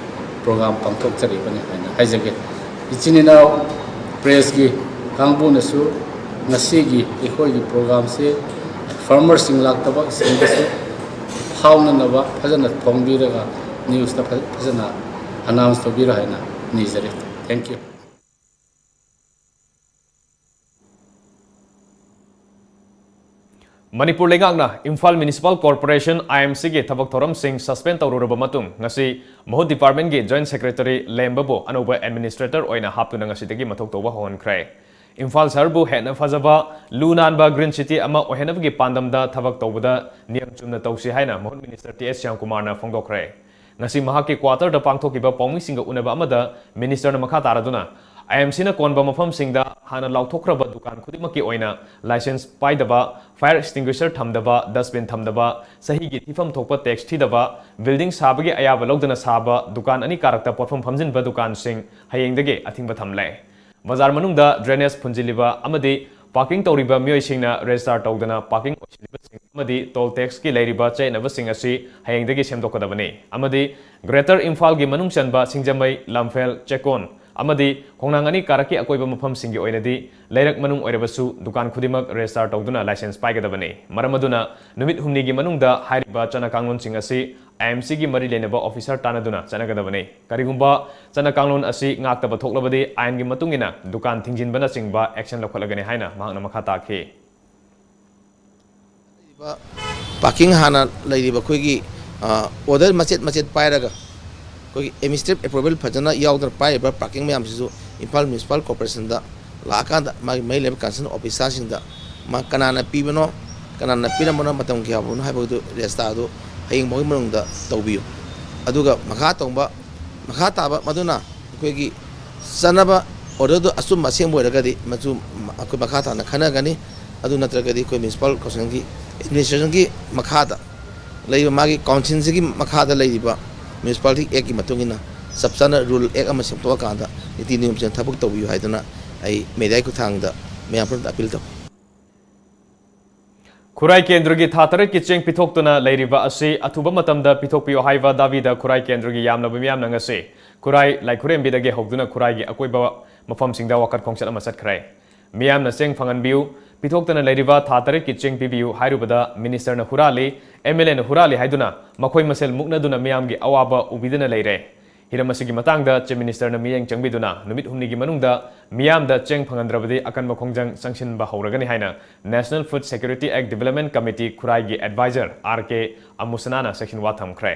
ꯄ꯭ꯔꯣꯒ꯭ꯔꯥꯝ ꯄꯥꯡꯊꯣꯛꯆꯔꯤꯕꯅꯤ ꯍꯥꯏꯅ ꯍꯥꯏꯖꯒꯦ꯫ ꯏꯆꯤꯟ ꯏꯅꯥꯎ ꯄ꯭ꯔꯦꯁꯀꯤ ꯀꯥꯡꯕꯨꯅꯁꯨ ꯉꯁꯤꯒꯤ ꯑꯩꯈꯣꯏꯒꯤ ꯄ꯭ꯔꯣꯒ꯭ꯔꯥꯝꯁꯦ ꯐꯥꯔꯃꯔꯁꯤꯡ ꯂꯥꯛꯇꯕꯁꯤꯡꯗꯁꯨ ꯐꯥꯎꯅꯅꯕ ꯐꯖꯅ ꯐꯣꯡꯕꯤꯔꯒ ꯅ꯭ꯌꯨꯁꯇ ꯐꯖ-, ꯐꯖꯅ ꯑꯅꯥꯎꯟꯁ ꯇꯧꯕꯤꯔꯣ ꯍꯥꯏꯅ ꯅꯤꯖꯔꯤ꯫ Thank you. ꯃꯅꯤꯄꯨꯔ ꯂꯩꯉꯥꯛꯅ ꯏꯝꯐꯥꯜ ꯃ꯭ꯌꯨꯅꯤꯁꯤꯄꯥꯜ ꯀꯣꯔꯄꯣꯔꯦꯁꯟ, ꯑꯥꯏ ꯑꯦꯝ ꯁꯤꯒꯤ ꯊꯕꯛ ꯊꯧꯔꯝꯁꯤꯡ ꯁꯁꯄꯦꯟ ꯇꯧꯔꯨꯔꯕ ꯃꯇꯨꯡ, ꯉꯁꯤ ꯃꯍꯨꯠ ꯗꯤꯄꯥꯔꯠꯃꯦꯟꯒꯤ ꯖꯣꯏꯟꯠ ꯁꯦꯀ꯭ꯔꯦꯇꯔꯤ ꯂꯦꯝꯕꯕꯨ ꯑꯅꯧꯕ ꯑꯦꯗꯃꯤꯅꯤꯁꯇ꯭ꯔꯦꯇꯔ ꯑꯣꯏꯅ ꯍꯥꯞꯇꯨꯅ ꯉꯁꯤꯗꯒꯤ ꯃꯊꯧ ꯇꯧꯕ ꯍꯧꯍꯟꯈ꯭ꯔꯦ꯫ ꯏꯝꯐꯥꯜ ꯁꯍꯔꯕꯨ ꯍꯦꯟꯅ ꯐꯖꯕ, ꯂꯨ ꯅꯥꯟꯕ ꯒ꯭ꯔꯤꯟ ꯁꯤꯇꯤ ꯑꯃ ꯑꯣꯏꯍꯟꯅꯕꯒꯤ ꯄꯥꯟꯗꯝꯗ ꯊꯕꯛ ꯇꯧꯕꯗ ꯅꯤꯌꯝ ꯆꯨꯝꯅ ꯇꯧꯁꯤ ꯍꯥꯏꯅ ꯃꯍꯨꯠ ꯃꯤꯅꯤꯁꯇꯔ ꯇꯤ ꯑꯦꯁ ꯁ꯭ꯌꯥꯝꯀꯨꯃꯥꯔꯅ ꯐꯣꯡꯗꯣꯛꯈ꯭ꯔꯦ꯫ ꯉꯁꯤ ꯃꯍꯥꯛꯀꯤ ꯀ꯭ꯋꯥꯇꯔꯗ ꯄꯥꯡꯊꯣꯛꯈꯤꯕ ꯄꯥꯎꯃꯤꯁꯤꯡꯒ ꯎꯅꯕ ꯑꯃꯗ ꯃꯤꯅꯤꯁꯇꯔꯅ ꯃꯈꯥ ꯇꯥꯔꯗꯨꯅ, ꯑꯥꯏ ꯑꯦꯝ ꯁꯤꯅ ꯀꯣꯟꯕ ꯃꯐꯝꯁꯤꯡꯗ ꯍꯥꯟꯅ ꯂꯥꯎꯊꯣꯛꯈ꯭ꯔꯕ ꯗꯨꯀꯥꯟ ꯈꯨꯗꯤꯡꯃꯛꯀꯤ ꯑꯣꯏꯅ ꯂꯥꯏꯁꯦꯟꯁ ꯄꯥꯏꯗꯕ, ꯐꯥꯌꯔ ꯑꯦꯛꯁꯇꯤꯡꯒ꯭ꯋꯤꯁꯔ ꯊꯝꯗꯕ, ꯗꯁꯕꯤꯟ ꯊꯝꯗꯕ, ꯆꯍꯤꯒꯤ ꯊꯤꯐꯝ ꯊꯣꯛꯄ ꯇꯦꯛꯁ ꯊꯤꯗꯕ, ꯕꯤꯜꯗꯤꯡ ꯁꯥꯕꯒꯤ ꯑꯌꯥꯕ ꯂꯧꯗꯅ ꯁꯥꯕ ꯗꯨꯀꯥꯟ ꯑꯅꯤ ꯀꯥꯔꯛꯇ ꯄꯣꯠꯐꯝ ꯐꯝꯖꯤꯟꯕ ꯗꯨꯀꯥꯟꯁꯤꯡ ꯍꯌꯦꯡꯗꯒꯤ ꯑꯊꯤꯡꯕ ꯊꯝꯂꯦ꯫ ꯕꯖꯥꯔ ꯃꯅꯨꯡꯗ ꯗ꯭ꯔꯦꯅꯦꯖ ꯐꯨꯟꯖꯤꯜꯂꯤꯕ ꯑꯃꯗꯤ ꯄꯥꯔꯀꯤꯡ ꯇꯧꯔꯤꯕ ꯃꯤꯑꯣꯏꯁꯤꯡꯅ ꯔꯦꯖꯤꯁꯇꯥꯔ ꯇꯧꯗꯅ ꯄꯥꯔꯀꯤꯡ ꯑꯣꯏꯁꯤꯜꯂꯤꯕꯁꯤꯡ ꯑꯃꯗꯤ ꯇꯣꯜ ꯇꯦꯛꯁꯀꯤ ꯂꯩꯔꯤꯕ ꯆꯌꯦꯠꯅꯕꯁꯤꯡ ꯑꯁꯤ ꯍꯌꯦꯡꯗꯒꯤ ꯁꯦꯝꯗꯣꯛꯀꯗꯕꯅꯤ ꯑꯃꯗꯤ ꯒ꯭ꯔꯦꯇꯔ ꯏꯝꯐꯥꯜꯒꯤ ꯃꯅꯨꯡ ꯆꯟꯕ ꯁꯤꯡꯖꯃꯩ, ꯂꯝꯐꯦꯜ, ꯆꯦꯛꯀꯣꯟ ꯑꯃꯗꯤ ꯈꯣꯡꯅꯥꯡ ꯑꯅꯤ ꯀꯥꯔꯛꯀꯤ ꯑꯀꯣꯏꯕ ꯃꯐꯝꯁꯤꯡꯒꯤ ꯑꯣꯏꯅꯗꯤ ꯂꯩꯔꯛ ꯃꯅꯨꯡ ꯑꯣꯏꯔꯕꯁꯨ ꯗꯨꯀꯥꯟ ꯈꯨꯗꯤꯡꯃꯛ ꯔꯦꯖꯤꯁꯇꯥꯔ ꯇꯧꯗꯨꯅ ꯂꯥꯏꯁꯦꯟꯁ ꯄꯥꯏꯒꯗꯕꯅꯤ꯫ ꯃꯔꯝ ꯑꯗꯨꯅ ꯅꯨꯃꯤꯠ ꯍꯨꯝꯅꯤꯒꯤ ꯃꯅꯨꯡꯗ ꯍꯥꯏꯔꯤꯕ ꯆꯠꯅ ꯀꯥꯡꯂꯣꯟꯁꯤꯡ ꯑꯁꯤ ꯑꯥꯏ ꯑꯦꯝ ꯁꯤꯒꯤ ꯃꯔꯤ ꯂꯩꯅꯕ ꯑꯣꯐꯤꯁꯔ ꯇꯥꯟꯅꯗꯨꯅ ꯆꯠꯅꯒꯗꯕꯅꯤ꯫ ꯀꯔꯤꯒꯨꯝꯕ ꯆꯠꯅ ꯀꯥꯡꯂꯣꯟ ꯑꯁꯤ ꯉꯥꯛꯇꯕ ꯊꯣꯛꯂꯕꯗꯤ ꯑꯥꯏꯟꯒꯤ ꯃꯇꯨꯡ ꯏꯟꯅ ꯗꯨꯀꯥꯟ ꯊꯤꯡꯖꯤꯟꯕꯅꯆꯤꯡꯕ ꯑꯦꯛꯁꯟ ꯂꯧꯈꯠꯂꯒꯅꯤ ꯍꯥꯏꯅ ꯃꯍꯥꯛꯅ ꯃꯈꯥ ꯇꯥꯈꯤ꯫ ꯄꯥꯔꯀꯤꯡ ꯍꯥꯟꯅ ꯂꯩꯔꯤꯕ ꯑꯩꯈꯣꯏꯒꯤ, ꯑ, ꯑꯣꯔꯗꯔ ꯃꯆꯦꯠ ꯃꯆꯦꯠ ꯄꯥꯏꯔꯒ ꯑꯩꯈꯣꯏꯒꯤ ꯑꯦꯗꯃꯤꯅꯤꯁꯇ꯭ꯔꯦꯇꯤꯚ ꯑꯦꯄ꯭ꯔꯨꯕꯦꯜ ꯐꯖꯅ ꯌꯥꯎꯗꯅ ꯄꯥꯏꯔꯤꯕ ꯄꯥꯔꯀꯤꯡ ꯃꯌꯥꯝꯁꯤꯁꯨ ꯏꯝꯐꯥꯜ ꯃ꯭ꯌꯨꯅꯤꯁꯤꯄꯥꯜ ꯀꯣꯔꯄꯣꯔꯦꯁꯟꯗ ꯂꯥꯛꯑꯀꯥꯟꯗ ꯃꯥꯒꯤ ꯃꯔꯤ ꯂꯩꯅꯕ ꯀꯟꯁꯔꯟ ꯑꯣꯐꯤꯁꯥꯔꯁꯤꯡꯗ ꯃꯥ ꯀꯅꯥꯅ ꯄꯤꯕꯅꯣ, ꯀꯅꯥꯅ ꯄꯤꯔꯝꯕꯅꯣ, ꯃꯇꯝ ꯀꯌꯥ ꯐꯥꯎꯕꯅꯣ ꯍꯥꯏꯕꯗꯨ ꯔꯦꯖꯤꯁꯇꯥꯔꯗꯨ ꯍꯌꯦꯡ ꯐꯥꯎꯒꯤ ꯃꯅꯨꯡꯗ ꯇꯧꯕꯤꯌꯨ꯫ ꯑꯗꯨꯒ ꯃꯈꯥ ꯇꯧꯕ, ꯃꯈꯥ ꯇꯥꯕ ꯃꯗꯨꯅ ꯑꯩꯈꯣꯏꯒꯤ ꯆꯠꯅꯕ ꯑꯣꯔꯗꯔꯗꯨ ꯑꯆꯨꯝꯕ ꯑꯁꯦꯡꯕ ꯑꯣꯏꯔꯒꯗꯤ ꯃꯆꯨ ꯑꯩꯈꯣꯏ ꯃꯈꯥ ꯇꯥꯅ ꯈꯟꯅꯒꯅꯤ꯫ ꯑꯗꯨ ꯅꯠꯇ꯭ꯔꯒꯗꯤ ꯑꯩꯈꯣꯏ ꯃ꯭ꯌꯨꯅꯤꯁꯤꯄꯥꯜ ꯀꯥꯎꯟꯁꯤꯜꯒꯤ ꯑꯦꯗꯃꯤꯅꯤꯁꯇ꯭ꯔꯦꯁꯟꯒꯤ ꯃꯈꯥꯗ ꯂꯩꯕ, ꯃꯥꯒꯤ ꯀꯥꯎꯟꯁꯤꯜꯁꯤꯒꯤ ꯃꯈꯥꯗ ꯂꯩꯔꯤꯕ ꯃ꯭ꯌꯨꯅꯤꯁꯤꯄꯥꯂꯤꯇꯤ ꯑꯦꯛꯀꯤ ꯃꯇꯨꯡ ꯏꯟꯅ ꯆꯞ ꯆꯥꯅ ꯔꯨꯜ ꯑꯦꯛ ꯑꯃ ꯁꯦꯝꯗꯣꯛꯑꯀꯥꯟꯗ ꯅꯤꯇꯤ ꯅꯤꯌꯣꯝ ꯆꯨꯝꯅ ꯊꯕꯛ ꯇꯧꯕꯤꯌꯨ ꯍꯥꯏꯗꯨꯅ ꯑꯩ ꯃꯦꯗꯤꯌꯥꯒꯤ ꯈꯨꯠꯊꯥꯡꯗ ꯃꯌꯥꯝ ꯄꯨꯝꯅꯃꯛꯇ ꯑꯄꯤꯜ ꯇꯧꯏ꯫ ꯈꯨꯔꯥꯏ ꯀꯦꯟꯗ꯭ꯔꯒꯤ ꯊꯥ ꯇꯔꯦꯠꯀꯤ ꯆꯦꯡ ꯄꯤꯊꯣꯛꯇꯨꯅ ꯂꯩꯔꯤꯕ ꯑꯁꯤ ꯑꯊꯨꯕ ꯃꯇꯝꯗ ꯄꯤꯊꯣꯛꯄꯤꯌꯨ ꯍꯥꯏꯕ ꯗꯥꯕꯤꯗ ꯈꯨꯔꯥꯏ ꯀꯦꯟꯗ꯭ꯔꯒꯤ ꯌꯥꯝꯂꯕ ꯃꯤꯌꯥꯝꯅ ꯉꯁꯤ ꯈꯨꯔꯥꯏ ꯂꯥꯏꯈꯨꯔꯦꯝꯕꯤꯗꯒꯤ ꯍꯧꯗꯨꯅ ꯈꯨꯔꯥꯏꯒꯤ ꯑꯀꯣꯏꯕ ꯃꯐꯝꯁꯤꯡꯗ ꯋꯥꯀꯠ ꯈꯣꯡꯆꯠ ꯑꯃ ꯆꯠꯈ꯭ꯔꯦ꯫ ꯃꯤꯌꯥꯝꯅ ꯆꯦꯡ ꯐꯪꯍꯟꯕꯤꯌꯨ, ꯄꯤꯊꯣꯛꯇꯅ ꯂꯩꯔꯤꯕ ꯊꯥ ꯇꯔꯦꯠꯀꯤ ꯆꯦꯡ ꯄꯤꯕꯤꯌꯨ ꯍꯥꯏꯔꯨꯕꯗ ꯃꯤꯅꯤꯁꯇꯔꯅ ꯍꯨꯔꯥꯜꯂꯤ, ꯑꯦꯝ ꯑꯦꯜ ꯑꯦꯅ ꯍꯨꯔꯥꯜꯂꯤ ꯍꯥꯏꯗꯨꯅ ꯃꯈꯣꯏ ꯃꯁꯦꯜ ꯃꯨꯛꯅꯗꯨꯅ ꯃꯤꯌꯥꯝꯒꯤ ꯑꯋꯥꯕ ꯎꯕꯤꯗꯅ ꯂꯩꯔꯦ꯫ ꯍꯤꯔꯝ ꯑꯁꯤꯒꯤ ꯃꯇꯥꯡꯗ ꯆꯤꯐ ꯃꯤꯅꯤꯁꯇꯔꯅ ꯃꯤꯠꯌꯦꯡ ꯆꯪꯕꯤꯗꯨꯅ ꯅꯨꯃꯤꯠ ꯍꯨꯝꯅꯤꯒꯤ ꯃꯅꯨꯡꯗ ꯃꯤꯌꯥꯝꯗ ꯆꯦꯡ ꯐꯪꯍꯟꯗ꯭ꯔꯕꯗꯤ ꯑꯀꯟꯕ ꯈꯣꯡꯖꯪ ꯆꯪꯁꯤꯟꯕ ꯍꯧꯔꯒꯅꯤ ꯍꯥꯏꯅ National Food Security Act Development Committee ꯈꯨꯔꯥꯏꯒꯤ ꯑꯦꯗꯚꯥꯏꯖꯔ ꯑꯥꯔ ꯀꯦ ꯑꯃꯨꯁꯅꯥꯅ ꯆꯦꯛꯁꯤꯟꯋꯥ ꯊꯝꯈ꯭ꯔꯦ꯫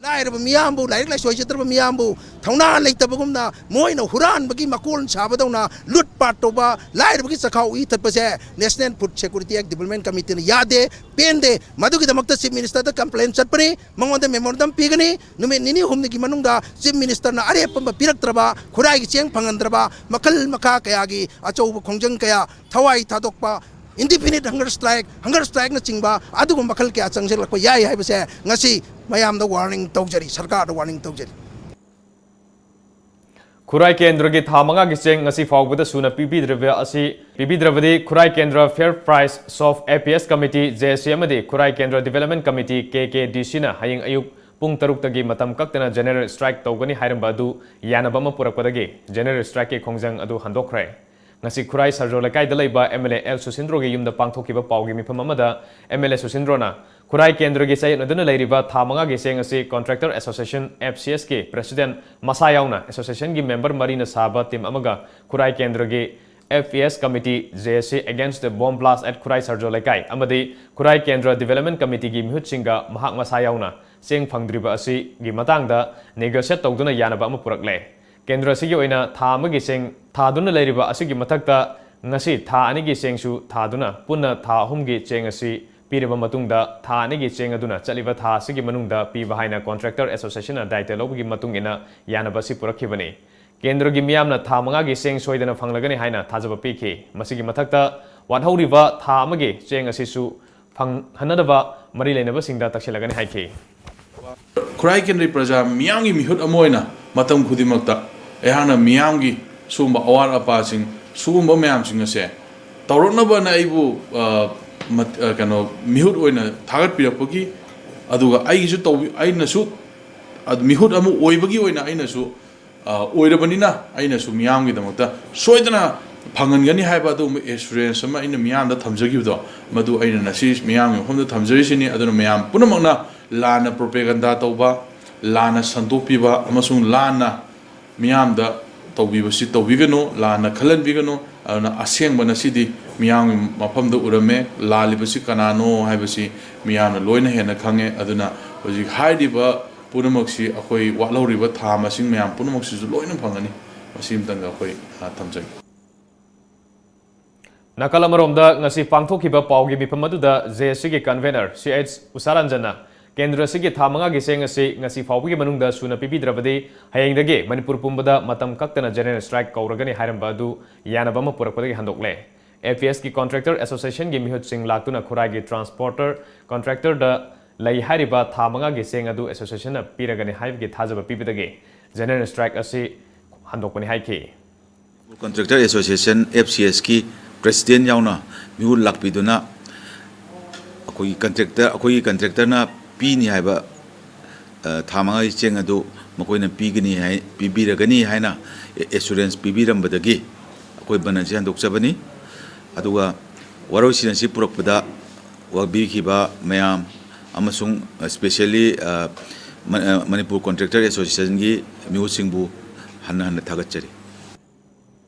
ꯂꯥꯏꯔꯕ ꯃꯤꯌꯥꯝꯕꯨ, ꯂꯥꯏꯔꯤꯛ ꯂꯥꯏꯁꯨ ꯍꯩꯖꯗ꯭ꯔꯕ ꯃꯤꯌꯥꯝꯕꯨ ꯊꯧꯅꯥ ꯂꯩꯇꯕꯒꯨꯝꯅ ꯃꯣꯏꯅ ꯍꯨꯔꯥꯟꯕꯒꯤ ꯃꯀꯣꯜ ꯁꯥꯕꯗꯧꯅ ꯂꯨꯠ ꯄꯥꯠ ꯇꯧꯕ, ꯂꯥꯏꯔꯕꯒꯤ ꯆꯈꯥꯎ E ꯊꯠꯄꯁꯦ National Food Security Act Development Committeeꯅ ꯌꯥꯗꯦ, ꯄꯦꯟꯗꯦ꯫ ꯃꯗꯨꯒꯤꯗꯃꯛꯇ ꯆꯤꯐ ꯃꯤꯅꯤꯁꯇꯔꯗ ꯀꯝꯄ꯭ꯂꯦꯟ ꯆꯠꯄꯅꯤ, ꯃꯉꯣꯟꯗ ꯃꯦꯃꯣꯔꯦꯟꯗꯝ ꯄꯤꯒꯅꯤ꯫ ꯅꯨꯃꯤꯠ ꯅꯤꯅꯤ ꯍꯨꯝꯅꯤꯒꯤ ꯃꯅꯨꯡꯗ ꯆꯤꯐ ꯃꯤꯅꯤꯁꯇꯔꯅ ꯑꯔꯦꯞꯄ ꯑꯃ ꯄꯤꯔꯛꯇ꯭ꯔꯕ, ꯈꯨꯔꯥꯏꯒꯤ ꯆꯦꯡ ꯐꯪꯍꯟꯗ꯭ꯔꯕ, ꯃꯈꯜ ꯃꯈꯥ ꯀꯌꯥꯒꯤ ꯑꯆꯧꯕ ꯈꯣꯡꯖꯪ ꯀꯌꯥ, ꯊꯋꯥꯏ ꯊꯥꯗꯣꯛꯄ, indefinite hunger strike, hunger strikeꯅꯆꯤꯡꯕ ꯑꯗꯨꯒꯨꯝꯕ ꯃꯈꯜ ꯀꯌꯥ ꯆꯪꯁꯤꯜꯂꯛꯄ ꯌꯥꯏ ꯍꯥꯏꯕꯁꯦ ꯉꯁꯤ ꯃꯌꯥꯝꯗ warning ꯇꯧꯖꯔꯤ, ꯁꯔꯀꯥꯔꯗ warning ꯇꯧꯖꯔꯤ꯫ ꯈꯨꯔꯥꯏ ꯀꯦꯟꯗ꯭ꯔꯒꯤ ꯊꯥ ꯃꯉꯥꯒꯤ ꯆꯦꯡ ꯉꯁꯤ ꯐꯥꯎꯕꯗ ꯁꯨꯅ ꯄꯤꯕꯤꯗ꯭ꯔꯕ ꯑꯁꯤ, ꯄꯤꯕꯤꯗ꯭ꯔꯕꯗꯤ ꯈꯨꯔꯥꯏ ꯀꯦꯟꯗ꯭ꯔ Fair Price Shop, APS Committee, JAC ꯑꯃꯗꯤ ꯈꯨꯔꯥꯏ ꯀꯦꯟꯗ꯭ꯔ Development Committee, KKDCꯅ ꯍꯌꯦꯡ ꯑꯌꯨꯛ ꯄꯨꯡ ꯇꯔꯨꯛꯇꯒꯤ ꯃꯇꯝ ꯀꯛꯇꯅ general strike ꯇꯧꯒꯅꯤ ꯍꯥꯏꯔꯝꯕ ꯑꯗꯨ ꯌꯥꯅꯕ ꯑꯃ ꯄꯨꯔꯛꯄꯗꯒꯤ general strikeꯀꯤ ꯈꯣꯡꯖꯪ ꯑꯗꯨ ꯍꯟꯗꯣꯛꯈ꯭ꯔꯦ꯫ ꯉꯁꯤ ꯈꯨꯔꯥꯏ ꯁꯔꯖꯣ ꯂꯩꯀꯥꯏꯗ ꯂꯩꯕ MLA L ꯁꯨꯁꯤꯟꯗ꯭ꯔꯣꯒꯤ ꯌꯨꯝꯗ ꯄꯥꯡꯊꯣꯛꯈꯤꯕ ꯄꯥꯎꯒꯤ ꯃꯤꯐꯝ ꯑꯃꯗ MLA ꯁꯨꯁꯤꯟꯗ꯭ꯔꯣꯅ ꯈꯨꯔꯥꯏ ꯀꯦꯟꯗ꯭ꯔꯒꯤ ꯆꯌꯦꯠꯅꯗꯨꯅ ꯂꯩꯔꯤꯕ ꯊꯥ ꯃꯉꯥꯒꯤ ꯆꯦꯡ ꯑꯁꯤ Contractor Association, FCSꯀꯤ president ꯃꯁꯥ ꯌꯥꯎꯅ associationꯒꯤ member ꯃꯔꯤꯅ ꯁꯥꯕ team ꯑꯃꯒ ꯈꯨꯔꯥꯏ ꯀꯦꯟꯗ꯭ꯔꯒꯤ APS Committee, JAC Against the Bomb Blast at ꯈꯨꯔꯥꯏ ꯁꯔꯖꯣ ꯂꯩꯀꯥꯏ ꯑꯃꯗꯤ ꯈꯨꯔꯥꯏ ꯀꯦꯟꯗ꯭ꯔ Development Committeeꯒꯤ ꯃꯤꯍꯨꯠꯁꯤꯡꯒ ꯃꯍꯥꯛ ꯃꯁꯥ ꯌꯥꯎꯅ ꯆꯦꯡ ꯐꯪꯗ꯭ꯔꯤꯕ ꯑꯁꯤꯒꯤ ꯃꯇꯥꯡꯗ negotiate ꯇꯧꯗꯨꯅ ꯌꯥꯅꯕ ꯑꯃ ꯄꯨꯔꯛꯂꯦ꯫ ꯀꯦꯟꯗ꯭ꯔ ꯑꯁꯤꯒꯤ ꯑꯣꯏꯅ ꯊꯥ ꯑꯃꯒꯤ ꯆꯦꯡ ꯊꯥꯗꯨꯅ ꯂꯩꯔꯤꯕ ꯑꯁꯤꯒꯤ ꯃꯊꯛꯇ ꯉꯁꯤ ꯊꯥ ꯑꯅꯤꯒꯤ ꯆꯦꯡꯁꯨ ꯊꯥꯗꯨꯅ ꯄꯨꯟꯅ ꯊꯥ ꯑꯍꯨꯝꯒꯤ ꯆꯦꯡ ꯑꯁꯤ ꯄꯤꯔꯕ ꯃꯇꯨꯡꯗ ꯊꯥ ꯑꯅꯤꯒꯤ ꯆꯦꯡ ꯑꯗꯨꯅ ꯆꯠꯂꯤꯕ ꯊꯥ ꯑꯁꯤꯒꯤ ꯃꯅꯨꯡꯗ ꯄꯤꯕ ꯍꯥꯏꯅ Contractor Associationꯅ ꯗꯥꯌꯤꯇ꯭ꯋ ꯂꯧꯕꯒꯤ ꯃꯇꯨꯡ ꯏꯟꯅ ꯌꯥꯅꯕ ꯑꯁꯤ ꯄꯨꯔꯛꯈꯤꯕꯅꯤ꯫ ꯀꯦꯟꯗ꯭ꯔꯒꯤ ꯃꯤꯌꯥꯝꯅ ꯊꯥ ꯃꯉꯥꯒꯤ ꯆꯦꯡ ꯁꯣꯏꯗꯅ ꯐꯪꯂꯒꯅꯤ ꯍꯥꯏꯅ ꯊꯥꯖꯕ ꯄꯤꯈꯤ꯫ ꯃꯁꯤꯒꯤ ꯃꯊꯛꯇ, ꯋꯥꯠꯍꯧꯔꯤꯕ ꯊꯥ ꯑꯃꯒꯤ ꯆꯦꯡ ꯑꯁꯤꯁꯨ ꯐꯪꯍꯟꯅꯗꯕ ꯃꯔꯤ ꯂꯩꯅꯕꯁꯤꯡꯗ ꯇꯛꯁꯤꯜꯂꯒꯅꯤ ꯍꯥꯏꯈꯤ꯫ ꯈꯨꯔꯥꯏ ꯀꯦꯟꯗ꯭ꯔꯒꯤ ꯄ꯭ꯔꯖꯥ ꯃꯤꯌꯥꯝꯒꯤ ꯃꯤꯍꯨꯠ ꯑꯃ ꯑꯣꯏꯅ ꯃꯇꯝ ꯈꯨꯗꯤꯡꯃꯛꯇ ꯑꯩꯍꯥꯛꯅ ꯃꯤꯌꯥꯝꯒꯤ ꯁꯤꯒꯨꯝꯕ ꯑꯋꯥꯠ ꯑꯄꯥꯁꯤꯡ, ꯁꯤꯒꯨꯝꯕ ꯃꯌꯥꯝꯁꯤꯡ ꯑꯁꯦ ꯇꯧꯔꯛꯅꯕꯅ ꯑꯩꯕꯨ, ꯑ, ꯃꯠ-, ꯑ, ꯀꯩꯅꯣ, ꯃꯤꯍꯨꯠ ꯑꯣꯏꯅ ꯊꯥꯒꯠꯄꯤꯔꯛꯄꯒꯤ, ꯑꯗꯨꯒ ꯑꯩꯒꯤꯁꯨ ꯇꯧꯕꯤ-, ꯑꯩꯅꯁꯨ, ꯑ, ꯃꯤꯍꯨꯠ ꯑꯃ ꯑꯣꯏꯕꯒꯤ ꯑꯣꯏꯅ ꯑꯩꯅꯁꯨ, ꯑ, ꯑꯣꯏꯔꯕꯅꯤꯅ, ꯑꯩꯅꯁꯨ ꯃꯤꯌꯥꯝꯒꯤꯗꯃꯛꯇ ꯁꯣꯏꯗꯅ ꯐꯪꯍꯟꯒꯅꯤ ꯍꯥꯏꯕ ꯑꯗꯨꯒꯨꯝꯕ assurance ꯑꯃ ꯑꯩꯅ ꯃꯤꯌꯥꯝꯗ ꯊꯝꯖꯈꯤꯕꯗꯣ, ꯃꯗꯨ ꯑꯩꯅ ꯉꯁꯤ ꯃꯤꯌꯥꯝꯒꯤ ꯃꯐꯝꯗ ꯊꯝꯖꯔꯤꯁꯤꯅꯤ꯫ ꯑꯗꯨꯅ ꯃꯌꯥꯝ ꯄꯨꯝꯅꯃꯛꯅ ꯂꯥꯟꯅ propaganda ꯇꯧꯕ, ꯂꯥꯟꯅ ꯁꯟꯗꯣꯛꯄꯤꯕ ꯑꯃꯁꯨꯡ ꯂꯥꯟꯅ ꯃꯤꯌꯥꯝꯗ ꯇꯧꯕꯤꯕꯁꯤ ꯇꯧꯕꯤꯒꯅꯨ, ꯂꯥꯟꯅ ꯈꯜꯍꯟꯕꯤꯒꯅꯨ꯫ ꯑꯗꯨꯅ ꯑꯁꯦꯡꯕ ꯉꯁꯤꯗꯤ ꯃꯤꯌꯥꯝꯒꯤ ꯃꯐꯝꯗ ꯎꯔꯝꯃꯦ꯫ ꯂꯥꯜꯂꯤꯕꯁꯤ ꯀꯅꯥꯅꯣ ꯍꯥꯏꯕꯁꯤ ꯃꯤꯌꯥꯝꯅ ꯂꯣꯏꯅ ꯍꯦꯟꯅ ꯈꯪꯉꯦ꯫ ꯑꯗꯨꯅ ꯍꯧꯖꯤꯛ ꯍꯥꯏꯔꯤꯕ ꯄꯨꯝꯅꯃꯛꯁꯤ ꯑꯩꯈꯣꯏ ꯋꯥꯠꯍꯧꯔꯤꯕ ꯊꯥ ꯃꯁꯤꯡ ꯃꯌꯥꯝ ꯄꯨꯝꯅꯃꯛꯁꯤꯁꯨ ꯂꯣꯏꯅ ꯐꯪꯒꯅꯤ꯫ ꯃꯁꯤ ꯑꯃꯇꯪꯒ ꯑꯩꯈꯣꯏ, ꯑ, ꯊꯝꯖꯒꯦ꯫ ꯅꯥꯀꯜ ꯑꯃꯔꯣꯝꯗ, ꯉꯁꯤ ꯄꯥꯡꯊꯣꯛꯈꯤꯕ ꯄꯥꯎꯒꯤ ꯃꯤꯐꯝ ꯑꯗꯨꯗ JACꯒꯤ convener ꯁꯤ ꯑꯩꯆ ꯎꯁꯥꯔꯥꯟꯖꯟꯅ ꯀꯦꯟꯗ꯭ꯔ ꯑꯁꯤꯒꯤ ꯊꯥ ꯃꯉꯥꯒꯤ ꯆꯦꯡ ꯑꯁꯤ ꯉꯁꯤ ꯐꯥꯎꯕꯒꯤ ꯃꯅꯨꯡꯗ ꯁꯨꯅ ꯄꯤꯕꯤꯗ꯭ꯔꯕꯗꯤ ꯍꯌꯦꯡꯗꯒꯤ ꯃꯅꯤꯄꯨꯔ ꯄꯨꯝꯕꯗ ꯃꯇꯝ ꯀꯛꯇꯅ general strike ꯀꯧꯔꯒꯅꯤ ꯍꯥꯏꯔꯝꯕ ꯑꯗꯨ ꯌꯥꯅꯕ ꯑꯃ ꯄꯨꯔꯛꯄꯗꯒꯤ ꯍꯟꯗꯣꯛꯂꯦ꯫ APSꯀꯤ contractor associationꯒꯤ ꯃꯤꯍꯨꯠꯁꯤꯡ ꯂꯥꯛꯇꯨꯅ ꯈꯨꯔꯥꯏꯒꯤ transporter contractorꯗ ꯂꯩ ꯍꯥꯏꯔꯤꯕ ꯊꯥ ꯃꯉꯥꯒꯤ ꯆꯦꯡ ꯑꯗꯨ associationꯅ ꯄꯤꯔꯒꯅꯤ ꯍꯥꯏꯕꯒꯤ ꯊꯥꯖꯕ ꯄꯤꯕꯗꯒꯤ general strike ꯑꯁꯤ ꯍꯟꯗꯣꯛꯄꯅꯤ ꯍꯥꯏꯈꯤ꯫ Contractor Association, FCSꯀꯤ president ꯌꯥꯎꯅ ꯃꯤꯍꯨꯠ ꯂꯥꯛꯄꯤꯗꯨꯅ ꯑꯩꯈꯣꯏꯒꯤ contractor, ꯑꯩꯈꯣꯏꯒꯤ contractorꯅ ꯄꯤꯅꯤ ꯍꯥꯏꯕ, ꯑ, ꯊꯥ ꯃꯉꯥꯒꯤ ꯆꯦꯡ ꯑꯗꯨ ꯃꯈꯣꯏꯅ ꯄꯤꯒꯅꯤ ꯍꯥꯏ, ꯄꯤꯕꯤꯔꯒꯅꯤ ꯍꯥꯏꯅ assurance ꯄꯤꯕꯤꯔꯝꯕꯗꯒꯤ ꯑꯩꯈꯣꯏ ꯕꯟ ꯑꯁꯤ ꯍꯟꯗꯣꯛꯆꯕꯅꯤ꯫ ꯑꯗꯨꯒ ꯋꯥꯔꯣꯏꯁꯤꯟ ꯑꯁꯤ ꯄꯨꯔꯛꯄꯗ ꯋꯥꯕꯤꯈꯤꯕ ꯃꯌꯥꯝ ꯑꯃꯁꯨꯡ specially, ꯑ, ꯃ-, ꯑ, ꯃꯅꯤꯄꯨꯔ Contractor Associationꯒꯤ ꯃꯤꯍꯨꯠꯁꯤꯡꯕꯨ ꯍꯟꯅ ꯍꯟꯅ ꯊꯥꯒꯠꯆꯔꯤ꯫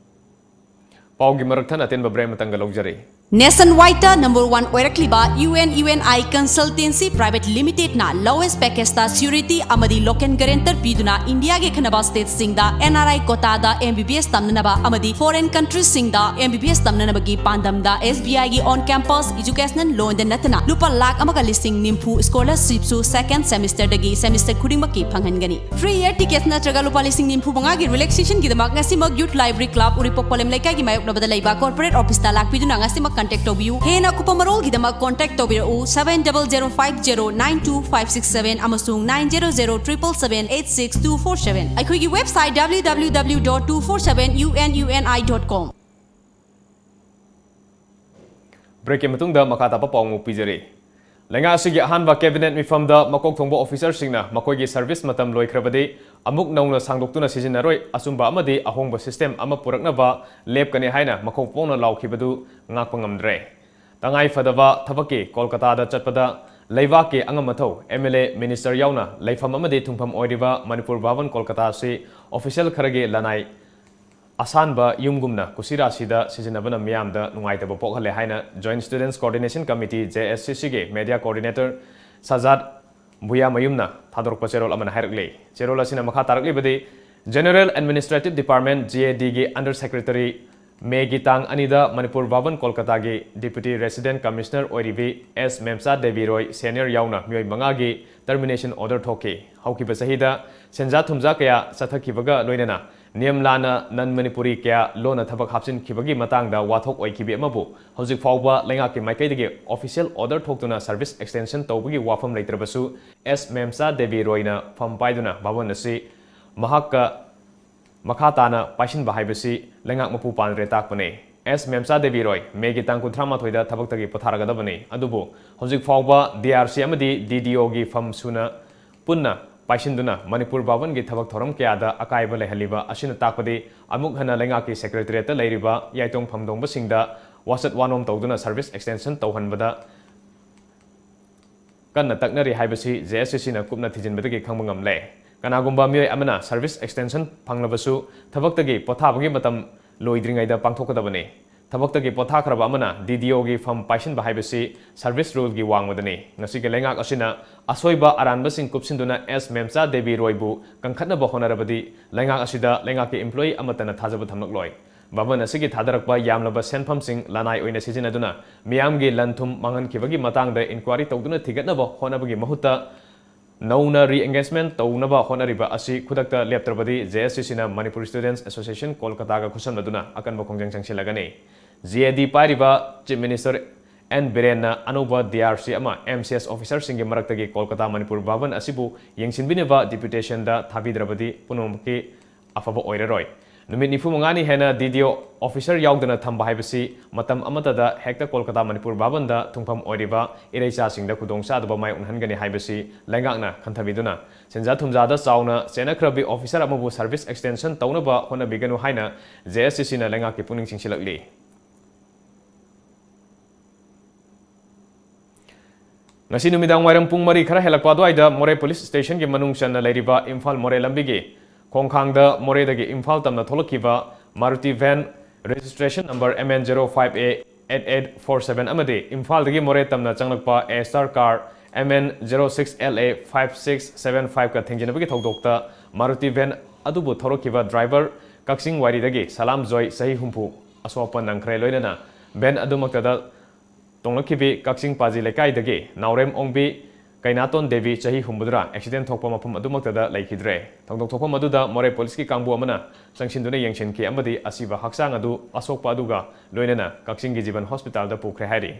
ꯄꯥꯎꯒꯤ ꯃꯔꯛ ꯊꯠꯅ ꯑꯇꯦꯟꯕ break ꯑꯃꯇꯪꯒ ꯂꯧꯖꯔꯤ꯫ Nationwide number one ꯑꯣꯏꯔꯛꯂꯤꯕ U N U N I Consultancy Private Limited ꯅ lowest package ꯇ surety ꯑꯃꯗꯤ local guarantor ꯄꯤꯗꯨꯅ ꯏꯟꯗꯤꯌꯥꯒꯤ ꯈꯦꯟꯅꯕ state ꯁꯤꯡꯗ N R I quota the M B B S ꯇꯝꯅꯅꯕ ꯑꯃꯗꯤ foreign country ꯁꯤꯡꯗ M B B S ꯇꯝꯅꯅꯕꯒꯤ ꯄꯥꯟꯗꯝꯗ S B I ꯒꯤ on campus educational loan ꯗ ꯅꯠꯇꯅ ꯂꯨꯄꯥ ꯂꯥꯈ ꯑꯃꯒ ꯂꯤꯁꯤꯡ ꯅꯤꯐꯨ scholarship ꯁꯨ second semester ꯗꯒꯤ semester ꯈꯨꯗꯤꯡꯃꯛꯀꯤ ꯐꯪꯍꯟꯒꯅꯤ꯫ Free air ticket ꯅꯠꯇ꯭ꯔꯒ ꯂꯨꯄꯥ ꯂꯤꯁꯤꯡ ꯅꯤꯐꯨ ꯃꯉꯥꯒꯤ relaxation ꯒꯤꯗꯃꯛ ꯉꯁꯤꯃꯛ Youth Library Club ꯎꯔꯤꯄꯣꯛ ꯄꯣꯂꯦꯝ ꯂꯩꯀꯥꯏꯒꯤ ꯃꯥꯌꯣꯛꯅꯕꯗ ꯂꯩꯕ corporate office ꯇ ꯂꯥꯛꯄꯤꯗꯨꯅ ꯉꯁꯤꯃꯛ contact ꯇꯧꯕꯤꯌꯨ꯫ ꯍꯦꯟꯅ ꯑꯀꯨꯞꯄ ꯃꯔꯣꯜꯒꯤꯗꯃꯛ contact ꯇꯧꯕꯤꯔꯛꯎ seven double zero five zero nine two five six seven ꯑꯃꯁꯨꯡ nine zero zero triple seven eight six two four seven꯫ ꯑꯩꯈꯣꯏꯒꯤ website W W W dot two four seven U N U N I dot com꯫ Break ꯀꯤ ꯃꯇꯨꯡꯗ ꯃꯈꯥ ꯇꯥꯕ ꯄꯥꯎ ꯑꯃꯨꯛ ꯄꯤꯖꯔꯤ꯫ ꯂꯩꯉꯥꯛ ꯑꯁꯤꯒꯤ ꯑꯍꯥꯟꯕ cabinet ꯃꯤꯐꯝꯗ ꯃꯀꯣꯛ ꯊꯣꯡꯕ officer ꯁꯤꯡꯅ ꯃꯈꯣꯏꯒꯤ service ꯃꯇꯝ ꯂꯣꯏꯈ꯭ꯔꯕꯗꯤ ꯑꯃꯨꯛ ꯅꯧꯅ ꯁꯥꯡꯗꯣꯛꯇꯨꯅ ꯁꯤꯖꯤꯟꯅꯔꯣꯏ, ꯑꯆꯨꯝꯕ ꯑꯃꯗꯤ ꯑꯍꯣꯡꯕ system ꯑꯃ ꯄꯨꯔꯛꯅꯕ ꯂꯦꯞꯀꯅꯤ ꯍꯥꯏꯅ ꯃꯈꯣꯡ ꯄꯣꯛꯅ ꯂꯥꯎꯈꯤꯕꯗꯨ ꯉꯥꯛꯄ ꯉꯝꯗ꯭ꯔꯦ꯫ ꯇꯉꯥꯏ ꯐꯗꯕ ꯊꯕꯛꯀꯤ ꯀꯣꯜꯀꯇꯥꯗ ꯆꯠꯄꯗ ꯂꯩꯕꯥꯛꯀꯤ ꯑꯉꯝ ꯑꯊꯧ, M L A, minister ꯌꯥꯎꯅ ꯂꯩꯐꯝ ꯑꯃꯗꯤ ꯊꯨꯡꯐꯝ ꯑꯣꯏꯔꯤꯕ ꯃꯅꯤꯄꯨꯔ ꯚꯕꯟ ꯀꯣꯜꯀꯇꯥ ꯑꯁꯤ official ꯈꯔꯒꯤ ꯂꯅꯥꯏ ꯑꯁꯥꯟꯕ ꯌꯨꯝꯒꯨꯝꯅ ꯀꯨꯁꯤꯔꯥꯁꯤꯗ ꯁꯤꯖꯤꯟꯅꯕꯅ ꯃꯤꯌꯥꯝꯗ ꯅꯨꯡꯉꯥꯏꯇꯕ ꯄꯣꯛꯍꯜꯂꯦ ꯍꯥꯏꯅ Joint Students Coordination Committee, J S C C ꯒꯤ media coordinator ꯁꯖꯥꯗ ꯕꯨꯌꯥꯃꯌꯨꯝꯅ ꯊꯥꯗꯣꯔꯛꯄ ꯆꯦꯔꯣꯜ ꯑꯃꯅ ꯍꯥꯏꯔꯛꯂꯤ꯫ ꯆꯦꯔꯣꯜ ꯑꯁꯤꯅ ꯃꯈꯥ ꯇꯥꯔꯛꯂꯤꯕꯗꯤ, General Administrative Department, G A D ꯒꯤ under secretary, ꯃꯦꯒꯤ ꯇꯥꯡ ꯑꯅꯤꯗ ꯃꯅꯤꯄꯨꯔ ꯚꯕꯟ ꯀꯣꯜꯀꯇꯥꯒꯤ Deputy Resident Commissioner ꯑꯣꯏꯔꯤꯕꯤ ꯑꯦꯁ ꯃꯦꯝꯆꯥ ꯗꯦꯕꯤ ꯔꯣꯏ senior ꯌꯥꯎꯅ ꯃꯤꯑꯣꯏ ꯃꯉꯥꯒꯤ termination order ꯊꯣꯛꯈꯤ꯫ ꯍꯧꯈꯤꯕ ꯆꯍꯤꯗ ꯁꯦꯟꯖꯥ ꯊꯨꯝꯖꯥ ꯀꯌꯥ ꯆꯠꯊꯈꯤꯕꯒ ꯂꯣꯏꯅꯅ ꯅꯤꯌꯝ ꯂꯥꯟꯅ non Manipuri ꯀꯌꯥ ꯂꯣꯟꯅ ꯊꯕꯛ ꯍꯥꯞꯆꯤꯟꯈꯤꯕꯒꯤ ꯃꯇꯥꯡꯗ ꯋꯥꯊꯣꯛ ꯑꯣꯏꯈꯤꯕꯤ ꯑꯃꯕꯨ ꯍꯧꯖꯤꯛ ꯐꯥꯎꯕ ꯂꯩꯉꯥꯛꯀꯤ ꯃꯥꯏꯀꯩꯗꯒꯤ official order ꯊꯣꯛꯇꯨꯅ service extension ꯇꯧꯕꯒꯤ ꯋꯥꯐꯝ ꯂꯩꯇ꯭ꯔꯕꯁꯨ, ꯑꯦꯁ ꯃꯦꯝꯆꯥ ꯗꯦꯕꯤ ꯔꯣꯏꯅ ꯐꯝ ꯄꯥꯏꯗꯨꯅ ꯚꯕꯟ ꯑꯁꯤ ꯃꯍꯥꯛꯀ ꯃꯈꯥ ꯇꯥꯅ ꯄꯥꯏꯁꯤꯟꯕ ꯍꯥꯏꯕꯁꯤ ꯂꯩꯉꯥꯛ ꯃꯄꯨ ꯄꯥꯟꯗ꯭ꯔꯦ ꯇꯥꯛꯄꯅꯤ꯫ ꯑꯦꯁ ꯃꯦꯝꯆꯥ ꯗꯦꯕꯤ ꯔꯣꯏ ꯃꯦꯒꯤ ꯇꯥꯡ ꯀꯨꯟꯊ꯭ꯔꯥ ꯃꯥꯊꯣꯏꯗ ꯊꯕꯛꯇꯒꯤ ꯄꯣꯊꯥꯔꯒꯗꯕꯅꯤ꯫ ꯑꯗꯨꯕꯨ ꯍꯧꯖꯤꯛ ꯐꯥꯎꯕ D R C ꯑꯃꯗꯤ D D O ꯒꯤ ꯐꯝ ꯁꯨꯅ ꯄꯨꯟꯅ ꯄꯥꯏꯁꯤꯟꯗꯨꯅ ꯃꯅꯤꯄꯨꯔ ꯚꯕꯟꯒꯤ ꯊꯕꯛ ꯊꯧꯔꯝ ꯀꯌꯥꯗ ꯑꯀꯥꯏꯕ ꯂꯩꯍꯜꯂꯤꯕ ꯑꯁꯤꯅ ꯇꯥꯛꯄꯗꯤ ꯑꯃꯨꯛ ꯍꯟꯅ ꯂꯩꯉꯥꯛꯀꯤ secretariat ꯇ ꯂꯩꯔꯤꯕ ꯌꯥꯏꯇꯣꯡ ꯐꯝꯗꯣꯡꯕꯁꯤꯡꯗ ꯋꯥꯆꯠ ꯋꯥꯅꯣꯝ ꯇꯧꯗꯨꯅ service extension ꯇꯧꯍꯟꯕꯗ ꯀꯟꯅ ꯇꯛꯅꯔꯤ ꯍꯥꯏꯕꯁꯤ J S C C ꯅ ꯀꯨꯞꯅ ꯊꯤꯖꯤꯟꯕꯗꯒꯤ ꯈꯪꯕ ꯉꯝꯂꯦ꯫ ꯀꯅꯥꯒꯨꯝꯕ ꯃꯤꯑꯣꯏ ꯑꯃꯅ service extension ꯐꯪꯂꯕꯁꯨ ꯊꯕꯛꯇꯒꯤ ꯄꯣꯊꯥꯕꯒꯤ ꯃꯇꯝ ꯂꯣꯏꯗ꯭ꯔꯤꯉꯩꯗ ꯄꯥꯡꯊꯣꯛꯀꯗꯕꯅꯤ꯫ ꯊꯕꯛꯇꯒꯤ ꯄꯣꯊꯥꯈ꯭ꯔꯕ ꯑꯃꯅ D D Oꯒꯤ ꯐꯝ ꯄꯥꯏꯁꯤꯟꯕ ꯍꯥꯏꯕꯁꯤ service ruleꯒꯤ ꯋꯥꯡꯃꯗꯅꯤ꯫ ꯉꯁꯤꯒꯤ ꯂꯩꯉꯥꯛ ꯑꯁꯤꯅ ꯑꯁꯣꯏꯕ ꯑꯔꯥꯟꯕꯁꯤꯡ ꯀꯨꯞꯁꯤꯟꯗꯨꯅ ꯑꯦꯁ ꯃꯦꯝꯆꯥ ꯗꯦꯕꯤ ꯔꯣꯏꯕꯨ ꯀꯟꯈꯠꯅꯕ ꯍꯣꯠꯅꯔꯕꯗꯤ ꯂꯩꯉꯥꯛ ꯑꯁꯤꯗ ꯂꯩꯉꯥꯛꯀꯤ employee ꯑꯃꯠꯇꯅ ꯊꯥꯖꯕ ꯊꯝꯂꯛꯂꯣꯏ꯫ ꯚꯕꯟ ꯑꯁꯤꯒꯤ ꯊꯥꯗꯔꯛꯄ ꯌꯥꯝꯂꯕ ꯁꯦꯟꯐꯝꯁꯤꯡ ꯂꯅꯥꯏ ꯑꯣꯏꯅ ꯁꯤꯖꯤꯟꯅꯗꯨꯅ ꯃꯤꯌꯥꯝꯒꯤ ꯂꯟ ꯊꯨꯝ ꯃꯥꯡꯍꯟꯈꯤꯕꯒꯤ ꯃꯇꯥꯡꯗ inquiry ꯇꯧꯗꯨꯅ ꯊꯤꯒꯠꯅꯕ ꯍꯣꯠꯅꯕꯒꯤ ꯃꯍꯨꯠꯇ ꯅꯧꯅ re-engagement ꯇꯧꯅꯕ ꯍꯣꯠꯅꯔꯤꯕ ꯑꯁꯤ ꯈꯨꯗꯛꯇ ꯂꯦꯞꯇ꯭ꯔꯕꯗꯤ J S C Cꯅ Manipur Students Association ꯀꯣꯜꯀꯇꯥꯒ ꯈꯨꯠꯁꯝꯅꯗꯨꯅ ꯑꯀꯟꯕ ꯈꯣꯡꯖꯪ ꯆꯪꯁꯤꯜꯂꯒꯅꯤ꯫ G A D ꯄꯥꯏꯔꯤꯕ Chief Minister N ꯕꯤꯔꯦꯟꯅ ꯑꯅꯧꯕ D R C ꯑꯃ M C S officerꯁꯤꯡꯒꯤ ꯃꯔꯛꯇꯒꯤ ꯀꯣꯜꯀꯇꯥ ꯃꯅꯤꯄꯨꯔ ꯚꯕꯟ ꯑꯁꯤꯕꯨ ꯌꯦꯡꯁꯤꯟꯕꯤꯅꯕ deputationꯗ ꯊꯥꯕꯤꯗ꯭ꯔꯕꯗꯤ ꯄꯨꯝꯅꯃꯛꯀꯤ ꯑꯐꯕ ꯑꯣꯏꯔꯔꯣꯏ꯫ ꯅꯨꯃꯤꯠ ꯅꯤꯐꯨ ꯃꯉꯥꯅꯤ ꯍꯦꯟꯅ D D O officer ꯌꯥꯎꯗꯅ ꯊꯝꯕ ꯍꯥꯏꯕꯁꯤ ꯃꯇꯝ ꯑꯃꯠꯇꯗ ꯍꯦꯛꯇ ꯀꯣꯜꯀꯇꯥ ꯃꯅꯤꯄꯨꯔ ꯚꯕꯟꯗ ꯊꯨꯡꯐꯝ ꯑꯣꯏꯔꯤꯕ ꯏꯔꯩꯆꯥꯁꯤꯡꯗ ꯈꯨꯗꯣꯡꯆꯥꯗꯕ ꯃꯥꯌꯣꯛꯅꯍꯟꯒꯅꯤ ꯍꯥꯏꯕꯁꯤ ꯂꯩꯉꯥꯛꯅ ꯈꯟꯊꯕꯤꯗꯨꯅ ꯁꯦꯟꯖꯥ ꯊꯨꯝꯖꯥꯗ ꯆꯥꯎꯅ ꯆꯦꯟꯅꯈ꯭ꯔꯕꯤ officer ꯑꯃꯕꯨ service extension ꯇꯧꯅꯕ ꯍꯣꯠꯅꯕꯤꯒꯅꯨ ꯍꯥꯏꯅ J S C Cꯅ ꯂꯩꯉꯥꯛꯀꯤ ꯄꯨꯛꯅꯤꯡ ꯆꯤꯡꯁꯤꯜꯂꯛꯂꯤ꯫ ꯉꯁꯤ ꯅꯨꯃꯤꯗꯥꯡ ꯋꯥꯏꯔꯝ ꯄꯨꯡ ꯃꯔꯤ ꯈꯔ ꯍꯦꯜꯂꯛꯄ ꯑꯗꯨꯋꯥꯏꯗ ꯃꯣꯔꯦ police stationꯒꯤ ꯃꯅꯨꯡ ꯆꯟꯅ ꯂꯩꯔꯤꯕ ꯏꯝꯐꯥꯜ ꯃꯣꯔꯦ ꯂꯝꯕꯤꯒꯤ ꯈꯣꯡꯈꯥꯡꯗ ꯃꯣꯔꯦꯗꯒꯤ ꯏꯝꯐꯥꯜ ꯇꯝꯅ ꯊꯣꯛꯂꯛꯈꯤꯕ Maruti van registration number M N zero five A eight eight four seven ꯑꯃꯗꯤ ꯏꯝꯐꯥꯜꯗꯒꯤ ꯃꯣꯔꯦ ꯇꯝꯅ ꯆꯪꯂꯛꯄ A star car M N zero six L A five six seven five ꯀ ꯊꯦꯡꯖꯤꯟꯅꯕꯒꯤ ꯊꯧꯗꯣꯛꯇ Maruti van ꯑꯗꯨꯕꯨ ꯊꯧꯔꯛꯈꯤꯕ driver ꯀꯛꯆꯤꯡ ꯋꯥꯏꯔꯤꯗꯒꯤ ꯁꯂꯥꯝ ꯖꯣꯏ ꯆꯍꯤ ꯍꯨꯝꯐꯨ ꯑꯁꯣꯛ ꯑꯄꯟ ꯅꯪꯈ꯭ꯔꯦ꯫ ꯂꯣꯏꯅꯅ van ꯑꯗꯨꯃꯛꯇꯗ ꯇꯣꯡꯂꯛꯈꯤꯕꯤ ꯀꯛꯆꯤꯡ ꯄꯥꯖꯤ ꯂꯩꯀꯥꯏꯗꯒꯤ ꯅꯥꯎꯔꯦꯝ ꯑꯣꯡꯕꯤ ꯀꯩꯅꯥꯇꯣꯟ ꯗꯦꯕꯤ ꯆꯍꯤ ꯍꯨꯝꯐꯨꯗꯨꯅ accident ꯊꯣꯛꯄ ꯃꯐꯝ ꯑꯗꯨꯃꯛꯇꯗ ꯂꯩꯈꯤꯗ꯭ꯔꯦ꯫ ꯊꯧꯗꯣꯛ ꯊꯣꯛꯐꯝ ꯑꯗꯨꯗ ꯃꯣꯔꯦ policeꯀꯤ ꯀꯥꯡꯕꯨ ꯑꯃꯅ ꯆꯪꯁꯤꯟꯗꯨꯅ ꯌꯦꯡꯁꯤꯟꯈꯤ ꯑꯃꯗꯤ ꯑꯁꯤꯕ ꯍꯛꯆꯥꯡ ꯑꯗꯨ ꯑꯁꯣꯛꯄ ꯑꯗꯨꯒ ꯂꯣꯏꯅꯅ ꯀꯛꯆꯤꯡꯒꯤ ꯖꯤꯕꯟ hospitalꯗ ꯄꯨꯈ꯭ꯔꯦ ꯍꯥꯏꯔꯤ꯫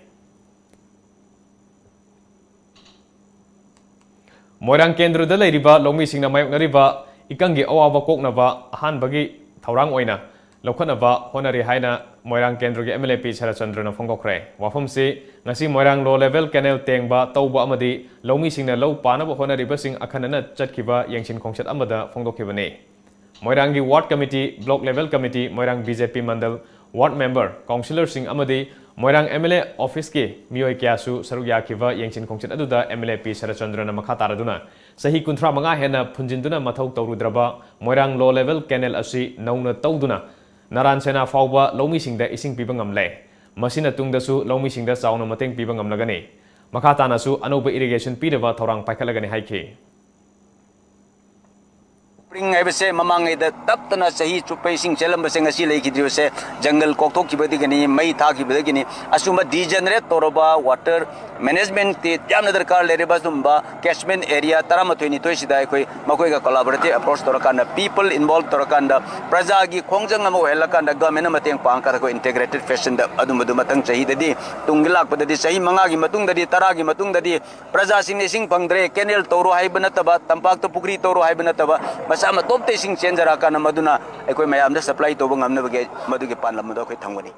ꯃꯣꯏꯔꯥꯡ ꯀꯦꯟꯗ꯭ꯔꯗ ꯂꯩꯔꯤꯕ ꯂꯧꯃꯤꯁꯤꯡꯅ ꯃꯥꯌꯣꯛꯅꯔꯤꯕ ꯏꯀꯪꯒꯤ ꯑꯋꯥꯕ ꯀꯣꯛꯅꯕ ꯑꯍꯥꯟꯕꯒꯤ ꯊꯧꯔꯥꯡ ꯑꯣꯏꯅ ꯂꯧꯈꯠꯅꯕ ꯍꯣꯠꯅꯔꯤ ꯍꯥꯏꯅ ꯃꯣꯏꯔꯥꯡ ꯀꯦꯟꯗ꯭ꯔꯒꯤ M L A P ꯁꯔꯠꯆꯟꯗ꯭ꯔꯅ ꯐꯣꯡꯗꯣꯛꯈ꯭ꯔꯦ꯫ ꯋꯥꯐꯝꯁꯤ ꯉꯁꯤ ꯃꯣꯏꯔꯥꯡ low level canal ꯇꯦꯡꯕ ꯇꯧꯕ ꯑꯃꯗꯤ ꯂꯧꯃꯤꯁꯤꯡꯅ ꯂꯧ ꯄꯥꯅꯕ ꯍꯣꯠꯅꯔꯤꯕꯁꯤꯡ ꯑꯈꯟꯅꯅ ꯆꯠꯈꯤꯕ ꯌꯦꯡꯁꯤꯟ ꯈꯣꯡꯆꯠ ꯑꯃꯗ ꯐꯣꯡꯗꯣꯛꯈꯤꯕꯅꯤ꯫ ꯃꯣꯏꯔꯥꯡꯒꯤ ward committee, block level committee, ꯃꯣꯏꯔꯥꯡ B J P ꯃꯟꯗꯜ ward member, councillorꯁꯤꯡ ꯑꯃꯗꯤ ꯃꯣꯏꯔꯥꯡ M L A officeꯀꯤ ꯃꯤꯑꯣꯏ ꯀꯌꯥꯁꯨ ꯁꯔꯨꯛ ꯌꯥꯈꯤꯕ ꯌꯦꯡꯁꯤꯟ ꯈꯣꯡꯆꯠ ꯑꯗꯨꯗ M L A P ꯁꯔꯠꯆꯟꯗ꯭ꯔꯅ ꯃꯈꯥ ꯇꯥꯔꯗꯨꯅ ꯆꯍꯤ ꯀꯨꯟꯊ꯭ꯔꯥ ꯃꯉꯥ ꯍꯦꯟꯅ ꯐꯨꯟꯖꯤꯟꯗꯨꯅ ꯃꯊꯧ ꯇꯧꯔꯨꯗ꯭ꯔꯕ ꯃꯣꯏꯔꯥꯡ low level canal ꯑꯁꯤ ꯅꯧꯅ ꯇꯧꯗꯨꯅ ꯅꯥꯔꯥꯟ ꯁꯦꯅꯥ ꯐꯥꯎꯕ ꯂꯧꯃꯤꯁꯤꯡꯗ ꯏꯁꯤꯡ ꯄꯤꯕ ꯉꯝꯂꯦ꯫ ꯃꯁꯤꯅ ꯇꯨꯡꯗꯁꯨ ꯂꯧꯃꯤꯁꯤꯡꯗ ꯆꯥꯎꯅ ꯃꯇꯦꯡ ꯄꯤꯕ ꯉꯝꯂꯒꯅꯤ꯫ ꯃꯈꯥ ꯇꯥꯅꯁꯨ ꯑꯅꯧꯕ irrigation ꯄꯤꯅꯕ ꯊꯧꯔꯥꯡ ꯄꯥꯏꯈꯠꯂꯒꯅꯤ ꯍꯥꯏꯈꯤ꯫ Spring ꯍꯥꯏꯕꯁꯦ ꯃꯃꯥꯡꯉꯩꯗ ꯇꯞꯇꯅ ꯆꯍꯤ ꯆꯨꯞꯄ ꯏꯁꯤꯡ ꯆꯦꯜꯂꯝꯕꯁꯦ ꯉꯁꯤ ꯂꯩꯈꯤꯗ꯭ꯔꯤꯕꯁꯦ jungle ꯀꯣꯛꯊꯣꯛꯈꯤꯕꯗꯒꯤꯅꯤ, ꯃꯩ ꯊꯥꯈꯤꯕꯗꯒꯤꯅꯤ꯫ ꯑꯁꯨꯝꯕ degenerate ꯇꯧꯔꯕ water management ꯇꯤ ꯌꯥꯝꯅ ꯗꯔꯀꯥꯔ ꯂꯩꯔꯤꯕ ꯑꯗꯨꯝꯕ catchment area ꯇꯔꯥꯃꯥꯊꯣꯏ ꯅꯤꯊꯣꯏꯁꯤꯗ ꯑꯩꯈꯣꯏ ꯃꯈꯣꯏꯒ collaborative approach ꯇꯧꯔꯀꯥꯟꯗ, people involve ꯇꯧꯔꯀꯥꯟꯗ, ꯄ꯭ꯔꯖꯥꯒꯤ ꯈꯣꯡꯖꯪ ꯑꯃ ꯑꯣꯏꯍꯜꯂꯀꯥꯟꯗ, government ꯅ ꯃꯇꯦꯡ ꯄꯥꯡꯉꯀꯥꯟꯗ ꯑꯩꯈꯣꯏ integrated fashion ꯗ ꯑꯗꯨꯝꯕꯗꯨ ꯃꯊꯪ ꯆꯍꯤꯗꯗꯤ, ꯇꯨꯡꯒꯤ ꯂꯥꯛꯄꯗꯗꯤ, ꯆꯍꯤ ꯃꯉꯥꯒꯤ ꯃꯇꯨꯡꯗꯗꯤ, ꯇꯔꯥꯒꯤ ꯃꯇꯨꯡꯗꯗꯤ ꯄ꯭ꯔꯖꯥꯁꯤꯡꯅ ꯏꯁꯤꯡ ꯐꯪꯗ꯭ꯔꯦ, canal ꯇꯧꯔꯣ ꯍꯥꯏꯕ ꯅꯠꯇꯕ, ꯇꯝꯄꯥꯛꯇ ꯄꯨꯈ꯭ꯔꯤ ꯇꯧꯔꯣ ꯍꯥꯏꯕ ꯅꯠꯇꯕ, ꯃꯁꯥ ꯃꯇꯣꯝꯇ ꯏꯁꯤꯡ ꯆꯦꯟꯖꯔꯛꯑꯀꯥꯟꯗ ꯃꯗꯨꯅ ꯑꯩꯈꯣꯏ ꯃꯌꯥꯝꯗ supply ꯇꯧꯕ ꯉꯝꯅꯕꯒꯤ ꯃꯗꯨꯒꯤ ꯄꯥꯟꯗꯝ ꯑꯗꯨ ꯑꯩꯈꯣꯏ ꯊꯝꯒꯅꯤ꯫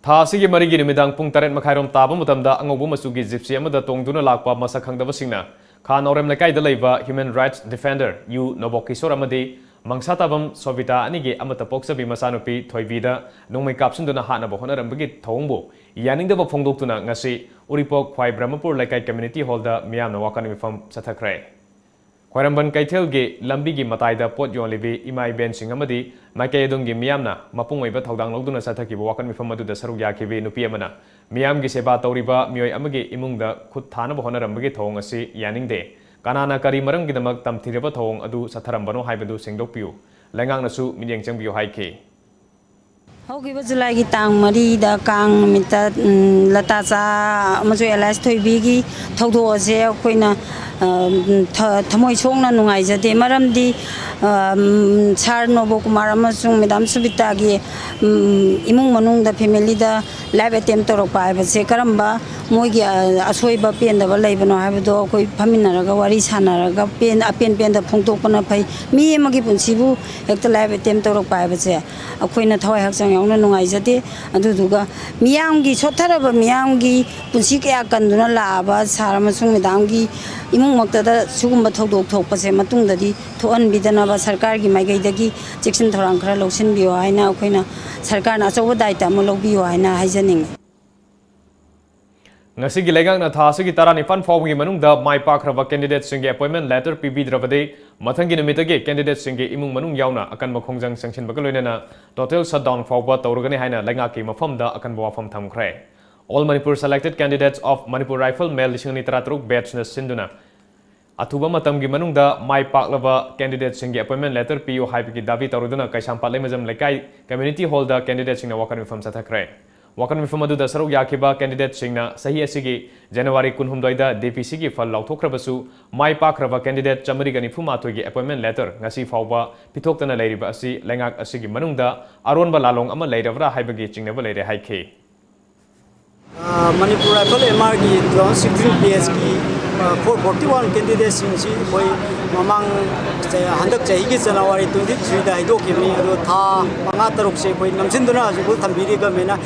ꯊꯥ ꯑꯁꯤꯒꯤ ꯃꯔꯤꯒꯤ ꯅꯨꯃꯤꯗꯥꯡ ꯄꯨꯡ ꯇꯔꯦꯠ ꯃꯈꯥꯏꯔꯣꯝ ꯇꯥꯕ ꯃꯇꯝꯗ ꯑꯉꯧꯕ ꯃꯆꯨꯒꯤ Gypsy ꯑꯃꯗ ꯇꯣꯡꯗꯨꯅ ꯂꯥꯛꯄ ꯃꯁꯛ ꯈꯪꯗꯕꯁꯤꯡꯅ ꯈꯥ ꯅꯥꯎꯔꯦꯝ ꯂꯩꯀꯥꯏꯗ ꯂꯩꯕ human rights defender ꯌꯨ ꯅꯣꯕꯣꯀꯤꯁꯣꯔ ꯑꯃꯗꯤ ꯃꯪꯁꯥ ꯇꯥꯕꯝ ꯁꯣꯕꯤꯇꯥ ꯑꯅꯤꯒꯤ ꯑꯃꯠꯇ ꯄꯣꯛꯆꯕꯤ ꯃꯆꯥꯅꯨꯄꯤ ꯊꯣꯏꯕꯤꯗ ꯅꯣꯡꯃꯩ ꯀꯥꯞꯁꯤꯟꯗꯨꯅ ꯍꯥꯠꯅꯕ ꯍꯣꯠꯅꯔꯝꯕꯒꯤ ꯊꯧꯑꯣꯡꯕꯨ ꯌꯥꯅꯤꯡꯗꯕ ꯐꯣꯡꯗꯣꯛꯇꯨꯅ ꯉꯁꯤ ꯎꯔꯤꯄꯣꯛ ꯈ꯭ꯋꯥꯏ ꯕ꯭ꯔꯍꯃꯄꯨꯔ ꯂꯩꯀꯥꯏ community hall ꯗ ꯃꯤꯌꯥꯝꯅ ꯋꯥꯀꯠ ꯃꯤꯐꯝ ꯆꯠꯊꯈ꯭ꯔꯦ꯫ ꯈ꯭ꯋꯥꯏꯔꯝꯕꯟ ꯀꯩꯊꯦꯜꯒꯤ ꯂꯝꯕꯤꯒꯤ ꯃꯇꯥꯏꯗ ꯄꯣꯠ ꯌꯣꯜꯂꯤꯕꯤ ꯏꯃꯥ ꯏꯕꯦꯟꯁꯤꯡ ꯑꯃꯗꯤ ꯃꯥꯏꯀꯩ ꯑꯗꯣꯝꯒꯤ ꯃꯤꯌꯥꯝꯅ ꯃꯄꯨꯡ ꯑꯣꯏꯕ ꯊꯧꯗꯥꯡ ꯂꯧꯗꯨꯅ ꯆꯠꯊꯈꯤꯕ ꯋꯥꯀꯠ ꯃꯤꯐꯝ ꯑꯗꯨꯗ ꯁꯔꯨꯛ ꯌꯥꯈꯤꯕꯤ ꯅꯨꯄꯤ ꯑꯃꯅ ꯃꯤꯌꯥꯝꯒꯤ ꯁꯦꯕꯥ ꯇꯧꯔꯤꯕ ꯃꯤꯑꯣꯏ ꯑꯃꯒꯤ ꯏꯃꯨꯡꯗ ꯈꯨꯠ ꯊꯥꯅꯕ ꯍꯣꯠꯅꯔꯝꯕꯒꯤ ꯊꯧꯑꯣꯡ ꯑꯁꯤ ꯌꯥꯅꯤꯡꯗꯦ꯫ ꯀꯅꯥꯅ ꯀꯔꯤ ꯃꯔꯝꯒꯤꯗꯃꯛ ꯇꯝꯊꯤꯔꯕ ꯊꯧꯑꯣꯡ ꯑꯗꯨ ꯆꯠꯊꯔꯝꯕꯅꯣ ꯍꯥꯏꯕꯗꯨ ꯁꯦꯡꯗꯣꯛꯄꯤꯌꯨ꯫ ꯂꯩꯉꯥꯛꯅꯁꯨ ꯃꯤꯠꯌꯦꯡ ꯆꯪꯕꯤꯌꯨ ꯍꯥꯏꯈꯤ꯫ ꯍꯧꯈꯤꯕ ꯖꯨꯂꯥꯏꯒꯤ ꯇꯥꯡ ꯃꯔꯤꯗ ꯀꯥꯡ ꯅꯨꯃꯤꯠꯇ, ꯎꯝ, ꯂꯇꯥꯆꯥ ꯑꯃꯁꯨꯡ ꯑꯦꯂꯥꯏꯁ ꯊꯣꯏꯕꯤꯒꯤ ꯊꯧꯗꯣꯛ ꯑꯁꯦ ꯑꯩꯈꯣꯏꯅ, ꯑ, ꯎꯝ, ꯊ-, ꯊꯃꯣꯏ ꯁꯣꯛꯅ ꯅꯨꯡꯉꯥꯏꯖꯗꯦ꯫ ꯃꯔꯝꯗꯤ, ꯑ, ꯎꯝ, ꯁꯥꯔ ꯅꯣꯕꯣꯀꯨꯃꯥꯔ ꯑꯃꯁꯨꯡ ꯃꯦꯗꯥꯝ ꯁꯨꯕꯤꯇꯥꯒꯤ, ꯎꯝ, ꯏꯃꯨꯡ ꯃꯅꯨꯡꯗ, family ꯗ rape attempt ꯇꯧꯔꯛꯄ ꯍꯥꯏꯕꯁꯦ ꯀꯔꯝꯕ ꯃꯣꯏꯒꯤ, ꯑ, ꯑꯁꯣꯏꯕ ꯄꯦꯟꯗꯕ ꯂꯩꯕꯅꯣ ꯍꯥꯏꯕꯗꯣ ꯑꯩꯈꯣꯏ ꯐꯝꯃꯤꯟꯅꯔꯒ ꯋꯥꯔꯤ ꯁꯥꯟꯅꯔꯒ ꯄꯦꯟ-, ꯑꯄꯦꯟ ꯄꯦꯟꯗ ꯐꯣꯡꯗꯣꯛꯄꯅ ꯐꯩ꯫ ꯃꯤ ꯑꯃꯒꯤ ꯄꯨꯟꯁꯤꯕꯨ ꯍꯦꯛꯇ rape attempt ꯇꯧꯔꯛꯄ ꯍꯥꯏꯕꯁꯦ ꯑꯩꯈꯣꯏꯅ ꯊꯋꯥꯏ ꯍꯛꯆꯥꯡ ꯌꯥꯎꯅ ꯅꯨꯡꯉꯥꯏꯖꯗꯦ꯫ ꯑꯗꯨꯗꯨꯒ ꯃꯤꯌꯥꯝꯒꯤ, ꯁꯣꯠꯊꯔꯕ ꯃꯤꯌꯥꯝꯒꯤ ꯄꯨꯟꯁꯤ ꯀꯌꯥ ꯀꯟꯗꯨꯅ ꯂꯥꯛꯑꯕ ꯁꯥꯔ ꯑꯃꯁꯨꯡ ꯃꯦꯗꯥꯝꯒꯤ ꯏꯃꯨꯡꯃꯛꯇꯗ ꯁꯤꯒꯨꯝꯕ ꯊꯧꯗꯣꯛ ꯊꯣꯛꯄꯁꯦ ꯃꯇꯨꯡꯗꯗꯤ ꯊꯣꯛꯍꯟꯕꯤꯗꯅꯕ ꯁꯔꯀꯥꯔꯒꯤ ꯃꯥꯏꯀꯩꯗꯒꯤ ꯆꯦꯛꯁꯤꯟ ꯊꯧꯔꯥꯡ ꯈꯔ ꯂꯧꯁꯤꯟꯕꯤꯌꯣ ꯍꯥꯏꯅ ꯑꯩꯈꯣꯏꯅ ꯁꯔꯀꯥꯔꯅ ꯑꯆꯧꯕ ꯗꯥꯏꯇ ꯑꯃ ꯂꯧꯕꯤꯌꯣ ꯍꯥꯏꯅ ꯍꯥꯏꯖꯅꯤꯡꯉꯤ꯫ ꯉꯁꯤꯒꯤ ꯂꯩꯉꯥꯛꯅ ꯊꯥ ꯑꯁꯤꯒꯤ ꯇꯔꯥꯅꯤꯄꯥꯟ ꯐꯥꯎꯕꯒꯤ ꯃꯅꯨꯡꯗ ꯃꯥꯏ ꯄꯥꯛꯈ꯭ꯔꯕ candidateꯁꯤꯡꯒꯤ appointment letter ꯄꯤꯕꯤꯗ꯭ꯔꯕꯗꯤ ꯃꯊꯪꯒꯤ ꯅꯨꯃꯤꯠꯇꯒꯤ candidateꯁꯤꯡꯒꯤ ꯏꯃꯨꯡ ꯃꯅꯨꯡ ꯌꯥꯎꯅ ꯑꯀꯟꯕ ꯈꯣꯡꯖꯪ ꯆꯪꯁꯤꯟꯕꯒ ꯂꯣꯏꯅꯅ total shutdown ꯐꯥꯎꯕ ꯇꯧꯔꯒꯅꯤ ꯍꯥꯏꯅ ꯂꯩꯉꯥꯛꯀꯤ ꯃꯐꯝꯗ ꯑꯀꯟꯕ ꯋꯥꯐꯝ ꯊꯝꯈ꯭ꯔꯦ꯫ All Manipur Selected Candidates of Manipur Rifle May ꯂꯤꯁꯤꯡ ꯑꯅꯤ ꯇꯔꯥꯇꯔꯨꯛ batchꯅ ꯁꯤꯟꯗꯨꯅ ꯑꯊꯨꯕ ꯃꯇꯝꯒꯤ ꯃꯅꯨꯡꯗ ꯃꯥꯏ ꯄꯥꯛꯂꯕ candidateꯁꯤꯡꯒꯤ appointment letter ꯄꯤꯌꯨ ꯍꯥꯏꯕꯒꯤ ꯗꯥꯕꯤ ꯇꯧꯔꯗꯨꯅ ꯀꯩꯁꯥꯝꯄꯥꯠ ꯂꯩꯃꯖꯝ ꯂꯩꯀꯥꯏ community hallꯗ candidateꯁꯤꯡꯅ ꯋꯥꯀꯠ ꯃꯤꯐꯝ ꯆꯠꯊꯈ꯭ꯔꯦ꯫ ꯋꯥꯀꯠ ꯃꯤꯐꯝ ꯑꯗꯨꯗ ꯁꯔꯨꯛ ꯌꯥꯈꯤꯕ candidateꯁꯤꯡꯅ ꯆꯍꯤ ꯑꯁꯤꯒꯤ January ꯀꯨꯟꯍꯨꯝꯗꯣꯏꯗ DPCꯒꯤ ꯐꯜ ꯂꯥꯎꯊꯣꯛꯈ꯭ꯔꯕꯁꯨ ꯃꯥꯏ ꯄꯥꯛꯈ꯭ꯔꯕ candidate ꯆꯥꯃꯔꯤꯒ ꯅꯤꯐꯨ ꯃꯥꯊꯣꯏꯒꯤ appointment letter ꯉꯁꯤ ꯐꯥꯎꯕ ꯄꯤꯊꯣꯛꯇꯅ ꯂꯩꯔꯤꯕ ꯑꯁꯤ ꯂꯩꯉꯥꯛ ꯑꯁꯤꯒꯤ ꯃꯅꯨꯡꯗ ꯑꯔꯣꯟꯕ ꯂꯥꯂꯣꯡ ꯑꯃ ꯂꯩꯔꯕ꯭ꯔꯥ ꯍꯥꯏꯕꯒꯤ ꯆꯤꯡꯅꯕ ꯂꯩꯔꯦ ꯍꯥꯏꯈꯤ꯫ ꯑ, ꯃꯅꯤꯄꯨꯔ ꯔꯥꯏꯐꯜ MRꯒꯤ two thousand sixteen batchꯀꯤ, ꯑ, four forty one candidateꯁꯤꯡꯁꯤ ꯑꯩꯈꯣꯏ ꯃꯃꯥꯡ ꯆ-, ꯍꯟꯗꯛ ꯆꯍꯤꯒꯤ January twenty threeꯗ ꯍꯥꯏꯗꯣꯛꯈꯤꯕꯅꯤ꯫ ꯑꯗꯣ ꯊꯥ ꯃꯉꯥ ꯇꯔꯨꯛꯁꯦ ꯑꯩꯈꯣꯏ ꯅꯝꯁꯤꯟꯗꯨꯅ ꯍꯧꯖꯤꯛꯐꯥꯎ ꯊꯝꯕꯤꯔꯤ governmentꯅ꯫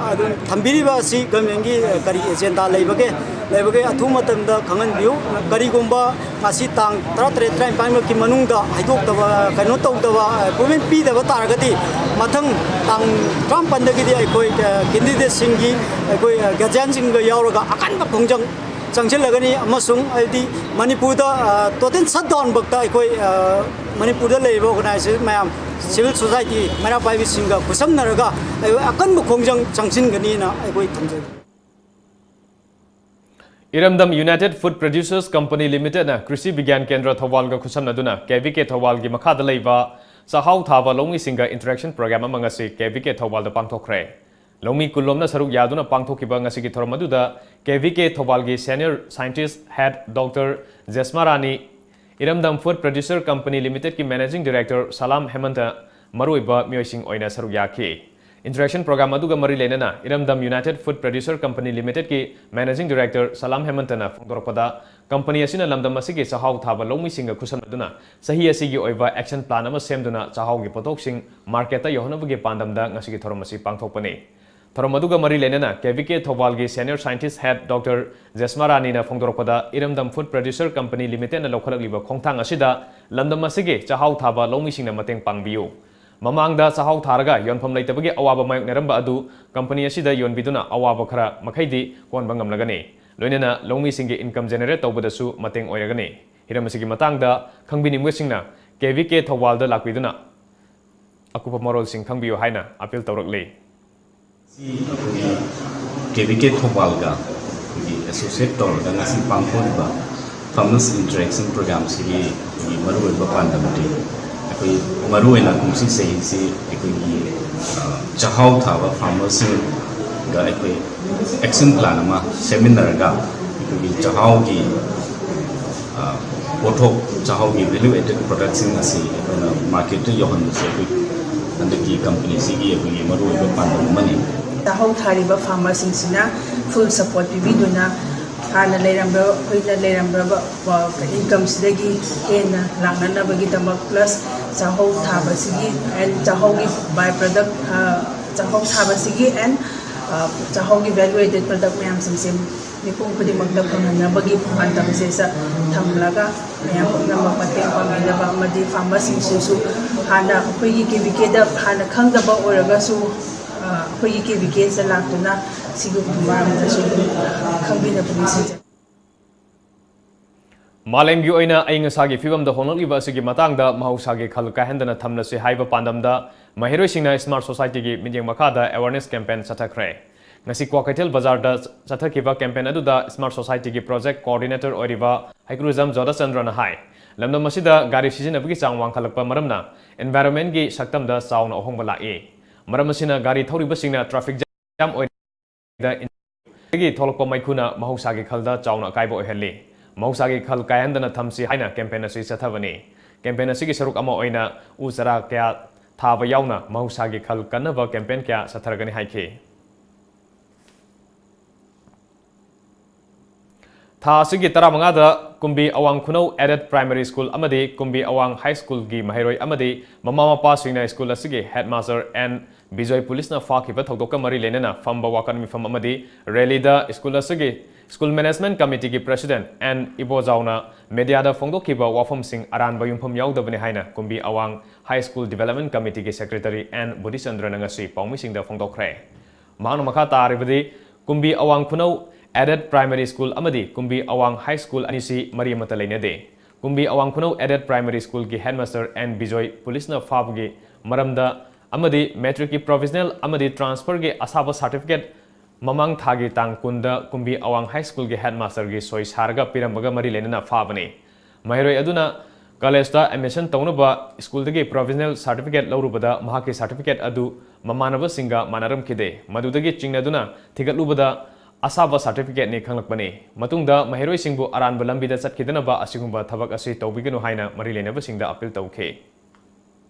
ꯑꯗꯨ ꯊꯝꯕꯤꯔꯤꯕ ꯑꯁꯤ governmentꯀꯤ, ꯑ, ꯀꯔꯤ agenda ꯂꯩꯕꯒꯦ, ꯂꯩꯕꯒꯦ ꯑꯊꯨꯕ ꯃꯇꯝꯗ ꯈꯪꯍꯟꯕꯤꯌꯨ꯫ ꯀꯔꯤꯒꯨꯝꯕ ꯉꯁꯤ ꯇꯥꯡ ꯇꯔꯥꯇꯔꯦꯠ, ꯇꯔꯥꯅꯤꯄꯥꯟꯃꯛꯀꯤ ꯃꯅꯨꯡꯗ ꯍꯥꯏꯗꯣꯛꯇꯕ, ꯀꯩꯅꯣ ꯇꯧꯗꯕ, appointment ꯄꯤꯗꯕ ꯇꯥꯔꯒꯗꯤ ꯃꯊꯪ ꯇꯥꯡ ꯇꯔꯥꯃꯥꯄꯟꯗꯒꯤꯗꯤ ꯑꯩꯈꯣꯏ, ꯑ, candidateꯁꯤꯡꯒꯤ ꯑꯩꯈꯣꯏ, ꯑ, guardianꯁꯤꯡꯒ ꯌꯥꯎꯔꯒ ꯑꯀꯟꯕ ꯈꯣꯡꯖꯪ ꯆꯪꯁꯤꯜꯂꯒꯅꯤ ꯑꯃꯁꯨꯡ ꯍꯥꯏꯗꯤ ꯃꯅꯤꯄꯨꯔꯗ, ꯑ, total shutdown ꯐꯥꯎꯇ ꯑꯩꯈꯣꯏ, ꯑ, ꯃꯅꯤꯄꯨꯔꯗ ꯂꯩꯔꯤꯕ organization ꯃꯌꯥꯝ, civil society ꯃꯩꯔꯥ ꯄꯥꯏꯕꯤꯁꯤꯡꯒ ꯈꯨꯠꯁꯝꯅꯔꯒ ꯑꯩꯈꯣꯏ ꯑꯀꯟꯕ ꯈꯣꯡꯖꯪ ꯆꯪꯁꯤꯟꯒꯅꯤꯅ ꯑꯩꯈꯣꯏ ꯊꯝꯖꯒꯦ꯫ ꯏꯔꯝꯗꯝ United Food Producers Company Limitedꯅ ꯀ꯭ꯔꯤꯁꯤ ꯕꯤꯒ꯭ꯌꯥꯟ ꯀꯦꯟꯗ꯭ꯔ ꯊꯧꯕꯥꯜꯒ ꯈꯨꯠꯁꯝꯅꯗꯨꯅ KVK ꯊꯧꯕꯥꯜꯒꯤ ꯃꯈꯥꯗ ꯂꯩꯕ ꯆꯥꯛꯍꯥꯎ ꯊꯥꯕ ꯂꯧꯃꯤꯁꯤꯡꯒ interaction program ꯑꯃ ꯉꯁꯤ KVK ꯊꯧꯕꯥꯜꯗ ꯄꯥꯡꯊꯣꯛꯈ꯭ꯔꯦ꯫ ꯂꯧꯃꯤ ꯀꯨꯟꯂꯣꯝꯅ ꯁꯔꯨꯛ ꯌꯥꯗꯨꯅ ꯄꯥꯡꯊꯣꯛꯈꯤꯕ ꯉꯁꯤꯒꯤ ꯊꯧꯔꯝ ꯑꯗꯨꯗ KVK ꯊꯧꯕꯥꯜꯒꯤ senior scientist head Doctor ꯖꯦꯁꯃꯥ ꯔꯥꯅꯤ, ꯏꯔꯝꯗꯝ Food Producer Company Limitedꯀꯤ Managing Director ꯁꯂꯥꯝ ꯍꯦꯃꯟꯇ ꯃꯔꯨꯑꯣꯏꯕ ꯃꯤꯑꯣꯏꯁꯤꯡ ꯑꯣꯏꯅ ꯁꯔꯨꯛ ꯌꯥꯈꯤ꯫ Interaction program ꯑꯗꯨꯒ ꯃꯔꯤ ꯂꯩꯅꯅ ꯏꯔꯝꯗꯝ United Food Producer Company Limitedꯀꯤ Managing Director ꯁꯂꯥꯝ ꯍꯦꯃꯟꯇꯅ ꯐꯣꯡꯗꯣꯔꯛꯄꯗ, company ꯑꯁꯤꯅ ꯂꯝꯗꯝ ꯑꯁꯤꯒꯤ ꯆꯥꯛꯍꯥꯎ ꯊꯥꯕ ꯂꯧꯃꯤꯁꯤꯡꯒ ꯈꯨꯠꯁꯝꯅꯗꯨꯅ ꯆꯍꯤ ꯑꯁꯤꯒꯤ ꯑꯣꯏꯕ action plan ꯑꯃ ꯁꯦꯝꯗꯨꯅ ꯆꯥꯛꯍꯥꯎꯒꯤ ꯄꯣꯠꯊꯣꯛꯁꯤꯡ marketꯇ ꯌꯧꯍꯟꯅꯕꯒꯤ ꯄꯥꯟꯗꯝꯗ ꯉꯁꯤꯒꯤ ꯊꯧꯔꯝ ꯑꯁꯤ ꯄꯥꯡꯊꯣꯛꯄꯅꯤ꯫ ꯊꯧꯔꯝ ꯑꯗꯨꯒ ꯃꯔꯤ ꯂꯩꯅꯅ KVK ꯊꯧꯕꯥꯜꯒꯤ senior scientist head Doctor ꯖꯦꯁꯃꯥ ꯔꯥꯅꯤꯅ ꯐꯣꯡꯗꯣꯔꯛꯄꯗ, ꯏꯔꯝꯗꯝ Food Producer Company Limitedꯅ ꯂꯧꯈꯠꯂꯛꯂꯤꯕ ꯈꯣꯡꯊꯥꯡ ꯑꯁꯤꯗ ꯂꯝꯗꯝ ꯑꯁꯤꯒꯤ ꯆꯥꯛꯍꯥꯎ ꯊꯥꯕ ꯂꯧꯃꯤꯁꯤꯡꯅ ꯃꯇꯦꯡ ꯄꯥꯡꯕꯤꯌꯨ꯫ ꯃꯃꯥꯡꯗ ꯆꯥꯛꯍꯥꯎ ꯊꯥꯔꯒ ꯌꯣꯟꯐꯝ ꯂꯩꯇꯕꯒꯤ ꯑꯋꯥꯕ ꯃꯥꯌꯣꯛꯅꯔꯝꯕ ꯑꯗꯨ ꯀꯝꯄꯅꯤ ꯑꯁꯤꯗ ꯌꯣꯟꯕꯤꯗꯨꯅ ꯑꯋꯥꯕ ꯈꯔ ꯃꯈꯩꯗꯤ ꯀꯣꯟꯕ ꯉꯝꯂꯒꯅꯤ꯫ ꯂꯣꯏꯅꯅ ꯂꯧꯃꯤꯁꯤꯡꯒꯤ income generate ꯇꯧꯕꯗꯁꯨ ꯃꯇꯦꯡ ꯑꯣꯏꯔꯒꯅꯤ꯫ ꯍꯤꯔꯝ ꯑꯁꯤꯒꯤ ꯃꯇꯥꯡꯗ ꯈꯪꯕꯤꯅꯤꯡꯕꯁꯤꯡꯅ ꯀꯦ ꯚꯤ ꯀꯦ ꯊꯧꯕꯥꯜꯗ ꯂꯥꯛꯄꯤꯗꯨꯅ ꯑꯀꯨꯞꯄ ꯃꯔꯣꯜꯁꯤꯡ ꯈꯪꯕꯤꯌꯨ ꯍꯥꯏꯅ appeal ꯇꯧꯔꯛꯂꯤ꯫ ꯑꯩꯈꯣꯏꯒꯤ ꯀꯦ ꯚꯤ ꯀꯦ ꯊꯧꯕꯥꯜꯒ ꯑꯩꯈꯣꯏꯒꯤ associate ꯇꯧꯔꯒ ꯉꯁꯤ ꯄꯥꯡꯊꯣꯛꯂꯤꯕ Farmers Interaction Programꯁꯤꯒꯤ ꯑꯩꯈꯣꯏꯒꯤ ꯃꯔꯨꯑꯣꯏꯕ ꯄꯥꯟꯗꯝꯗꯤ, ꯑꯩꯈꯣꯏ ꯃꯔꯨꯑꯣꯏꯅ ꯀꯨꯝꯁꯤ ꯆꯍꯤꯁꯤ ꯑꯩꯈꯣꯏꯒꯤ, ꯑ, ꯆꯥꯛꯍꯥꯎ ꯊꯥꯕ farmerꯁꯤꯡꯒ ꯑꯩꯈꯣꯏ action plan ꯑꯃ ꯁꯦꯝꯃꯤꯟꯅꯔꯒ ꯑꯩꯈꯣꯏꯒꯤ ꯆꯥꯛꯍꯥꯎꯒꯤ, ꯑ, ꯄꯣꯠꯊꯣꯛ, ꯆꯥꯛꯍꯥꯎꯒꯤ value added productꯁꯤꯡ ꯑꯁꯤ ꯑꯩꯈꯣꯏꯅ marketꯇ ꯌꯧꯍꯟꯕꯁꯦ ꯑꯩꯈꯣꯏ ꯍꯟꯗꯛꯀꯤ ꯀꯝꯄꯅꯤꯁꯤꯒꯤ ꯑꯩꯈꯣꯏꯒꯤ ꯃꯔꯨꯑꯣꯏꯕ ꯄꯥꯟꯗꯝ ꯑꯃꯅꯤ꯫ ꯆꯥꯛꯍꯥꯎ ꯊꯥꯔꯤꯕ farmerꯁꯤꯡꯁꯤꯅ full support ꯄꯤꯕꯤꯗꯨꯅ ꯍꯥꯟꯅ ꯂꯩꯔꯝꯕ, ꯑꯩꯈꯣꯏꯅ ꯂꯩꯔꯝꯕ, ꯑ, incomeꯁꯤꯗꯒꯤ ꯍꯦꯟꯅ ꯂꯥꯛꯅꯅꯕꯒꯤꯗꯃꯛ, plus ꯆꯥꯛꯍꯥꯎ ꯊꯥꯕꯁꯤꯒꯤ and ꯆꯥꯛꯍꯥꯎꯒꯤ by product, ꯑ, ꯆꯥꯛꯍꯥꯎ ꯊꯥꯕꯁꯤꯒꯤ and, ꯑ, ꯆꯥꯛꯍꯥꯎꯒꯤ value added product ꯃꯌꯥꯝꯁꯤꯡꯁꯦ ꯃꯤꯄꯨꯝ ꯈꯨꯗꯤꯡꯃꯛꯇ ꯐꯪꯍꯟꯅꯕꯒꯤ ꯄꯥꯟꯗꯝꯁꯦ ꯆ-, ꯊꯝꯂꯒ ꯃꯌꯥꯝ ꯄꯨꯝꯅꯃꯛ ꯃꯇꯦꯡ ꯄꯥꯡꯕꯤꯅꯕ ꯑꯃꯗꯤ farmerꯁꯤꯡꯁꯤꯁꯨ ꯍꯥꯟꯅ ꯑꯩꯈꯣꯏꯒꯤ ꯀꯦ ꯚꯤ ꯀꯦꯗ ꯍꯥꯟꯅ ꯈꯪꯗꯕ ꯑꯣꯏꯔꯒꯁꯨ, ꯑ, ꯑꯩꯈꯣꯏꯒꯤ ꯀꯦ ꯚꯤ ꯀꯦꯁꯤꯗ ꯂꯥꯛꯇꯨꯅ ꯁꯤꯒꯤ ꯃꯔꯝꯗꯁꯨ ꯈꯪꯕꯤꯅꯕ ꯅꯤꯡꯁꯤꯡꯖꯔꯤ꯫ ꯃꯥꯂꯦꯝꯒꯤ ꯑꯣꯏꯅ ꯑꯏꯪ ꯑꯁꯥꯒꯤ ꯐꯤꯕꯝꯗ ꯍꯣꯡꯂꯛꯂꯤꯕ ꯑꯁꯤꯒꯤ ꯃꯇꯥꯡꯗ ꯃꯍꯧꯁꯥꯒꯤ ꯈꯜ ꯀꯥꯏꯍꯟꯗꯅ ꯊꯝꯂꯁꯤ ꯍꯥꯏꯕ ꯄꯥꯟꯗꯝꯗ ꯃꯍꯩꯔꯣꯏꯁꯤꯡꯅ Smart Societyꯒꯤ ꯃꯤꯠꯌꯦꯡ ꯃꯈꯥꯗ awareness campaign ꯆꯠꯊꯈ꯭ꯔꯦ꯫ ꯉꯁꯤ ꯀ꯭ꯋꯥꯀꯩꯊꯦꯜ ꯕꯖꯥꯔꯗ ꯆꯠꯊꯈꯤꯕ campaign ꯑꯗꯨꯗ Smart Societyꯒꯤ project coordinator ꯑꯣꯏꯔꯤꯕ ꯍꯩꯀ꯭ꯔꯨꯖꯝ ꯖꯣꯙꯆꯟꯗ꯭ꯔꯅ ꯍꯥꯏ, ꯂꯝꯗꯝ ꯑꯁꯤꯗ ꯒꯥꯔꯤ ꯁꯤꯖꯤꯟꯅꯕꯒꯤ ꯆꯥꯡ ꯋꯥꯡꯈꯠꯂꯛꯄ ꯃꯔꯝꯅ environmentꯒꯤ ꯁꯛꯇꯝꯗ ꯆꯥꯎꯅ ꯑꯍꯣꯡꯕ ꯂꯥꯛꯏ꯫ ꯃꯔꯝ ꯑꯁꯤꯅ ꯒꯥꯔꯤ ꯊꯧꯔꯤꯕꯁꯤꯡꯅ traffic jam ꯑꯣꯏ ꯗꯒꯤ ꯊꯣꯛꯂꯛꯄ ꯃꯩꯈꯨꯅ ꯃꯍꯧꯁꯥꯒꯤ ꯈꯜꯗ ꯆꯥꯎꯅ ꯑꯀꯥꯏꯕ ꯑꯣꯏꯍꯜꯂꯤ꯫ ꯃꯍꯧꯁꯥꯒꯤ ꯈꯜ ꯀꯥꯏꯍꯟꯗꯅ ꯊꯝꯁꯤ ꯍꯥꯏꯅ campaign ꯑꯁꯤ ꯆꯠꯊꯕꯅꯤ꯫ Campaign ꯑꯁꯤꯒꯤ ꯁꯔꯨꯛ ꯑꯃ ꯑꯣꯏꯅ ꯎ ꯆꯥꯔꯥ ꯀꯌꯥ ꯊꯥꯕ ꯌꯥꯎꯅ ꯃꯍꯧꯁꯥꯒꯤ ꯈꯜ ꯀꯟꯅꯕ campaign ꯀꯌꯥ ꯆꯠꯊꯔꯒꯅꯤ ꯍꯥꯏꯈꯤ꯫ ꯊꯥ ꯑꯁꯤꯒꯤ ꯇꯔꯥꯃꯉꯥꯗ ꯀꯨꯝꯕꯤ ꯑꯋꯥꯡ ꯈꯨꯅꯧ Aided Primary School ꯑꯃꯗꯤ ꯀꯨꯝꯕꯤ ꯑꯋꯥꯡ High Schoolꯒꯤ ꯃꯍꯩꯔꯣꯏ ꯑꯃꯗꯤ ꯃꯃꯥ ꯃꯄꯥꯁꯤꯡꯅ school ꯑꯁꯤꯒꯤ headmaster N ꯕꯤꯖꯣꯏ ꯄꯨꯂꯤꯁꯅ ꯐꯥꯈꯤꯕ ꯊꯧꯗꯣꯛꯀ ꯃꯔꯤ ꯂꯩꯅꯅ ꯐꯝꯕ ꯋꯥꯀꯠ ꯃꯤꯐꯝ ꯑꯃꯗꯤ rallyꯗ school ꯑꯁꯤꯒꯤ School Management Committeeꯒꯤ President N ꯏꯕꯣꯖꯥꯎꯅ mediaꯗ ꯐꯣꯡꯗꯣꯛꯈꯤꯕ ꯋꯥꯐꯝꯁꯤꯡ ꯑꯔꯥꯟꯕ ꯌꯨꯝꯐꯝ ꯌꯥꯎꯗꯕꯅꯤ ꯍꯥꯏꯅ ꯀꯨꯝꯕꯤ ꯑꯋꯥꯡ High School Development Committeeꯒꯤ SecretaryN ꯕꯨꯙꯤꯆꯟꯗ꯭ꯔꯅ ꯉꯁꯤ ꯄꯥꯎꯃꯤꯁꯤꯡꯗ ꯐꯣꯡꯗꯣꯛꯈ꯭ꯔꯦ꯫ ꯃꯍꯥꯛꯅ ꯃꯈꯥ ꯇꯥꯔꯤꯕꯗꯤ, ꯀꯨꯝꯕꯤ ꯑꯋꯥꯡ ꯈꯨꯅꯧ Aided Primary School ꯑꯃꯗꯤ ꯀꯨꯝꯕꯤ ꯑꯋꯥꯡ High School ꯑꯅꯤꯁꯤ ꯃꯔꯤ ꯑꯃꯠꯇ ꯂꯩꯅꯗꯦ꯫ ꯀꯨꯝꯕꯤ ꯑꯋꯥꯡ ꯈꯨꯅꯧ Aided Primary Schoolꯒꯤ headmaster N Bijoy ꯄꯨꯂꯤꯁꯅ ꯐꯥꯕꯒꯤ ꯃꯔꯝꯗ ꯑꯃꯗꯤ matricꯀꯤ provisional ꯑꯃꯗꯤ transferꯒꯤ ꯑꯁꯥꯕ certificate ꯃꯃꯥꯡ ꯊꯥꯒꯤ ꯇꯥꯡ ꯀꯨꯟꯗ ꯀꯨꯝꯕꯤ ꯑꯋꯥꯡ High Schoolꯒꯤ headmasterꯒꯤ ꯁꯣꯏ ꯁꯥꯔꯒ ꯄꯤꯔꯝꯕꯒ ꯃꯔꯤ ꯂꯩꯅꯅ ꯐꯥꯕꯅꯤ꯫ ꯃꯍꯩꯔꯣꯏ ꯑꯗꯨꯅ collegeꯇ admission ꯇꯧꯅꯕ schoolꯗꯒꯤ provisional certificate ꯂꯧꯔꯨꯕꯗ ꯃꯍꯥꯛꯀꯤ certificate ꯑꯗꯨ ꯃꯃꯥꯟꯅꯕꯁꯤꯡꯒ ꯃꯥꯟꯅꯔꯝꯈꯤꯗꯦ꯫ ꯃꯗꯨꯗꯒꯤ ꯆꯤꯡꯅꯗꯨꯅ ꯊꯤꯒꯠꯂꯨꯕꯗ ꯑꯁꯥꯕ certificateꯅꯤ ꯈꯪꯂꯛꯄꯅꯤ꯫ ꯃꯇꯨꯡꯗ ꯃꯍꯩꯔꯣꯏꯁꯤꯡꯕꯨ ꯑꯔꯥꯟꯕ ꯂꯝꯕꯤꯗ ꯆꯠꯈꯤꯗꯅꯕ ꯑꯁꯤꯒꯨꯝꯕ ꯊꯕꯛ ꯑꯁꯤ ꯇꯧꯕꯤꯒꯅꯨ ꯍꯥꯏꯅ ꯃꯔꯤ ꯂꯩꯅꯕꯁꯤꯡꯗ appeal ꯇꯧꯈꯤ꯫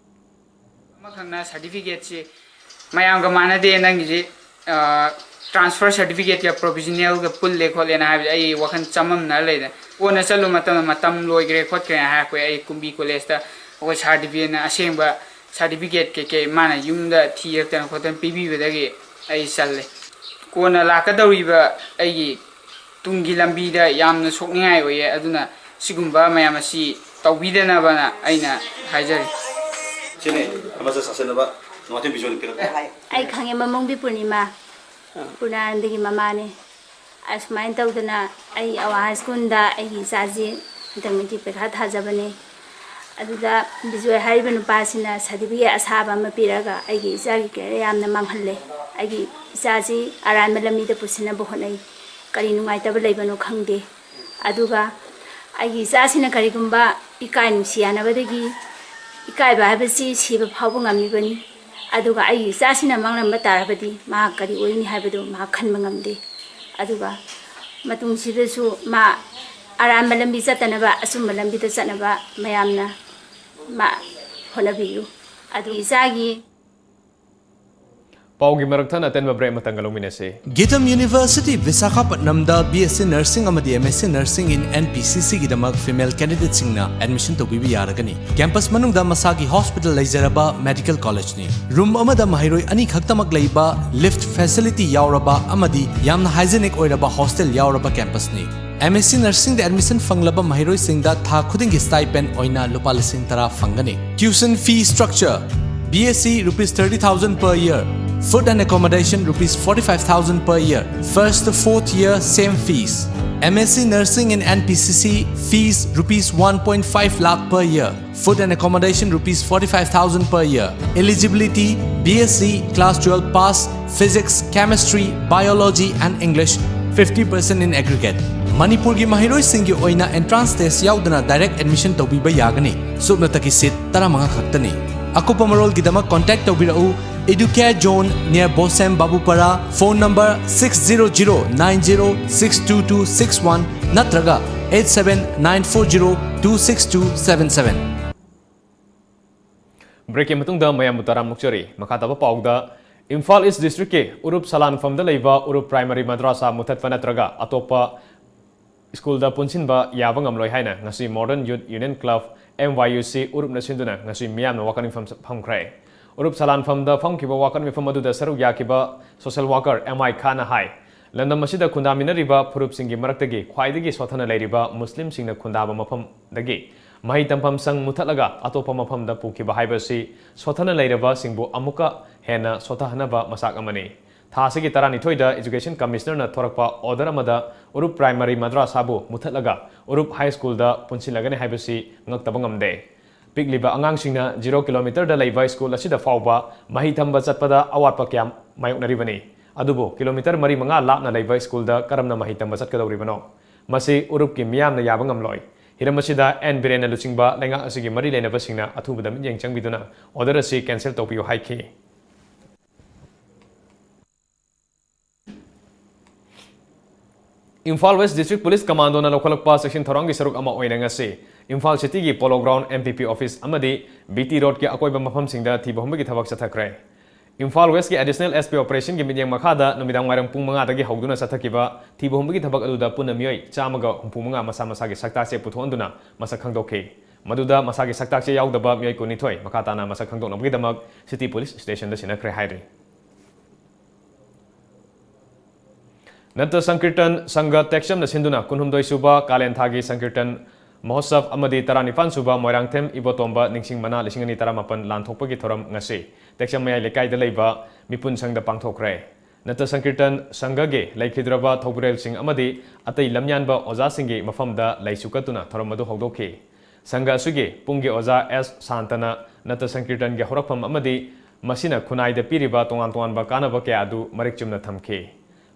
ꯑꯃꯈꯛꯅ certificateꯁꯤ ꯃꯌꯥꯝꯒ ꯃꯥꯟꯅꯗꯦ, ꯅꯪꯒꯤꯁꯤ, ꯑ, transfer certificateꯀ provisionalꯒ ꯄꯨꯜꯂꯦ ꯈꯣꯠꯂꯦꯅ ꯍꯥꯏꯕꯁꯦ ꯑꯩ ꯋꯥꯈꯜ ꯆꯃꯝꯅꯔ ꯂꯩꯗꯅ꯫ ꯀꯣꯟꯅ ꯆꯠꯂꯨ ꯃꯇꯝꯗ ꯃꯇꯝ ꯂꯣꯏꯈ꯭ꯔꯦ ꯈꯣꯠꯈ꯭ꯔꯦꯅ ꯍꯥꯏꯔꯛꯄ꯫ ꯑꯩ ꯀꯨꯝꯕꯤ collegeꯇ ꯑꯩꯈꯣꯏ certificateꯅ ꯑꯁꯦꯡꯕ certificate ꯀꯩꯀꯩ ꯃꯥꯅ ꯌꯨꯝꯗ ꯊꯤꯔꯛꯇꯅ ꯈꯣꯠꯇꯅ ꯄꯤꯕꯤꯕꯗꯒꯤ ꯑꯩ ꯆꯜꯂꯦ꯫ ꯀꯣꯟꯅ ꯂꯥꯛꯀꯗꯧꯔꯤꯕ ꯑꯩꯒꯤ ꯇꯨꯡꯒꯤ ꯂꯝꯕꯤꯗ ꯌꯥꯝꯅ ꯁꯣꯛꯅꯤꯡꯉꯥꯏ ꯑꯣꯏꯌꯦ꯫ ꯑꯗꯨꯅ ꯁꯤꯒꯨꯝꯕ ꯃꯌꯥꯝ ꯑꯁꯤ ꯇꯧꯕꯤꯗꯅꯕꯅ ꯑꯩꯅ ꯍꯥꯏꯖꯔꯤ꯫ ꯁꯤꯅꯤ ꯑꯃꯁꯨ ꯁꯥꯁꯟꯅꯕ ꯅꯨꯡꯉꯥꯏꯇꯣꯏ ꯕꯤꯖꯣꯏꯅ ꯄꯤꯔꯛꯄ꯫ ꯑꯩ ꯈꯪꯉꯦ, ꯃꯃꯣꯡꯕꯤ ꯄꯨꯔꯅꯤꯃꯥ, ꯄꯨꯔꯅꯥꯅꯟꯗꯒꯤ ꯃꯃꯥꯅꯦ꯫ ꯑꯁꯨꯃꯥꯏꯅ ꯇꯧꯗꯅ ꯑꯩ ꯑꯋꯥꯡ High Schoolꯗ ꯑꯩꯒꯤ ꯏꯆꯥꯁꯤ ꯍꯟꯗꯛ matric ꯄꯩꯈꯥ ꯊꯥꯖꯕꯅꯦ꯫ ꯑꯗꯨꯗ ꯕꯤꯖꯣꯏ ꯍꯥꯏꯔꯤꯕ ꯅꯨꯄꯥꯁꯤꯅ certificate ꯑꯁꯥꯕ ꯑꯃ ꯄꯤꯔꯒ ꯑꯩꯒꯤ ꯏꯆꯥꯒꯤ career ꯌꯥꯝꯅ ꯃꯥꯡꯍꯜꯂꯦ꯫ ꯑꯩꯒꯤ ꯏꯆꯥꯁꯤ ꯑꯔꯥꯟꯕ ꯂꯝꯕꯤꯗ ꯄꯨꯁꯤꯟꯅꯕ ꯍꯣꯠꯅꯩ꯫ ꯀꯔꯤ ꯅꯨꯡꯉꯥꯏꯇꯕ ꯂꯩꯕꯅꯣ ꯈꯪꯗꯦ꯫ ꯑꯗꯨꯒ ꯑꯩꯒꯤ ꯏꯆꯥꯁꯤꯅ ꯀꯔꯤꯒꯨꯝꯕ ꯏꯀꯥꯏ ꯅꯨꯡꯁꯤ ꯌꯥꯅꯕꯗꯒꯤ, ꯏꯀꯥꯏꯕ ꯍꯥꯏꯕꯁꯤ ꯁꯤꯕ ꯐꯥꯎꯕ ꯉꯝꯃꯤꯕꯅꯤ꯫ ꯑꯗꯨꯒ ꯑꯩꯒꯤ ꯏꯆꯥꯁꯤꯅ ꯃꯥꯡꯂꯝꯕ ꯇꯥꯔꯕꯗꯤ ꯃꯍꯥꯛ ꯀꯔꯤ ꯑꯣꯏꯅꯤ ꯍꯥꯏꯕꯗꯨ ꯃꯍꯥꯛ ꯈꯟꯕ ꯉꯝꯗꯦ꯫ ꯑꯗꯨꯒ ꯃꯇꯨꯡꯁꯤꯗꯁꯨ ꯃꯥ ꯑꯔꯥꯟꯕ ꯂꯝꯕꯤ ꯆꯠꯇꯅꯕ, ꯑꯆꯨꯝꯕ ꯂꯝꯕꯤꯗ ꯆꯠꯅꯕ ꯃꯌꯥꯝꯅ ꯃꯥ ꯍꯣꯠꯅꯕꯤꯌꯨ꯫ ꯑꯗꯨ ꯏꯆꯥꯒꯤ ꯄꯥꯎꯒꯤ ꯃꯔꯛ ꯊꯠꯅ ꯑꯇꯦꯟꯕ break ꯑꯃꯇꯪꯒ ꯂꯧꯃꯤꯟꯅꯁꯤ꯫ Geetam University Visakhapatnamꯗ B S C Nursing ꯑꯃꯗꯤ M S C Nursing in N P C Cꯒꯤꯗꯃꯛ female candidateꯁꯤꯡꯅ admission ꯇꯧꯕꯤꯕ ꯌꯥꯔꯒꯅꯤ꯫ Campus ꯃꯅꯨꯡꯗ ꯃꯁꯥꯒꯤ hospital ꯂꯩꯖꯔꯕ medical collegeꯅꯤ꯫ Room ꯑꯃꯗ ꯃꯍꯩꯔꯣꯏ ꯑꯅꯤꯈꯛꯇꯃꯛ ꯂꯩꯕ, lift facility ꯌꯥꯎꯔꯕ ꯑꯃꯗꯤ ꯌꯥꯝꯅ hygienic ꯑꯣꯏꯔꯕ hostel ꯌꯥꯎꯔꯕ campusꯅꯤ꯫ M S C Nursingꯗ admission ꯐꯪꯂꯕ ꯃꯍꯩꯔꯣꯏꯁꯤꯡꯗ ꯊꯥ ꯈꯨꯗꯤꯡꯒꯤ stipend ꯑꯣꯏꯅ ꯂꯨꯄꯥ ꯂꯤꯁꯤꯡ ꯇꯔꯥ ꯐꯪꯒꯅꯤ꯫ Tuition fee structure: B S C rupees thirty thousand per year, food and accommodation rupees forty-five thousand per year, first to fourth year same fees. M S C Nursing in N P C C fees rupees one point five lakh per year, food and accommodation rupees forty-five thousand per year. Eligibility: B S C class twelve pass, physics, chemistry, biology and English fifty percent in aggregate. ꯃꯅꯤꯄꯨꯔꯒꯤ ꯃꯍꯩꯔꯣꯏꯁꯤꯡꯒꯤ ꯑꯣꯏꯅ entrance test ꯌꯥꯎꯗꯅ direct admission ꯇꯧꯕꯤꯕ ꯌꯥꯒꯅꯤ꯫ ꯁꯨꯞꯅꯇꯒꯤ seat ꯇꯔꯥꯃꯉꯥ ꯈꯛꯇꯅꯤ꯫ ꯑꯀꯨꯞꯄ ꯃꯔꯣꯜꯒꯤꯗꯃꯛ contact ꯇꯧꯕꯤꯔꯛꯎ Educare Zone near Bosem Babupara, phone number six zero zero nine zero six two two six one ꯅꯠꯇ꯭ꯔꯒ eight seven nine four zero two six two seven seven꯫ Breakꯀꯤ ꯃꯇꯨꯡꯗ ꯃꯌꯥꯝꯕꯨ ꯇꯔꯥꯝꯅ ꯑꯣꯛꯆꯔꯤ꯫ ꯃꯈꯥ ꯇꯥꯕ ꯄꯥꯎꯗ, ꯏꯝꯐꯥꯜ East Districtꯀꯤ ꯎꯔꯨꯞ ꯁꯂꯥꯟꯐꯝꯗ ꯂꯩꯕ ꯎꯔꯨꯞ Primary Madrasa ꯃꯨꯊꯠꯄ ꯅꯠꯇ꯭ꯔꯒ ꯑꯇꯣꯞꯄ ꯁ꯭ꯀꯨꯜꯗ ꯄꯨꯟꯁꯤꯟꯕ ꯌꯥꯕ ꯉꯝꯂꯣꯏ ꯍꯥꯏꯅ ꯉꯁꯤ Modern Youth Union Club, M Y U C, ꯎꯔꯨꯞꯅ ꯁꯤꯟꯗꯨꯅ ꯉꯁꯤ ꯃꯤꯌꯥꯝꯅ ꯋꯥꯀꯠ ꯃꯤꯐꯝ ꯐꯝꯈ꯭ꯔꯦ꯫ ꯎꯔꯨꯞ ꯁꯂꯥꯟꯐꯝꯗ ꯐꯝꯈꯤꯕ ꯋꯥꯀꯠ ꯃꯤꯐꯝ ꯑꯗꯨꯗ ꯁꯔꯨꯛ ꯌꯥꯈꯤꯕ social worker M I ꯈꯥꯟꯅ ꯍꯥꯏ, ꯂꯝꯗꯝ ꯑꯁꯤꯗ ꯈꯨꯟꯗꯥꯃꯤꯟꯅꯔꯤꯕ ꯐꯨꯔꯨꯞꯁꯤꯡꯒꯤ ꯃꯔꯛꯇꯒꯤ ꯈ꯭ꯋꯥꯏꯗꯒꯤ ꯁꯣꯠꯊꯅ ꯂꯩꯔꯤꯕ ꯃꯨꯁꯂꯤꯝꯁꯤꯡꯅ ꯈꯨꯟꯗꯥꯕ ꯃꯐꯝꯗꯒꯤ ꯃꯍꯩ ꯇꯝꯐꯝ ꯁꯪ ꯃꯨꯊꯠꯂꯒ ꯑꯇꯣꯞꯄ ꯃꯐꯝꯗ ꯄꯨꯈꯤꯕ ꯍꯥꯏꯕꯁꯤ ꯁꯣꯠꯊꯅ ꯂꯩꯔꯕꯁꯤꯡꯕꯨ ꯑꯃꯨꯛꯀ ꯍꯦꯟꯅ ꯁꯣꯠꯊꯍꯟꯅꯕ ꯃꯆꯥꯛ ꯑꯃꯅꯤ꯫ ꯊꯥ ꯑꯁꯤꯒꯤ ꯇꯔꯥꯅꯤꯊꯣꯏꯗ Education Commissionerꯅ ꯊꯣꯔꯛꯄ order ꯑꯃꯗ ꯎꯔꯨꯞ Primary Madrasaꯕꯨ ꯃꯨꯊꯠꯂꯒ ꯎꯔꯨꯞ High Schoolꯗ ꯄꯨꯟꯁꯤꯜꯂꯒꯅꯤ ꯍꯥꯏꯕꯁꯤ ꯉꯛꯇꯕ ꯉꯝꯗꯦ꯫ ꯄꯤꯛꯂꯤꯕ ꯑꯉꯥꯡꯁꯤꯡꯅ zero kilometerꯗ ꯂꯩꯕ ꯁ꯭ꯀꯨꯜ ꯑꯁꯤꯗ ꯐꯥꯎꯕ ꯃꯍꯩ ꯇꯝꯕ ꯆꯠꯄꯗ ꯑꯋꯥꯠꯄ ꯀꯌꯥ ꯃꯥꯌꯣꯛꯅꯔꯤꯕꯅꯤ꯫ ꯑꯗꯨꯕꯨ kilometer ꯃꯔꯤ ꯃꯉꯥ ꯂꯥꯞꯅ ꯂꯩꯕ ꯁ꯭ꯀꯨꯜꯗ ꯀꯔꯝꯅ ꯃꯍꯩ ꯇꯝꯕ ꯆꯠꯀꯗꯧꯔꯤꯕꯅꯣ? ꯃꯁꯤ ꯎꯔꯨꯞꯀꯤ ꯃꯤꯌꯥꯝꯅ ꯌꯥꯕ ꯉꯝꯂꯣꯏ꯫ ꯍꯤꯔꯝ ꯑꯁꯤꯗ ꯑꯦꯟ ꯕꯤꯔꯦꯟꯅ ꯂꯨꯆꯤꯡꯕ ꯂꯩꯉꯥꯛ ꯑꯁꯤꯒꯤ ꯃꯔꯤ ꯂꯩꯅꯕꯁꯤꯡꯅ ꯑꯊꯨꯕꯗ ꯃꯤꯠꯌꯦꯡ ꯆꯪꯕꯤꯗꯨꯅ order ꯑꯁꯤ cancel ꯇꯧꯕꯤꯌꯨ ꯍꯥꯏꯈꯤ꯫ ꯏꯝꯐꯥꯜ West District Police Commandoꯅ ꯂꯧꯈꯠꯂꯛꯄ ꯆꯦꯛꯁꯤꯟ ꯊꯧꯔꯥꯡꯒꯤ ꯁꯔꯨꯛ ꯑꯃ ꯑꯣꯏꯅ ꯉꯁꯤ Imphal Cityꯒꯤ Polo Ground, M P P office ꯑꯃꯗꯤ B T Roadꯀꯤ ꯑꯀꯣꯏꯕ ꯃꯐꯝꯁꯤꯡꯗ ꯊꯤꯕ ꯍꯨꯝꯕꯒꯤ ꯊꯕꯛ ꯆꯠꯊꯈ꯭ꯔꯦ꯫ ꯏꯝꯐꯥꯜ ꯋꯦꯁꯀꯤ ꯑꯦꯗꯤꯁꯅꯦꯜ ꯑꯦꯁ ꯄꯤ ꯑꯣꯄꯔꯦꯁꯟꯒꯤ ꯃꯤꯠꯌꯦꯡ ꯃꯈꯥꯗ ꯅꯨꯃꯤꯗꯥꯡ ꯋꯥꯏꯔꯝ ꯄꯨꯡ ꯃꯉꯥꯗꯒꯤ ꯍꯧꯗꯨꯅ ꯆꯠꯊꯈꯤꯕ ꯊꯤꯕ ꯍꯨꯝꯕꯒꯤ ꯊꯕꯛ ꯑꯗꯨꯗ ꯄꯨꯟꯅ ꯃꯤꯑꯣꯏ ꯆꯥꯝꯃꯒ ꯍꯨꯝꯐꯨ ꯃꯉꯥ ꯃꯁꯥ ꯃꯁꯥꯒꯤ ꯁꯛꯇꯥꯛꯁꯦ ꯄꯨꯊꯣꯛꯍꯟꯗꯨꯅ ꯃꯁꯛ ꯈꯪꯗꯣꯛꯈꯤ꯫ ꯃꯗꯨꯗ ꯃꯁꯥꯒꯤ ꯁꯛꯇꯥꯛꯁꯦ ꯌꯥꯎꯗꯕ ꯃꯤꯑꯣꯏ ꯀꯨꯟꯅꯤꯊꯣꯏ ꯃꯈꯥ ꯇꯥꯅ ꯃꯁꯛ ꯈꯪꯗꯣꯛꯅꯕꯒꯤꯗꯃꯛ ꯁꯤꯇꯤ ꯄꯨꯂꯤꯁ ꯁ꯭ꯇꯦꯁꯟꯗ ꯁꯤꯟꯅꯈ꯭ꯔꯦ ꯍꯥꯏꯔꯤ꯫ ꯅꯠꯇ ꯁꯪꯀꯤꯔꯇꯟ ꯁꯪꯘ ꯇꯦꯛꯆꯝꯅ ꯁꯤꯟꯗꯨꯅ ꯀꯨꯟꯍꯨꯝꯗꯣꯏ ꯁꯨꯕ ꯀꯥꯂꯦꯟ ꯊꯥꯒꯤ ꯁꯪꯀꯤꯔꯇꯟ ꯃꯍꯣꯠꯁꯕ ꯑꯃꯗꯤ ꯇꯔꯥꯅꯤꯄꯥꯟ ꯁꯨꯕ ꯃꯣꯏꯔꯥꯡꯊꯦꯝ ꯏꯕꯣꯇꯣꯝꯕ ꯅꯤꯡꯁꯤꯡ ꯃꯅꯥ ꯂꯤꯁꯤꯡ ꯑꯅꯤ ꯇꯔꯥꯃꯥꯄꯟ ꯂꯥꯟꯊꯣꯛꯄꯒꯤ ꯊꯧꯔꯝ ꯉꯁꯤ ꯇꯦꯛꯆꯝ ꯃꯌꯥꯏ ꯂꯩꯀꯥꯏꯗ ꯂꯩꯕ ꯃꯤꯄꯨꯟ ꯁꯪꯗ ꯄꯥꯡꯊꯣꯛꯈ꯭ꯔꯦ꯫ ꯅꯠꯇ ꯁꯪꯀꯤꯔꯇꯟ ꯁꯪꯘꯒꯤ ꯂꯩꯈꯤꯗ꯭ꯔꯕ ꯊꯧꯕꯨꯔꯦꯜꯁꯤꯡ ꯑꯃꯗꯤ ꯑꯇꯩ ꯂꯝꯌꯥꯟꯕ ꯑꯣꯖꯥꯁꯤꯡꯒꯤ ꯃꯐꯝꯗ ꯂꯩꯁꯨ ꯀꯠꯇꯨꯅ ꯊꯧꯔꯝ ꯑꯗꯨ ꯍꯧꯗꯣꯛꯈꯤ꯫ ꯁꯪꯘ ꯑꯁꯤꯒꯤ ꯄꯨꯡꯒꯤ ꯑꯣꯖꯥ ꯑꯦꯁ ꯁꯥꯟꯇꯅ ꯅꯠꯇ ꯁꯪꯀꯤꯔꯇꯟꯒꯤ ꯍꯧꯔꯛꯐꯝ ꯑꯃꯗꯤ ꯃꯁꯤꯅ ꯈꯨꯟꯅꯥꯏꯗ ꯄꯤꯔꯤꯕ ꯇꯣꯉꯥꯟ ꯇꯣꯉꯥꯟꯕ ꯀꯥꯟꯅꯕ ꯀꯌꯥ ꯑꯗꯨ ꯃꯔꯤꯛ ꯆꯨꯝꯅ ꯊꯝꯈꯤ꯫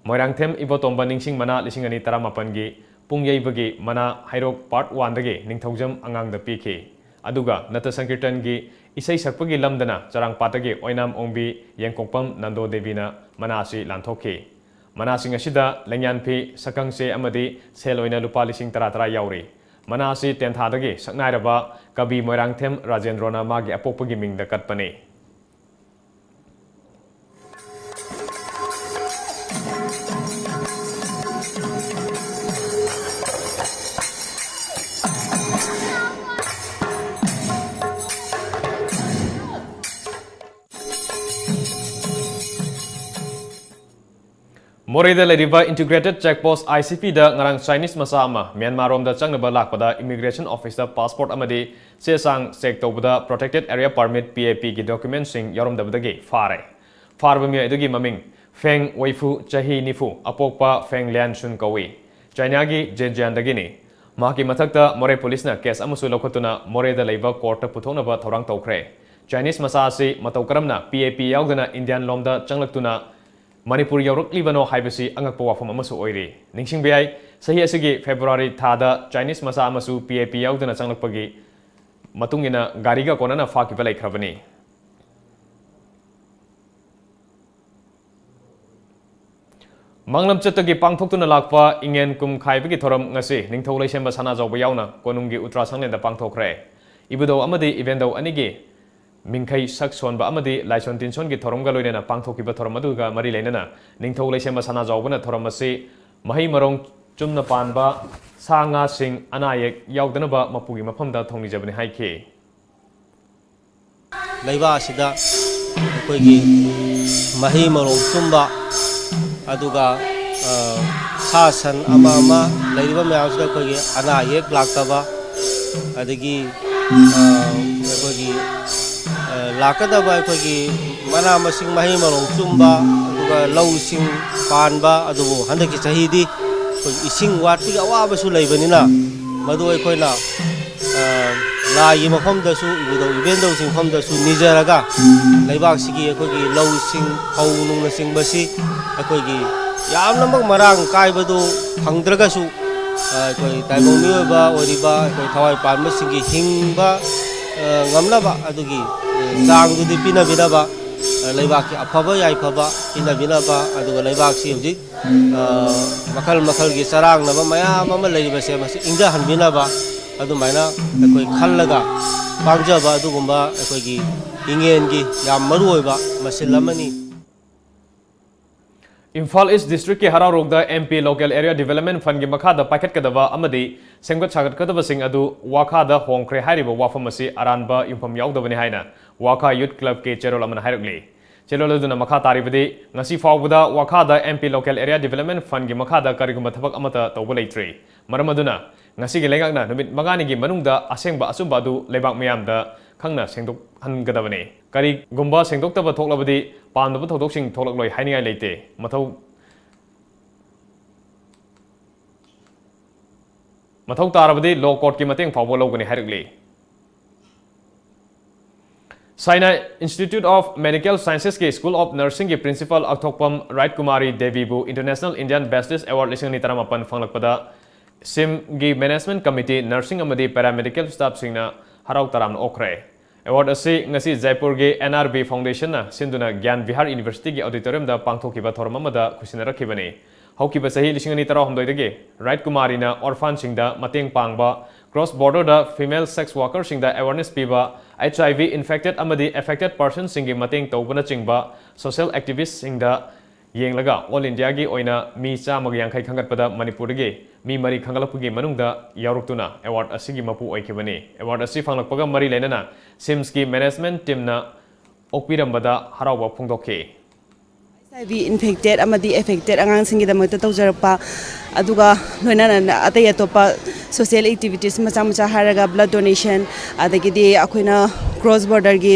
ꯃꯣꯏꯔꯥꯡꯊꯦꯝ ꯏꯕꯣꯇꯣꯝꯕ ꯅꯤꯡꯁꯤꯡ ꯃꯅꯥ ꯂꯤꯁꯤꯡ ꯑꯅꯤ ꯇꯔꯥꯃꯥꯄꯟꯒꯤ ꯄꯨꯡ ꯌꯩꯕꯒꯤ ꯃꯅꯥ ꯍꯩꯔꯣꯛ ꯄꯥꯔꯠ ꯋꯥꯟꯗꯒꯤ ꯅꯤꯡꯊꯧꯖꯝ ꯑꯉꯥꯡꯗ ꯄꯤꯈꯤ꯫ ꯑꯗꯨꯒ ꯅꯠꯇ ꯁꯪꯀꯤꯔꯇꯟꯒꯤ ꯏꯁꯩ ꯁꯛꯄꯒꯤ ꯂꯝꯗꯅ ꯆꯔꯥꯡꯄꯥꯠꯇꯒꯤ ꯑꯣꯏꯅꯥꯝ ꯑꯣꯡꯕꯤ ꯌꯦꯡꯀꯣꯛꯄꯝ ꯅꯟꯗꯣ ꯗꯦꯕꯤꯅ ꯃꯅꯥ ꯑꯁꯤ ꯂꯥꯟꯊꯣꯛꯈꯤ꯫ ꯃꯅꯥꯁꯤꯡ ꯑꯁꯤꯗ ꯂꯦꯡꯌꯥꯟ ꯐꯤ, ꯁꯛꯈꯪꯆꯦ ꯑꯃꯗꯤ ꯁꯦꯜ ꯑꯣꯏꯅ ꯂꯨꯄꯥ ꯂꯤꯁꯤꯡ ꯇꯔꯥ ꯇꯔꯥ ꯌꯥꯎꯔꯤ꯫ ꯃꯅꯥ ꯑꯁꯤ ꯇꯦꯟꯊꯥꯗꯒꯤ ꯁꯛꯅꯥꯏꯔꯕ ꯀꯕꯤ ꯃꯣꯏꯔꯥꯡꯊꯦꯝ ꯔꯥꯖꯦꯟꯗ꯭ꯔꯣꯅ ꯃꯥꯒꯤ ꯑꯄꯣꯛꯄꯒꯤ ꯃꯤꯡꯗ ꯀꯠꯄꯅꯤ꯫ ꯃꯣꯔꯦꯗ ꯂꯩꯔꯤꯕ Integrated Check Post, I C P ꯗ ꯉꯔꯥꯡ Chinese ꯃꯆꯥ ꯑꯃ ꯃ꯭ꯌꯥꯟꯃꯥꯔ ꯔꯣꯝꯗ ꯆꯪꯅꯕ ꯂꯥꯛꯄꯗ immigration office ꯇ passport ꯑꯃꯗꯤ ꯆꯦ ꯆꯥꯡ check ꯇꯧꯕꯗ Protected Area Permit, P A P ꯒꯤ document ꯁꯤꯡ ꯌꯥꯎꯔꯝꯗꯕꯗꯒꯤ ꯐꯥꯔꯦ꯫ ꯐꯥꯔꯕ ꯃꯤꯑꯣꯏ ꯑꯗꯨꯒꯤ ꯃꯃꯤꯡ ꯐꯦꯡ ꯋꯩꯐꯨ, ꯆꯍꯤ ꯅꯤꯐꯨ, ꯑꯄꯣꯛꯄ ꯐꯦꯡ ꯂꯤꯌꯥꯟ ꯁꯨꯟ ꯀꯧꯏ꯫ ꯆꯥꯏꯅꯥꯒꯤ ꯖꯦꯟꯖꯤꯌꯥꯟꯗꯒꯤꯅꯤ꯫ ꯃꯍꯥꯛꯀꯤ ꯃꯊꯛꯇ ꯃꯣꯔꯦ ꯄꯨꯂꯤꯁꯅ case ꯑꯃꯁꯨ ꯂꯧꯈꯠꯇꯨꯅ ꯃꯣꯔꯦꯗ ꯂꯩꯕ court ꯇ ꯄꯨꯊꯣꯛꯅꯕ ꯊꯧꯔꯥꯡ ꯇꯧꯈ꯭ꯔꯦ꯫ Chinese ꯃꯆꯥ ꯑꯁꯤ ꯃꯇꯧ ꯀꯔꯝꯅ P A P ꯌꯥꯎꯗꯅ Indian ꯂꯣꯝꯗ ꯆꯪꯂꯛꯇꯨꯅ ꯃꯅꯤꯄꯨꯔ ꯌꯧꯔꯛꯂꯤꯕꯅꯣ ꯍꯥꯏꯕꯁꯤ ꯑꯉꯛꯄ ꯋꯥꯐꯝ ꯑꯃꯁꯨ ꯑꯣꯏꯔꯤ꯫ ꯅꯤꯡꯁꯤꯡꯕ ꯌꯥꯏ, ꯆꯍꯤ ꯑꯁꯤꯒꯤ February ꯊꯥꯗ Chinese ꯃꯆꯥ ꯑꯃꯁꯨ P A P ꯌꯥꯎꯗꯅ ꯆꯪꯂꯛꯄꯒꯤ ꯃꯇꯨꯡ ꯏꯟꯅ ꯒꯥꯔꯤꯒ ꯀꯣꯟꯅꯅ ꯐꯥꯈꯤꯕ ꯂꯩꯈ꯭ꯔꯕꯅꯤ꯫ ꯃꯥꯡꯂꯝꯆꯠꯇꯒꯤ ꯄꯥꯡꯊꯣꯛꯇꯨꯅ ꯂꯥꯛꯄ ꯏꯉꯦꯟ ꯀꯨꯝ ꯈꯥꯏꯕꯒꯤ ꯊꯧꯔꯝ ꯉꯁꯤ ꯅꯤꯡꯊꯧ ꯂꯩꯁꯦꯝꯕ ꯁꯅꯥꯖꯥꯎꯕ ꯌꯥꯎꯅ ꯀꯣꯅꯨꯡꯒꯤ ꯎꯇ꯭ꯔꯥ ꯁꯪꯂꯦꯟꯗ ꯄꯥꯡꯊꯣꯛꯈ꯭ꯔꯦ꯫ ꯏꯕꯨꯙꯧ ꯑꯃꯗꯤ ꯏꯕꯦꯟꯗꯧ ꯑꯅꯤꯒꯤ ꯃꯤꯡꯈꯩ ꯁꯛ ꯁꯣꯟꯕ ꯑꯃꯗꯤ ꯂꯥꯏꯁꯣꯟ ꯇꯤꯟꯁꯣꯟꯒꯤ ꯊꯧꯔꯝꯒ ꯂꯣꯏꯅꯅ ꯄꯥꯡꯊꯣꯛꯈꯤꯕ ꯊꯧꯔꯝ ꯑꯗꯨꯒ ꯃꯔꯤ ꯂꯩꯅꯅ ꯅꯤꯡꯊꯧ ꯂꯩꯁꯦꯝꯕ ꯁꯅꯥꯖꯥꯎꯕꯅ ꯊꯧꯔꯝ ꯑꯁꯤ ꯃꯍꯩ ꯃꯔꯣꯡ ꯆꯨꯝꯅ ꯄꯥꯟꯕ ꯁꯥ ꯉꯥꯁꯤꯡ ꯑꯅꯥ ꯑꯌꯦꯛ ꯌꯥꯎꯗꯅꯕ ꯃꯄꯨꯒꯤ ꯃꯐꯝꯗ ꯊꯧꯅꯤꯖꯕꯅꯤ ꯍꯥꯏꯈꯤ꯫ ꯂꯩꯕꯥꯛ ꯑꯁꯤꯗ ꯑꯩꯈꯣꯏꯒꯤ ꯃꯍꯩ ꯃꯔꯣꯡ ꯆꯨꯝꯕ, ꯑꯗꯨꯒ ꯁꯥ ꯁꯟ ꯑꯃ ꯑꯃ ꯂꯩꯔꯤꯕ ꯃꯌꯥꯝꯁꯤꯗ ꯑꯩꯈꯣꯏꯒꯤ ꯑꯅꯥ ꯑꯌꯦꯛ ꯂꯥꯛꯇꯕ, ꯑꯗꯒꯤ ꯑꯩꯈꯣꯏꯒꯤ ꯂꯥꯛꯀꯗꯕ ꯑꯩꯈꯣꯏꯒꯤ ꯃꯅꯥ ꯃꯁꯤꯡ ꯃꯍꯩ ꯃꯔꯣꯡ ꯆꯨꯝꯕ, ꯑꯗꯨꯒ ꯂꯧꯁꯤꯡ ꯄꯥꯟꯕ꯫ ꯑꯗꯨꯕꯨ ꯍꯟꯗꯛꯀꯤ ꯆꯍꯤꯗꯤ ꯑꯩꯈꯣꯏ ꯏꯁꯤꯡ ꯋꯥꯠꯄꯒꯤ ꯑꯋꯥꯕꯁꯨ ꯂꯩꯕꯅꯤꯅ, ꯃꯗꯨ ꯑꯩꯈꯣꯏꯅ ꯂꯥꯏꯒꯤ ꯃꯐꯝꯗꯁꯨ, ꯏꯕꯨꯙꯧ ꯏꯕꯦꯟꯗꯧꯁꯤꯡ ꯃꯐꯝꯗꯁꯨ ꯅꯤꯖꯔꯒ, ꯂꯩꯕꯥꯛꯁꯤꯒꯤ ꯑꯩꯈꯣꯏꯒꯤ ꯂꯧꯁꯤꯡ, ꯐꯧ ꯅꯨꯡꯅꯆꯤꯡꯕꯁꯤ ꯑꯩꯈꯣꯏꯒꯤ ꯌꯥꯝꯅꯃꯛ ꯃꯔꯥꯡ ꯀꯥꯏꯕꯗꯨ ꯐꯪꯗ꯭ꯔꯒꯁꯨ, ꯑꯩꯈꯣꯏ ꯇꯥꯏꯕꯪ ꯃꯤꯑꯣꯏꯕ ꯑꯣꯏꯔꯤꯕ ꯑꯩꯈꯣꯏ ꯊꯋꯥꯏ ꯄꯥꯟꯕꯁꯤꯡꯒꯤ ꯍꯤꯡꯕ ꯉꯝꯅꯕ ꯑꯗꯨꯒꯤ ꯆꯥꯡꯗꯨꯗꯤ ꯄꯤꯅꯕꯤꯅꯕ, ꯂꯩꯕꯥꯛꯀꯤ ꯑꯐꯕ ꯌꯥꯏꯐꯕ ꯄꯤꯅꯕꯤꯅꯕ, ꯑꯗꯨꯒ ꯂꯩꯕꯥꯛꯁꯤ ꯍꯧꯖꯤꯛ ꯃꯈꯜ ꯃꯈꯜꯒꯤ ꯆꯔꯥꯡꯅꯕ ꯃꯌꯥꯝ ꯑꯃ ꯂꯩꯔꯤꯕꯁꯦ ꯃꯁꯤ ꯏꯪꯊꯍꯟꯕꯤꯅꯕ ꯑꯗꯨꯃꯥꯏꯅ ꯑꯩꯈꯣꯏ ꯈꯜꯂꯒ ꯄꯥꯡꯖꯕ ꯑꯗꯨꯒꯨꯝꯕ ꯑꯩꯈꯣꯏꯒꯤ ꯏꯉꯦꯟꯒꯤ ꯌꯥꯝ ꯃꯔꯨꯑꯣꯏꯕ ꯃꯁꯤꯜ ꯑꯃꯅꯤ꯫ ꯏꯝꯐꯥꯜ ꯏꯁ ꯗꯤꯁꯇ꯭ꯔꯤꯛꯀꯤ ꯍꯔꯥꯎꯔꯣꯛꯗ M P local area development ꯐꯟꯒꯤ ꯃꯈꯥꯗ ꯄꯥꯏꯈꯠꯀꯗꯕ ꯑꯃꯗꯤ ꯁꯦꯝꯒꯠ ꯁꯥꯒꯠꯀꯗꯕꯁꯤꯡ ꯑꯗꯨ ꯋꯥꯈꯥꯗ ꯍꯣꯡꯈ꯭ꯔꯦ ꯍꯥꯏꯔꯤꯕ ꯋꯥꯐꯝ ꯑꯁꯤ ꯑꯔꯥꯟꯕ ꯌꯨꯝꯐꯝ ꯌꯥꯎꯗꯕꯅꯤ ꯍꯥꯏꯅ ꯋꯥꯈꯥ ꯌꯨꯠ ꯀ꯭ꯂꯕꯀꯤ ꯆꯦꯔꯣꯜ ꯑꯃꯅ ꯍꯥꯏꯔꯛꯂꯤ꯫ ꯆꯦꯔꯣꯜ ꯑꯗꯨꯅ ꯃꯈꯥ ꯇꯥꯔꯤꯕꯗꯤ, ꯉꯁꯤ ꯐꯥꯎꯕꯗ ꯋꯥꯈꯥꯗ M P local area development ꯐꯟꯒꯤ ꯃꯈꯥꯗ ꯀꯔꯤꯒꯨꯝꯕ ꯊꯕꯛ ꯑꯃꯠꯇ ꯇꯧꯕ ꯂꯩꯇ꯭ꯔꯤ꯫ ꯃꯔꯝ ꯑꯗꯨꯅ ꯉꯁꯤꯒꯤ ꯂꯩꯉꯥꯛꯅ ꯅꯨꯃꯤꯠ ꯃꯉꯥꯅꯤꯒꯤ ꯃꯅꯨꯡꯗ ꯑꯁꯦꯡꯕ ꯑꯆꯨꯝꯕ ꯑꯗꯨ ꯂꯩꯕꯥꯛ ꯃꯤꯌꯥꯝꯗ ꯈꯪꯅ ꯁꯦꯡꯗꯣꯛꯍꯟꯒꯗꯕꯅꯤ꯫ ꯀꯔꯤꯒꯨꯝꯕ ꯁꯦꯡꯗꯣꯛꯇꯕ ꯊꯣꯛꯂꯕꯗꯤ ꯄꯥꯝꯗꯕ ꯊꯧꯗꯣꯛꯁꯤꯡ ꯊꯣꯛꯂꯛꯂꯣꯏ ꯍꯥꯏꯅꯤꯡꯉꯥꯏ ꯂꯩꯇꯦ꯫ ꯃꯊꯧ ꯃꯊꯧ ꯇꯥꯔꯕꯗꯤ ꯂꯣ ꯀꯣꯔꯠꯀꯤ ꯃꯇꯦꯡ ꯐꯥꯎꯕ ꯂꯧꯒꯅꯤ ꯍꯥꯏꯔꯛꯂꯤ꯫ ꯁꯥꯏꯅꯥ Institute of Medical Sciences ꯀꯤ School of Nursing ꯒꯤ principal ꯑꯛꯊꯣꯛꯄꯝ ꯔꯥꯏꯠ ꯀꯨꯃꯥꯔꯤ ꯗꯦꯕꯤꯕꯨ International Indian Baptist Award ꯂꯤꯁꯤꯡ ꯑꯅꯤ ꯇꯔꯥꯃꯥꯄꯟ ꯐꯪꯂꯛꯄꯗ ꯁꯤꯝꯒꯤ management committee, nursing ꯑꯃꯗꯤ paramedical staff ꯁꯤꯡꯅ ꯍꯔꯥꯎ ꯇꯔꯥꯝꯅ ꯑꯣꯛꯈ꯭ꯔꯦ꯫ Award ꯑꯁꯤ ꯉꯁꯤ ꯖꯥꯏꯄꯨꯔꯒꯤ ꯑꯦꯟ ꯑꯥꯔ ꯕꯤ ꯐꯥꯎꯟꯗꯦꯁꯟꯅ ꯁꯤꯟꯗꯨꯅ ꯒ꯭ꯌꯥꯟ ꯕꯤꯍꯥꯔ ꯌꯨꯅꯤꯚꯔꯁꯤꯇꯤꯒꯤ auditorium ꯗ ꯄꯥꯡꯊꯣꯛꯈꯤꯕ ꯊꯧꯔꯝ ꯑꯃꯗ ꯈꯨꯠꯁꯤꯟꯅꯔꯛꯈꯤꯕꯅꯤ꯫ ꯍꯧꯈꯤꯕ ꯆꯍꯤ ꯂꯤꯁꯤꯡ ꯑꯅꯤ ꯇꯔꯥꯍꯨꯝꯗꯣꯏꯗꯒꯤ ꯔꯥꯏꯠ ꯀꯨꯃꯥꯔꯤꯅ ꯑꯣꯔꯐꯥꯟꯁꯤꯡꯗ ꯃꯇꯦꯡ ꯄꯥꯡꯕ, ꯀ꯭ꯔꯣꯁ ꯕꯣꯔꯗꯔꯗ ꯐꯤꯃꯦꯜ ꯁꯦꯛꯁ ꯋꯥꯔꯀꯔꯁꯤꯡꯗ ꯑꯦꯋꯥꯔꯅꯦꯁ ꯄꯤꯕ, ꯑꯩꯆ ꯑꯥꯏ ꯚꯤ ꯏꯟꯐꯦꯛꯇꯦꯗ ꯑꯃꯗꯤ ꯑꯦꯐꯦꯛꯇꯦꯗ ꯄꯔꯁꯟꯁꯤꯡꯒꯤ ꯃꯇꯦꯡ ꯇꯧꯕꯅꯆꯤꯡꯕ ꯁꯣꯁꯤꯌꯦꯜ ꯑꯦꯛꯇꯤꯚꯤꯁ꯭ꯠꯁꯤꯡꯗ ꯌꯦꯡꯂꯒ ꯑꯣꯜ ꯏꯟꯗꯤꯌꯥꯒꯤ ꯑꯣꯏꯅ ꯃꯤ ꯆꯥꯝꯃꯒ ꯌꯥꯡꯈꯩ ꯈꯟꯒꯠꯄꯗ ꯃꯅꯤꯄꯨꯔꯗꯒꯤ ꯃꯤ ꯃꯔꯤ ꯈꯟꯒꯠꯂꯛꯄꯒꯤ ꯃꯅꯨꯡꯗ ꯌꯥꯎꯔꯛꯇꯨꯅ ꯑꯦꯋꯥꯔꯗ ꯑꯁꯤꯒꯤ ꯃꯄꯨ ꯑꯣꯏꯈꯤꯕꯅꯤ꯫ ꯑꯦꯋꯥꯔꯗ ꯑꯁꯤ ꯐꯪꯂꯛꯄꯒ ꯃꯔꯤ ꯂꯩꯅꯅ ꯁꯤꯝꯁꯀꯤ ꯃꯦꯅꯦꯖꯃꯦꯟꯠ ꯇꯤꯝꯅ ꯑꯣꯛꯄꯤꯔꯝꯕꯗ ꯍꯔꯥꯎꯕ ꯐꯣꯡꯗꯣꯛꯈꯤ꯫ ꯑꯩꯆ ꯑꯥꯏ ꯚꯤ ꯏꯟꯐꯦꯛꯇꯦꯗ ꯑꯃꯗꯤ ꯑꯦꯐꯦꯛꯇꯦꯗ ꯑꯉꯥꯡꯁꯤꯡꯒꯤꯗꯃꯛꯇ ꯇꯧꯖꯔꯛꯄ, ꯑꯗꯨꯒ ꯂꯣꯏꯅꯅ ꯑꯇꯩ ꯑꯇꯣꯞꯄ ꯁꯣꯁꯤꯌꯦꯜ ꯑꯦꯛꯇꯤꯚꯤꯇꯤꯁ ꯃꯆꯥ ꯃꯆꯥ ꯍꯥꯏꯔꯒ ꯕ꯭ꯂꯗ ꯗꯣꯅꯦꯁꯟ, ꯑꯗꯒꯤꯗꯤ ꯑꯩꯈꯣꯏꯅ ꯀ꯭ꯔꯣꯁ ꯕꯣꯔꯗꯔꯒꯤ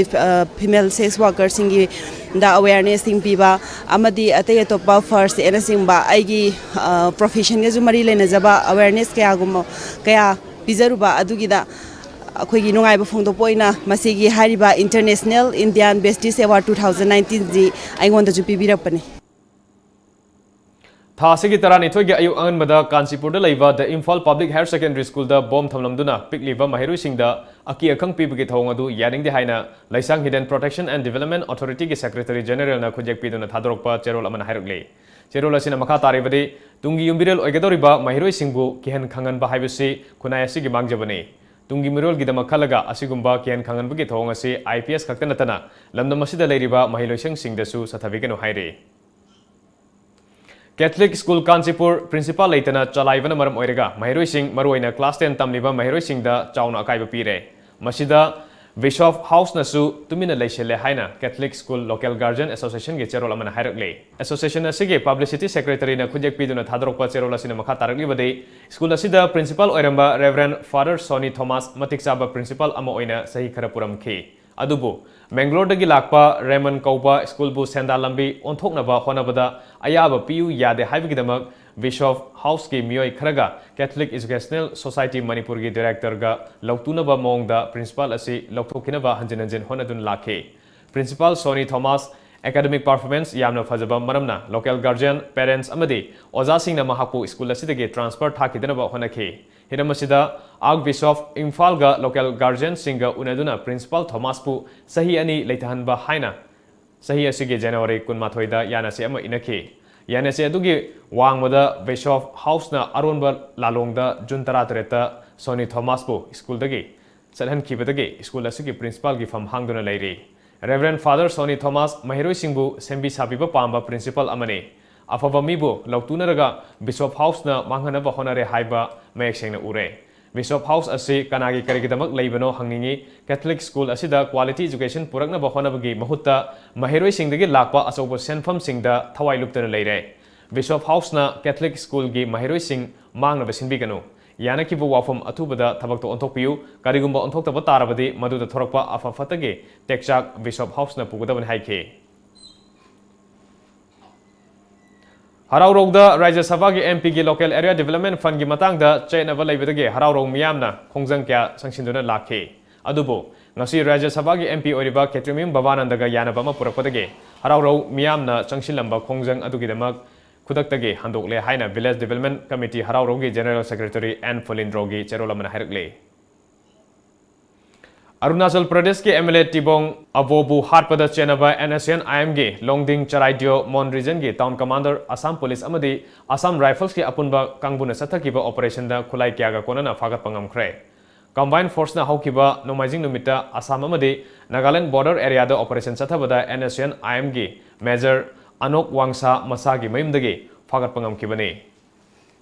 ꯐꯤꯃꯦꯜ ꯁꯦꯛꯁ ꯋꯥꯔꯀꯔꯁꯤꯡꯒꯤꯗ ꯑꯋꯦꯌꯔꯅꯦꯁꯁꯤꯡ ꯄꯤꯕ, ꯑꯃꯗꯤ ꯑꯇꯩ ꯑꯇꯣꯞꯄ ꯐꯥꯔꯁ ꯑꯦꯗꯅꯆꯤꯡꯕ ꯑꯩꯒꯤ ꯄ꯭ꯔꯣꯐꯦꯁꯟꯒꯁꯨ ꯃꯔꯤ ꯂꯩꯅꯖꯕ ꯑꯋꯦꯌꯔꯅꯦꯁ ꯀꯌꯥꯒꯨꯝꯕ ꯀꯌꯥ ꯄꯤꯖꯔꯨꯕ ꯑꯗꯨꯒꯤꯗ ꯑꯩꯈꯣꯏꯒꯤ ꯅꯨꯡꯉꯥꯏꯕ ꯐꯣꯡꯗꯣꯛꯄ ꯑꯣꯏꯅ ꯃꯁꯤꯒꯤ ꯍꯥꯏꯔꯤꯕ international Indian Baptist award two thousand ꯅꯥꯏꯟꯇꯤꯟꯁꯤ ꯑꯩꯉꯣꯟꯗꯁꯨ ꯄꯤꯕꯤꯔꯛꯄꯅꯤ꯫ ꯊꯥ ꯑꯁꯤꯒꯤ ꯇꯔꯥꯅꯤꯊꯣꯏꯒꯤ ꯑꯌꯨꯛ ꯑꯉꯟꯕꯗ ꯀꯥꯟꯆꯤꯄꯨꯔꯗ ꯂꯩꯕ the Imphal public higher secondary ꯁ꯭ꯀꯨꯜꯗ ꯕꯣꯝ ꯊꯝꯂꯝꯗꯨꯅ ꯄꯤꯛꯂꯤꯕ ꯃꯍꯩꯔꯣꯏꯁꯤꯡꯗ ꯑꯀꯤ ꯑꯈꯪ ꯄꯤꯕꯒꯤ ꯊꯧꯑꯣꯡ ꯑꯗꯨ ꯌꯥꯅꯤꯡꯗꯦ ꯍꯥꯏꯅ Leishang Hiden protection and development ꯑꯣꯊꯣꯔꯤꯇꯤꯒꯤ ꯁꯦꯀ꯭ꯔꯦꯇꯔꯤ ꯖꯦꯅꯔꯦꯜꯅ ꯈꯨꯠꯌꯦꯛ ꯄꯤꯗꯨꯅ ꯊꯥꯗꯣꯔꯛꯄ ꯆꯦꯔꯣꯜ ꯑꯃꯅ ꯍꯥꯏꯔꯛꯂꯤ꯫ ꯆꯦꯔꯣꯜ ꯑꯁꯤꯅ ꯃꯈꯥ ꯇꯥꯔꯤꯕꯗꯤ, ꯇꯨꯡꯒꯤ ꯌꯨꯝꯕꯤꯔꯦꯜ ꯑꯣꯏꯒꯗꯧꯔꯤꯕ ꯃꯍꯩꯔꯣꯏꯁꯤꯡꯕꯨ ꯀꯤꯍꯟ ꯈꯪꯍꯟꯕ ꯍꯥꯏꯕꯁꯤ ꯈꯨꯟꯅꯥꯏ ꯑꯁꯤꯒꯤ ꯃꯥꯡꯖꯕꯅꯤ꯫ ꯇꯨꯡꯒꯤ ꯃꯤꯔꯣꯜꯒꯤꯗꯃꯛ ꯈꯜꯂꯒ ꯑꯁꯤꯒꯨꯝꯕ ꯀꯤꯍꯟ ꯈꯪꯍꯟꯕꯒꯤ ꯊꯧꯑꯣꯡ ꯑꯁꯤ ꯑꯥꯏ ꯄꯤ ꯑꯦꯁ ꯈꯛꯇ ꯅꯠꯇꯅ ꯂꯝꯗꯝ ꯑꯁꯤꯗ ꯂꯩꯔꯤꯕ ꯃꯍꯩ ꯂꯣꯏꯁꯪꯁꯤꯡꯗꯁꯨ ꯆꯠꯊꯕꯤꯒꯅꯨ ꯍꯥꯏꯔꯤ꯫ ꯀꯦꯊꯂꯤꯛ ꯁ꯭ꯀꯨꯜ ꯀꯥꯟꯆꯤꯄꯨꯔ ꯄ꯭ꯔꯤꯟꯁꯤꯄꯥꯜ ꯂꯩꯇꯅ ꯆꯂꯥꯏꯕꯅ ꯃꯔꯝ ꯑꯣꯏꯔꯒ ꯃꯍꯩꯔꯣꯏꯁꯤꯡ, ꯃꯔꯨꯑꯣꯏꯅ ꯀ꯭ꯂꯥꯁ ꯇꯦꯟ ꯇꯝꯂꯤꯕ ꯃꯍꯩꯔꯣꯏꯁꯤꯡꯗ ꯆꯥꯎꯅ ꯑꯀꯥꯏꯕ ꯄꯤꯔꯦ꯫ ꯃꯁꯤꯗ ꯕꯤꯁꯣꯞ ꯍꯥꯎꯁꯅꯁꯨ ꯇꯨꯃꯤꯟꯅ ꯂꯩꯁꯤꯜꯂꯦ ꯍꯥꯏꯅ ꯀꯦꯊꯂꯤꯛ ꯁ꯭ꯀꯨꯜ ꯂꯣꯀꯦꯜ ꯒꯥꯔꯖꯤꯌꯟ ꯑꯦꯁꯣꯁꯤꯌꯦꯁꯟꯒꯤ ꯆꯦꯔꯣꯜ ꯑꯃꯅ ꯍꯥꯏꯔꯛꯂꯤ꯫ ꯑꯦꯁꯣꯁꯤꯌꯦꯁꯟ ꯑꯁꯤꯒꯤ ꯄꯕ꯭ꯂꯤꯁꯤꯇꯤ ꯁꯦꯀ꯭ꯔꯦꯇꯔꯤꯅ ꯈꯨꯠꯌꯦꯛ ꯄꯤꯗꯨꯅ ꯊꯥꯗꯣꯔꯛꯄ ꯆꯦꯔꯣꯜ ꯑꯁꯤꯅ ꯃꯈꯥ ꯇꯥꯔꯛꯂꯤꯕꯗꯤ, ꯁ꯭ꯀꯨꯜ ꯑꯁꯤꯗ ꯄ꯭ꯔꯤꯟꯁꯤꯄꯥꯜ ꯑꯣꯏꯔꯝꯕ ꯔꯦꯚꯔꯦꯟ ꯐꯥꯗꯔ ꯁꯣꯅꯤ ꯊꯣꯃꯥꯁ ꯃꯇꯤꯛ ꯆꯥꯕ ꯄ꯭ꯔꯤꯟꯁꯤꯄꯥꯜ ꯑꯃ ꯑꯣꯏꯅ ꯆꯍꯤ ꯈꯔ ꯄꯨꯔꯝꯈꯤ꯫ ꯑꯗꯨꯕꯨ ꯃꯦꯡꯒ꯭ꯂꯣꯔꯗꯒꯤ ꯂꯥꯛꯄ ꯔꯦꯃꯟ ꯀꯧꯕ ꯁ꯭ꯀꯨꯜꯕꯨ ꯁꯦꯟꯗꯥꯟ ꯂꯝꯕꯤ ꯑꯣꯟꯊꯣꯛꯅꯕ ꯍꯣꯠꯅꯕꯗ ꯑꯌꯥꯕ ꯄꯤꯌꯨ ꯌꯥꯗꯦ ꯍꯥꯏꯕꯒꯤꯗꯃꯛ ꯕꯤꯁꯣꯞ ꯍꯥꯎꯁꯀꯤ ꯃꯤꯑꯣꯏ ꯈꯔꯒ ꯀꯦꯊꯂꯤꯛ ꯏꯖꯨꯀꯦꯁꯅꯦꯜ ꯁꯣꯁꯥꯏꯇꯤ ꯃꯅꯤꯄꯨꯔꯒꯤ ꯗꯤꯔꯦꯛꯇꯔꯒ ꯂꯧꯇꯨꯅꯕ ꯃꯑꯣꯡꯗ ꯄ꯭ꯔꯤꯟꯁꯤꯄꯥꯜ ꯑꯁꯤ ꯂꯧꯊꯣꯛꯈꯤꯅꯕ ꯍꯟꯖꯤꯟ ꯍꯟꯖꯤꯟ ꯍꯣꯠꯅꯗꯨꯅ ꯂꯥꯛꯈꯤ꯫ Principal Soni Thomas academic performance ꯌꯥꯝꯅ ꯐꯖꯕ ꯃꯔꯝꯅ ꯂꯣꯀꯦꯜ ꯒꯥꯔꯖꯤꯌꯟ, ꯄꯦꯔꯦꯟꯠꯁ ꯑꯃꯗꯤ ꯑꯣꯖꯥꯁꯤꯡꯅ ꯃꯍꯥꯛꯄꯨ ꯁ꯭ꯀꯨꯜ ꯑꯁꯤꯗꯒꯤ ꯇ꯭ꯔꯥꯟꯁꯐꯔ ꯊꯥꯈꯤꯗꯅꯕ ꯍꯣꯠꯅꯈꯤ꯫ ꯍꯤꯔꯝ ꯑꯁꯤꯗ ꯑꯥꯔꯛ ꯕꯤꯁꯣꯞ ꯏꯝꯐꯥꯜꯒ ꯂꯣꯀꯦꯜ ꯒꯥꯔꯖꯤꯌꯟꯁꯤꯡꯒ ꯎꯅꯗꯨꯅ ꯄ꯭ꯔꯤꯟꯁꯤꯄꯥꯜ ꯊꯣꯃꯥꯁꯄꯨ ꯆꯍꯤ ꯑꯅꯤ ꯂꯩꯊꯍꯟꯕ ꯍꯥꯏꯅ ꯆꯍꯤ ꯑꯁꯤꯒꯤ ꯖꯅꯋꯥꯔꯤ ꯀꯨꯟꯃꯥꯊꯣꯏꯗ ꯌꯥꯅꯁꯦ ꯑꯃ ꯏꯅꯈꯤ꯫ ꯌꯥꯅꯦꯁꯦ ꯑꯗꯨꯒꯤ ꯋꯥꯡꯃꯗ ꯕꯤꯁꯣꯞ ꯍꯥꯎꯁꯅ ꯑꯔꯣꯟꯕ ꯂꯥꯂꯣꯡꯗ ꯖꯨꯟ ꯇꯔꯥꯇꯔꯦꯠꯇ ꯁꯣꯅꯤ ꯊꯣꯃꯥꯁꯄꯨ ꯁ꯭ꯀꯨꯜꯗꯒꯤ ꯆꯠꯍꯟꯈꯤꯕꯗꯒꯤ ꯁ꯭ꯀꯨꯜ ꯑꯁꯤꯒꯤ ꯄ꯭ꯔꯤꯟꯁꯤꯄꯥꯜꯒꯤ ꯐꯝ ꯍꯥꯡꯗꯨꯅ ꯂꯩꯔꯤ꯫ ꯔꯦꯚꯔꯦꯟ ꯐꯥꯗꯔ ꯁꯣꯅꯤ ꯊꯣꯃꯥꯁ ꯃꯍꯩꯔꯣꯏꯁꯤꯡꯕꯨ ꯁꯦꯝꯕꯤ ꯁꯥꯕꯤꯕ ꯄꯥꯝꯕ ꯄ꯭ꯔꯤꯟꯁꯤꯄꯥꯜ ꯑꯃꯅꯤ꯫ ꯑꯐꯕ ꯃꯤꯕꯨ ꯂꯧꯇꯨꯅꯔꯒ ꯕꯤꯁꯣꯞ ꯍꯥꯎꯁꯅ ꯃꯥꯡꯍꯟꯅꯕ ꯍꯣꯠꯅꯔꯦ ꯍꯥꯏꯕ ꯃꯌꯦꯛ ꯁꯦꯡꯅ ꯎꯔꯦ꯫ ꯕꯤꯁꯣꯞ ꯍꯥꯎꯁ ꯑꯁꯤ ꯀꯅꯥꯒꯤ ꯀꯔꯤꯒꯤꯗꯃꯛ ꯂꯩꯕꯅꯣ ꯍꯪꯅꯤꯡꯏ꯫ ꯀꯦꯊꯂꯤꯛ ꯁ꯭ꯀꯨꯜ ꯑꯁꯤꯗ ꯀ꯭ꯋꯥꯂꯤꯇꯤ ꯑꯦꯖꯨꯀꯦꯁꯟ ꯄꯨꯔꯛꯅꯕ ꯍꯣꯠꯅꯕꯒꯤ ꯃꯍꯨꯠꯇ ꯃꯍꯩꯔꯣꯏꯁꯤꯡꯗꯒꯤ ꯂꯥꯛꯄ ꯑꯆꯧꯕ ꯁꯦꯟꯐꯝꯁꯤꯡꯗ ꯊꯋꯥꯏ ꯂꯨꯞꯇꯨꯅ ꯂꯩꯔꯦ꯫ ꯕꯤꯁꯣꯞ ꯍꯥꯎꯁꯅ ꯀꯦꯊꯂꯤꯛ ꯁ꯭ꯀꯨꯜꯒꯤ ꯃꯍꯩꯔꯣꯏꯁꯤꯡ ꯃꯥꯡꯅꯕ ꯁꯤꯟꯕꯤꯒꯅꯨ꯫ ꯌꯥꯅꯈꯤꯕ ꯋꯥꯐꯝ ꯑꯊꯨꯕꯗ ꯊꯕꯛꯇ ꯑꯣꯟꯊꯣꯛꯄꯤꯌꯨ꯫ ꯀꯔꯤꯒꯨꯝꯕ ꯑꯣꯟꯊꯣꯛꯇꯕ ꯇꯥꯔꯕꯗꯤ ꯃꯗꯨꯗ ꯊꯣꯔꯛꯄ ꯑꯐ ꯐꯠꯇꯒꯤ ꯇꯦꯛꯆꯥꯛ ꯕꯤꯁꯣꯞ ꯍꯥꯎꯁꯅ ꯄꯨꯒꯗꯕꯅꯤ ꯍꯥꯏꯈꯤ꯫ ꯍꯔꯥꯎꯔꯧꯗ ꯔꯥꯖ꯭ꯌ ꯁꯚꯥꯒꯤ ꯑꯦꯝ ꯄꯤꯒꯤ ꯂꯣꯀꯦꯜ ꯑꯦꯔꯤꯌꯥ ꯗꯤꯕꯦꯂꯞꯃꯦꯟ ꯐꯟꯒꯤ ꯃꯇꯥꯡꯗ ꯆꯌꯦꯠꯅꯕ ꯂꯩꯕꯗꯒꯤ ꯍꯔꯥꯎꯔꯧ ꯃꯤꯌꯥꯝꯅ ꯈꯣꯡꯖꯪ ꯀꯌꯥ ꯆꯪꯁꯤꯟꯗꯨꯅ ꯂꯥꯛꯈꯤ꯫ ꯑꯗꯨꯕꯨ ꯉꯁꯤ ꯔꯥꯖ꯭ꯌ ꯁꯚꯥꯒꯤ ꯑꯦꯝ ꯄꯤ ꯑꯣꯏꯔꯤꯕ ꯈꯦꯇ꯭ꯔꯤꯃꯌꯨꯝ ꯚꯕꯥꯅꯟꯗꯒ ꯌꯥꯅꯕ ꯑꯃ ꯄꯨꯔꯛꯄꯗꯒꯤ ꯍꯔꯥꯎꯔꯧ ꯃꯤꯌꯥꯝꯅ ꯆꯪꯁꯤꯜꯂꯝꯕ ꯈꯣꯡꯖꯪ ꯑꯗꯨꯒꯤꯗꯃꯛ ꯈꯨꯗꯛꯇꯒꯤ ꯍꯟꯗꯣꯛꯂꯦ ꯍꯥꯏꯅ ꯚꯤꯂꯦꯖ ꯗꯤꯕꯦꯂꯞꯃꯦꯟ ꯀꯃꯤꯇꯤ ꯍꯔꯥꯎꯔꯧꯒꯤ ꯖꯦꯅꯔꯦꯜ ꯁꯦꯀ꯭ꯔꯦꯇꯔꯤ ꯑꯦꯟ ꯐꯨꯂꯤꯟꯗ꯭ꯔꯣꯒꯤ ꯆꯦꯔꯣꯜ ꯑꯃꯅ ꯍꯥꯏꯔꯛꯂꯤ꯫ ꯑꯔꯨꯅꯥꯆꯜ ꯄ꯭ꯔꯗꯦꯁꯀꯤ ꯑꯦꯝ ꯑꯦꯜ ꯑꯦ ꯇꯤꯕꯣꯡ ꯑꯕꯣꯕꯨ ꯍꯥꯠꯄꯗ ꯆꯦꯟꯅꯕ ꯑꯦꯟ ꯑꯦꯁ ꯑꯦꯟ ꯑꯥꯏ ꯑꯦꯝꯒꯤ ꯂꯣꯡꯗꯤꯡ ꯆꯔꯥꯏꯗꯤꯑꯣ ꯃꯣꯟ ꯔꯤꯖꯟꯒꯤ ꯇꯥꯎꯟ ꯀꯃꯥꯟꯗꯔ ꯑꯁꯥꯝ ꯄꯨꯂꯤꯁ ꯑꯃꯗꯤ ꯑꯁꯥꯝ ꯔꯥꯏꯐꯜꯁꯀꯤ ꯑꯄꯨꯟꯕ ꯀꯥꯡꯕꯨꯅ ꯆꯠꯊꯈꯤꯕ ꯑꯣꯄꯔꯦꯁꯟꯗ ꯈꯨꯠꯂꯥꯏ ꯀꯌꯥꯒ ꯀꯣꯟꯅꯅ ꯐꯥꯒꯠꯄ ꯉꯝꯈ꯭ꯔꯦ꯫ ꯀꯝꯕꯥꯏꯟ ꯐꯣꯔꯁꯅ ꯍꯧꯈꯤꯕ ꯅꯣꯡꯃꯥꯏꯖꯤꯡ ꯅꯨꯃꯤꯠꯇ ꯑꯁꯥꯝ ꯑꯃꯗꯤ ꯅꯥꯒꯥꯂꯦꯟ ꯕꯣꯔꯗꯔ ꯑꯦꯔꯤꯌꯥꯗ ꯑꯣꯄꯔꯦꯁꯟ ꯆꯠꯊꯕꯗ ꯑꯦꯟ ꯑꯦꯁ ꯑꯦꯟ ꯑꯥꯏ ꯑꯦꯝꯒꯤ ꯃꯦꯖꯔ ꯑꯅꯣꯛ ꯋꯥꯡꯁꯥ ꯃꯁꯥꯒꯤ ꯃꯌꯨꯝꯗꯒꯤ ꯐꯥꯒꯠꯄ ꯉꯝꯈꯤꯕꯅꯤ꯫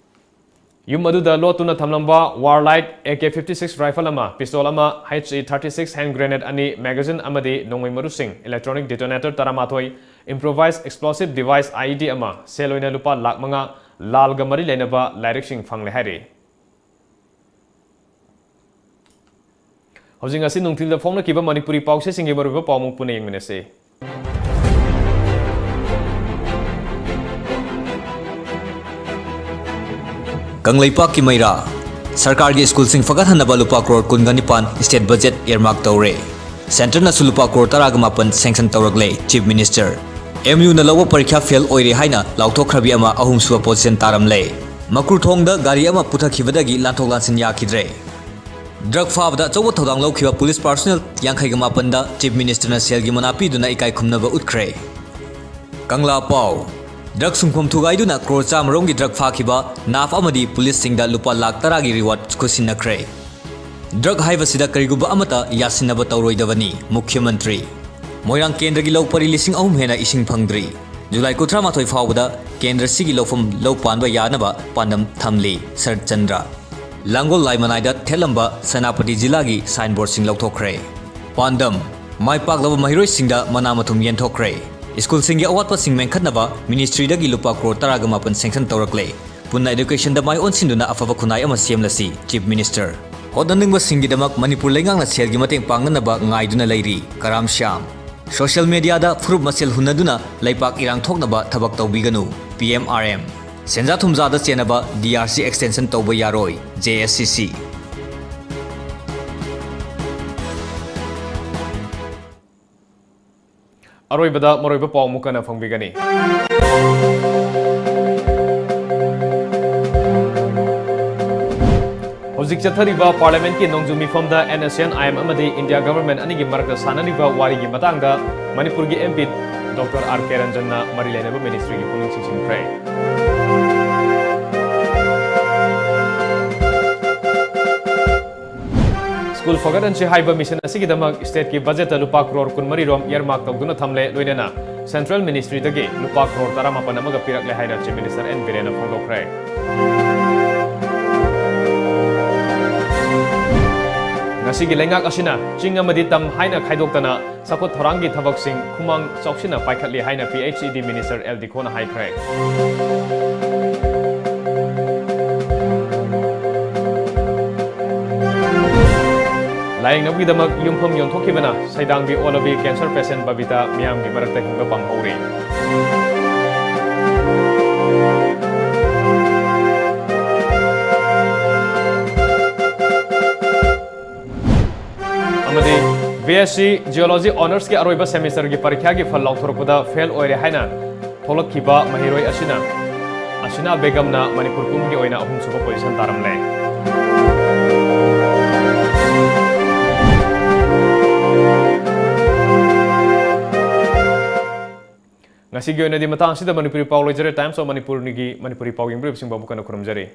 ꯌꯨꯝ ꯑꯗꯨꯗ ꯂꯣꯠꯇꯨꯅ ꯊꯝꯂꯝꯕ warlike A K fifty six rifle ꯑꯃ, ꯄꯤꯁꯇꯣꯜ ꯑꯃ, H E thirty six hand grenade ꯑꯅꯤ, ꯃꯦꯒꯥꯖꯤꯟ ꯑꯃꯗꯤ ꯅꯣꯡꯃꯩ ꯃꯔꯨꯁꯤꯡ, ꯏꯂꯦꯛꯇ꯭ꯔꯣꯅꯤꯛ ꯗꯤꯇꯣꯅꯦꯇꯔ ꯇꯔꯥꯃꯥꯊꯣꯏ, improvise explosive device, I E D, ꯑꯃ, ꯁꯦꯜ ꯑꯣꯏꯅ ꯂꯨꯄꯥ ꯂꯥꯈ ꯃꯉꯥ, ꯂꯥꯜꯒ ꯃꯔꯤ ꯂꯩꯅꯕ ꯂꯥꯏꯔꯤꯛꯁꯤꯡ ꯐꯪꯂꯦ ꯍꯥꯏꯔꯤ꯫ ꯍꯧꯖꯤꯛ ꯉꯁꯤ ꯅꯨꯡꯊꯤꯜꯗ ꯐꯣꯡꯅꯈꯤꯕ ꯃꯅꯤꯄꯨꯔꯤ ꯄꯥꯎꯆꯦꯁꯤꯡꯒꯤ ꯃꯔꯨꯑꯣꯏꯕ ꯄꯥꯎ ꯑꯃꯨꯛ ꯄꯨꯟꯅ ꯌꯦꯡꯃꯤꯟꯅꯁꯤ꯫ ꯀꯪꯂꯩꯄꯥꯛꯀꯤ ꯃꯩꯔꯥ꯫ ꯁꯔꯀꯥꯔꯒꯤ ꯁ꯭ꯀꯨꯜꯁꯤꯡ ꯐꯒꯠꯍꯟꯅꯕ ꯂꯨꯄꯥ ꯀ꯭ꯔꯣꯔ ꯀꯨꯟꯒ ꯅꯤꯄꯥꯟ ꯁ꯭ꯇꯦꯠ ꯕꯖꯦꯠ ꯏꯌꯔꯃꯥꯔꯛ ꯇꯧꯔꯦ꯫ ꯁꯦꯟꯇꯔꯅꯁꯨ ꯂꯨꯄꯥ ꯀ꯭ꯔꯣꯔ ꯇꯔꯥꯒ ꯃꯥꯄꯟ ꯁꯦꯡꯁꯟ ꯇꯧꯔꯛꯂꯦ꯫ Chief minister. ꯑꯦꯝ ꯌꯨꯅ ꯂꯧꯕ ꯄꯔꯤꯈ꯭ꯌꯥ ꯐꯦꯜ ꯑꯣꯏꯔꯦ ꯍꯥꯏꯅ ꯂꯥꯎꯊꯣꯛꯈ꯭ꯔꯕꯤ ꯑꯃ ꯑꯍꯨꯝꯁꯨꯕ ꯄꯣꯖꯤꯁꯟ ꯇꯥꯔꯝꯂꯦ꯫ ꯃꯀ꯭ꯔꯨꯊꯣꯡꯗ ꯒꯥꯔꯤ ꯑꯃ ꯄꯨꯊꯈꯤꯕꯗꯒꯤ ꯂꯥꯟꯊꯣꯛ ꯂꯥꯟꯁꯤꯟ ꯌꯥꯈꯤꯗ꯭ꯔꯦ꯫ ꯗ꯭ꯔꯒ ꯐꯥꯕꯗ ꯑꯆꯧꯕ ꯊꯧꯗꯥꯡ ꯂꯧꯈꯤꯕ ꯄꯨꯂꯤꯁ ꯄꯥꯔꯁꯣꯅꯦꯜ ꯌꯥꯡꯈꯩꯒ ꯃꯥꯄꯟꯗ ꯆꯤꯐ ꯃꯤꯅꯤꯁꯇꯔꯅ ꯁꯦꯜꯒꯤ ꯃꯅꯥ ꯄꯤꯗꯨꯅ ꯏꯀꯥꯏ ꯈꯨꯝꯅꯕ ꯎꯠꯈ꯭ꯔꯦ꯫ ꯀꯪꯂꯥ ꯄꯥꯎ꯫ ꯗ꯭ꯔꯒ ꯁꯨꯡꯐꯝ ꯊꯨꯒꯥꯏꯗꯨꯅ ꯀ꯭ꯔꯣꯔ ꯆꯥꯃꯔꯣꯝꯒꯤ ꯗ꯭ꯔꯒ ꯐꯥꯈꯤꯕ ꯅꯥꯐ ꯑꯃꯗꯤ ꯄꯨꯂꯤꯁꯁꯤꯡꯗ ꯂꯨꯄꯥ ꯂꯥꯈ ꯇꯔꯥꯒꯤ ꯔꯤꯋꯥꯔꯗ ꯈꯨꯠꯁꯤꯟꯅꯈ꯭ꯔꯦ꯫ ꯗ꯭ꯔꯒ ꯍꯥꯏꯕꯁꯤꯗ ꯀꯔꯤꯒꯨꯝꯕ ꯑꯃꯠꯇ ꯌꯥꯁꯤꯟꯅꯕ ꯇꯧꯔꯣꯏꯗꯕꯅꯤ, ꯃꯨꯈ꯭ꯌ ꯃꯟꯇ꯭ꯔꯤ꯫ ꯃꯣꯏꯔꯥꯡ ꯀꯦꯟꯗ꯭ꯔꯒꯤ ꯂꯧ ꯄꯔꯤ ꯂꯤꯁꯤꯡ ꯑꯍꯨꯝ ꯍꯦꯟꯅ ꯏꯁꯤꯡ ꯐꯪꯗ꯭ꯔꯤ꯫ ꯖꯨꯂꯥꯏ ꯀꯨꯟꯊ꯭ꯔꯥ ꯃꯥꯊꯣꯏ ꯐꯥꯎꯕꯗ ꯀꯦꯟꯗ꯭ꯔꯁꯤꯒꯤ ꯂꯧꯐꯝ ꯂꯧ ꯄꯥꯟꯕ ꯌꯥꯅꯕ ꯄꯥꯟꯗꯝ ꯊꯝꯂꯤ ꯁꯔꯠ ꯆꯟꯗ꯭ꯔ꯫ ꯂꯥꯡꯒꯣꯜ ꯂꯥꯏꯃꯅꯥꯏꯗ ꯊꯦꯠꯂꯝꯕ ꯁꯦꯅꯥꯄꯇꯤ ꯖꯤꯂꯥꯒꯤ ꯁꯥꯏꯟꯕꯣꯔꯗꯁꯤꯡ ꯂꯧꯊꯣꯛꯈ꯭ꯔꯦ꯫ ꯄꯥꯟꯗꯝ: ꯃꯥꯏ ꯄꯥꯛꯂꯕ ꯃꯍꯩꯔꯣꯏꯁꯤꯡꯗ ꯃꯅꯥ ꯃꯊꯨꯝ ꯌꯦꯟꯊꯣꯛꯈ꯭ꯔꯦ꯫ ꯁ꯭ꯀꯨꯜꯁꯤꯡꯒꯤ ꯑꯋꯥꯠꯄꯁꯤꯡ ꯃꯦꯟꯈꯠꯅꯕ ꯃꯤꯅꯤꯁꯇ꯭ꯔꯤꯗꯒꯤ ꯂꯨꯄꯥ ꯀ꯭ꯔꯣꯔ ꯇꯔꯥꯒ ꯃꯥꯄꯟ ꯁꯦꯡꯁꯟ ꯇꯧꯔꯛꯂꯦ꯫ ꯄꯨꯟꯅ ꯑꯦꯗꯨꯀꯦꯁꯟꯗ ꯃꯥꯏ ꯑꯣꯟꯁꯤꯟꯗꯨꯅ ꯑꯐꯕ ꯈꯨꯟꯅꯥꯏ ꯑꯃ ꯁꯦꯝꯂꯁꯤ, ꯆꯤꯐ ꯃꯤꯅꯤꯁꯇꯔ꯫ ꯍꯣꯠꯅꯅꯤꯡꯕꯁꯤꯡꯒꯤꯗꯃꯛ ꯃꯅꯤꯄꯨꯔ ꯂꯩꯉꯥꯛꯅ ꯁꯦꯜꯒꯤ ꯃꯇꯦꯡ ꯄꯥꯡꯅꯅꯕ ꯉꯥꯏꯗꯨꯅ ꯂꯩꯔꯤ, ꯀꯔꯥꯝ ꯁ꯭ꯌꯥꯝ꯫ ꯁꯣꯁꯤꯌꯦꯜ ꯃꯦꯗꯤꯌꯥꯗ ꯐꯨꯔꯨꯞ ꯃꯁꯦꯜ ꯍꯨꯟꯅꯗꯨꯅ ꯂꯩꯄꯥꯛ ꯏꯔꯥꯡ ꯊꯣꯛꯅꯕ ꯊꯕꯛ ꯇꯧꯕꯤꯒꯅꯨ, ꯄꯤ ꯑꯦꯝ ꯑꯥꯔ ꯑꯦꯝ꯫ ꯁꯦꯟꯖꯥ ꯊꯨꯝꯖꯥꯗ ꯆꯦꯟꯅꯕ ꯗꯤ ꯑꯥꯔ ꯁꯤ ꯑꯦꯛꯁꯇꯦꯟꯁꯟ ꯇꯧꯕ ꯌꯥꯔꯣꯏ, ꯖꯦ ꯑꯦꯁ ꯁꯤ ꯁꯤ꯫ ꯑꯔꯣꯏꯕꯗ ꯃꯔꯨꯑꯣꯏꯕ ꯄꯥꯎ ꯑꯃꯨꯛ ꯍꯟꯅ ꯐꯪꯕꯤꯒꯅꯤ꯫ ꯍꯧꯖꯤꯛ ꯆꯠꯊꯔꯤꯕ ꯄꯥꯔꯂꯤꯌꯥꯃꯦꯟꯠꯀꯤ ꯅꯣꯡꯖꯨ ꯃꯤꯐꯝꯗ N S and I M ꯑꯃꯗꯤ ꯏꯟꯗꯤꯌꯥ ꯒꯚꯔꯟꯃꯦꯟꯠ ꯑꯅꯤꯒꯤ ꯃꯔꯛꯇ ꯁꯥꯟꯅꯔꯤꯕ ꯋꯥꯔꯤꯒꯤ ꯃꯇꯥꯡꯗ ꯃꯅꯤꯄꯨꯔꯒꯤ M P doctor R K ꯔꯟꯖꯟꯅ ꯃꯔꯤ ꯂꯩꯅꯕ ꯃꯤꯅꯤꯁꯇ꯭ꯔꯤꯒꯤ ꯄꯨꯛꯅꯤꯡ ꯆꯤꯡꯁꯤꯟꯈ꯭ꯔꯦ꯫ ꯁ꯭ꯀꯨꯜ ꯐꯒꯠꯍꯟꯁꯤ ꯍꯥꯏꯕ ꯃꯤꯁꯟ ꯑꯁꯤꯒꯤꯗꯃꯛ ꯁ꯭ꯇꯦꯠꯀꯤ ꯕꯖꯦꯠꯇ ꯂꯨꯄꯥ ꯀ꯭ꯔꯣꯔ ꯀꯨꯟꯃꯔꯤ ꯔꯣꯝ ꯏꯌꯔꯃꯥꯔꯛ ꯇꯧꯗꯨꯅ ꯊꯝꯂꯦ, ꯂꯣꯏꯅꯅ ꯁꯦꯟꯇ꯭ꯔꯦꯜ ꯃꯤꯅꯤꯁꯇ꯭ꯔꯤꯗꯒꯤ ꯂꯨꯄꯥ ꯀ꯭ꯔꯣꯔ ꯇꯔꯥꯃꯥꯄꯟ ꯑꯃꯒ ꯄꯤꯔꯛꯂꯦ ꯍꯥꯏꯅ ꯆꯤꯐ ꯃꯤꯅꯤꯁꯇꯔ ꯑꯦꯟ ꯕꯤꯔꯦꯟꯅ ꯐꯣꯡꯗꯣꯛꯈ꯭ꯔꯦ꯫ ꯉꯁꯤꯒꯤ ꯂꯩꯉꯥꯛ ꯑꯁꯤꯅ ꯆꯤꯡ ꯑꯃꯗꯤ ꯇꯝ ꯍꯥꯏꯅ ꯈꯥꯏꯗꯣꯛꯇꯅ ꯆꯥꯎꯈꯠ ꯊꯧꯔꯥꯡꯒꯤ ꯊꯕꯛꯁꯤꯡ ꯈꯨꯃꯥꯡ ꯆꯥꯎꯁꯤꯟꯅ ꯄꯥꯏꯈꯠꯂꯤ ꯍꯥꯏꯅ ꯄꯤ ꯑꯩꯆ ꯏ ꯗꯤ ꯃꯤꯅꯤꯁꯇꯔ ꯑꯦꯜ ꯗꯤꯈꯣꯅ ꯍꯥꯏꯈ꯭ꯔꯦ꯫ ꯂꯥꯌꯦꯡꯅꯕꯒꯤꯗꯃꯛ ꯌꯨꯝꯐꯝ ꯌꯣꯟꯊꯣꯛꯈꯤꯕꯅ ꯁꯩꯗꯥꯡꯕꯤ ꯑꯣꯜꯂꯕꯤ ꯀꯦꯟꯁꯔ ꯄꯦꯁꯦꯟꯠ ꯕꯕꯤꯇꯥ ꯃꯤꯌꯥꯝꯒꯤ ꯃꯔꯛꯇ ꯍꯤꯡꯕ ꯄꯥꯝꯍꯧꯔꯤ꯫ ꯑꯃꯗꯤ ꯕꯤ ꯑꯦꯁ ꯁꯤ ꯖꯤꯑꯣꯂꯣꯖꯤ ꯑꯣꯅꯔꯁꯀꯤ ꯑꯔꯣꯏꯕ ꯁꯦꯃꯤꯁꯇꯔꯒꯤ ꯄꯔꯤꯈ꯭ꯌꯥꯒꯤ ꯐꯜ ꯂꯥꯎꯊꯣꯔꯛꯄꯗ ꯐꯦꯜ ꯑꯣꯏꯔꯦ ꯍꯥꯏꯅ ꯊꯣꯛꯂꯛꯈꯤꯕ ꯃꯍꯩꯔꯣꯏ ꯑꯁꯤꯅ ꯑꯁꯤꯅꯥ ꯕꯦꯒꯝꯅ ꯃꯅꯤꯄꯨꯔ ꯄꯨꯝꯒꯤ ꯑꯣꯏꯅ ꯑꯍꯨꯝꯁꯨꯕ ꯄꯣꯖꯤꯁꯟ ꯇꯥꯔꯝꯂꯦ꯫ ꯉꯁꯤꯒꯤ ꯑꯣꯏꯅꯗꯤ ꯃꯇꯥꯡ ꯑꯁꯤꯗ ꯃꯅꯤꯄꯨꯔꯤ ꯄꯥꯎ ꯂꯣꯏꯖꯔꯦ꯫ Times of ꯃꯅꯤꯄꯨꯔꯒꯤ ꯃꯅꯤꯄꯨꯔꯤ ꯄꯥꯎ ꯌꯦꯡꯕꯤꯔꯤꯕꯁꯤꯡꯕꯨ ꯑꯃꯨꯛ ꯍꯟꯅ ꯈꯨꯔꯨꯝꯖꯔꯤ꯫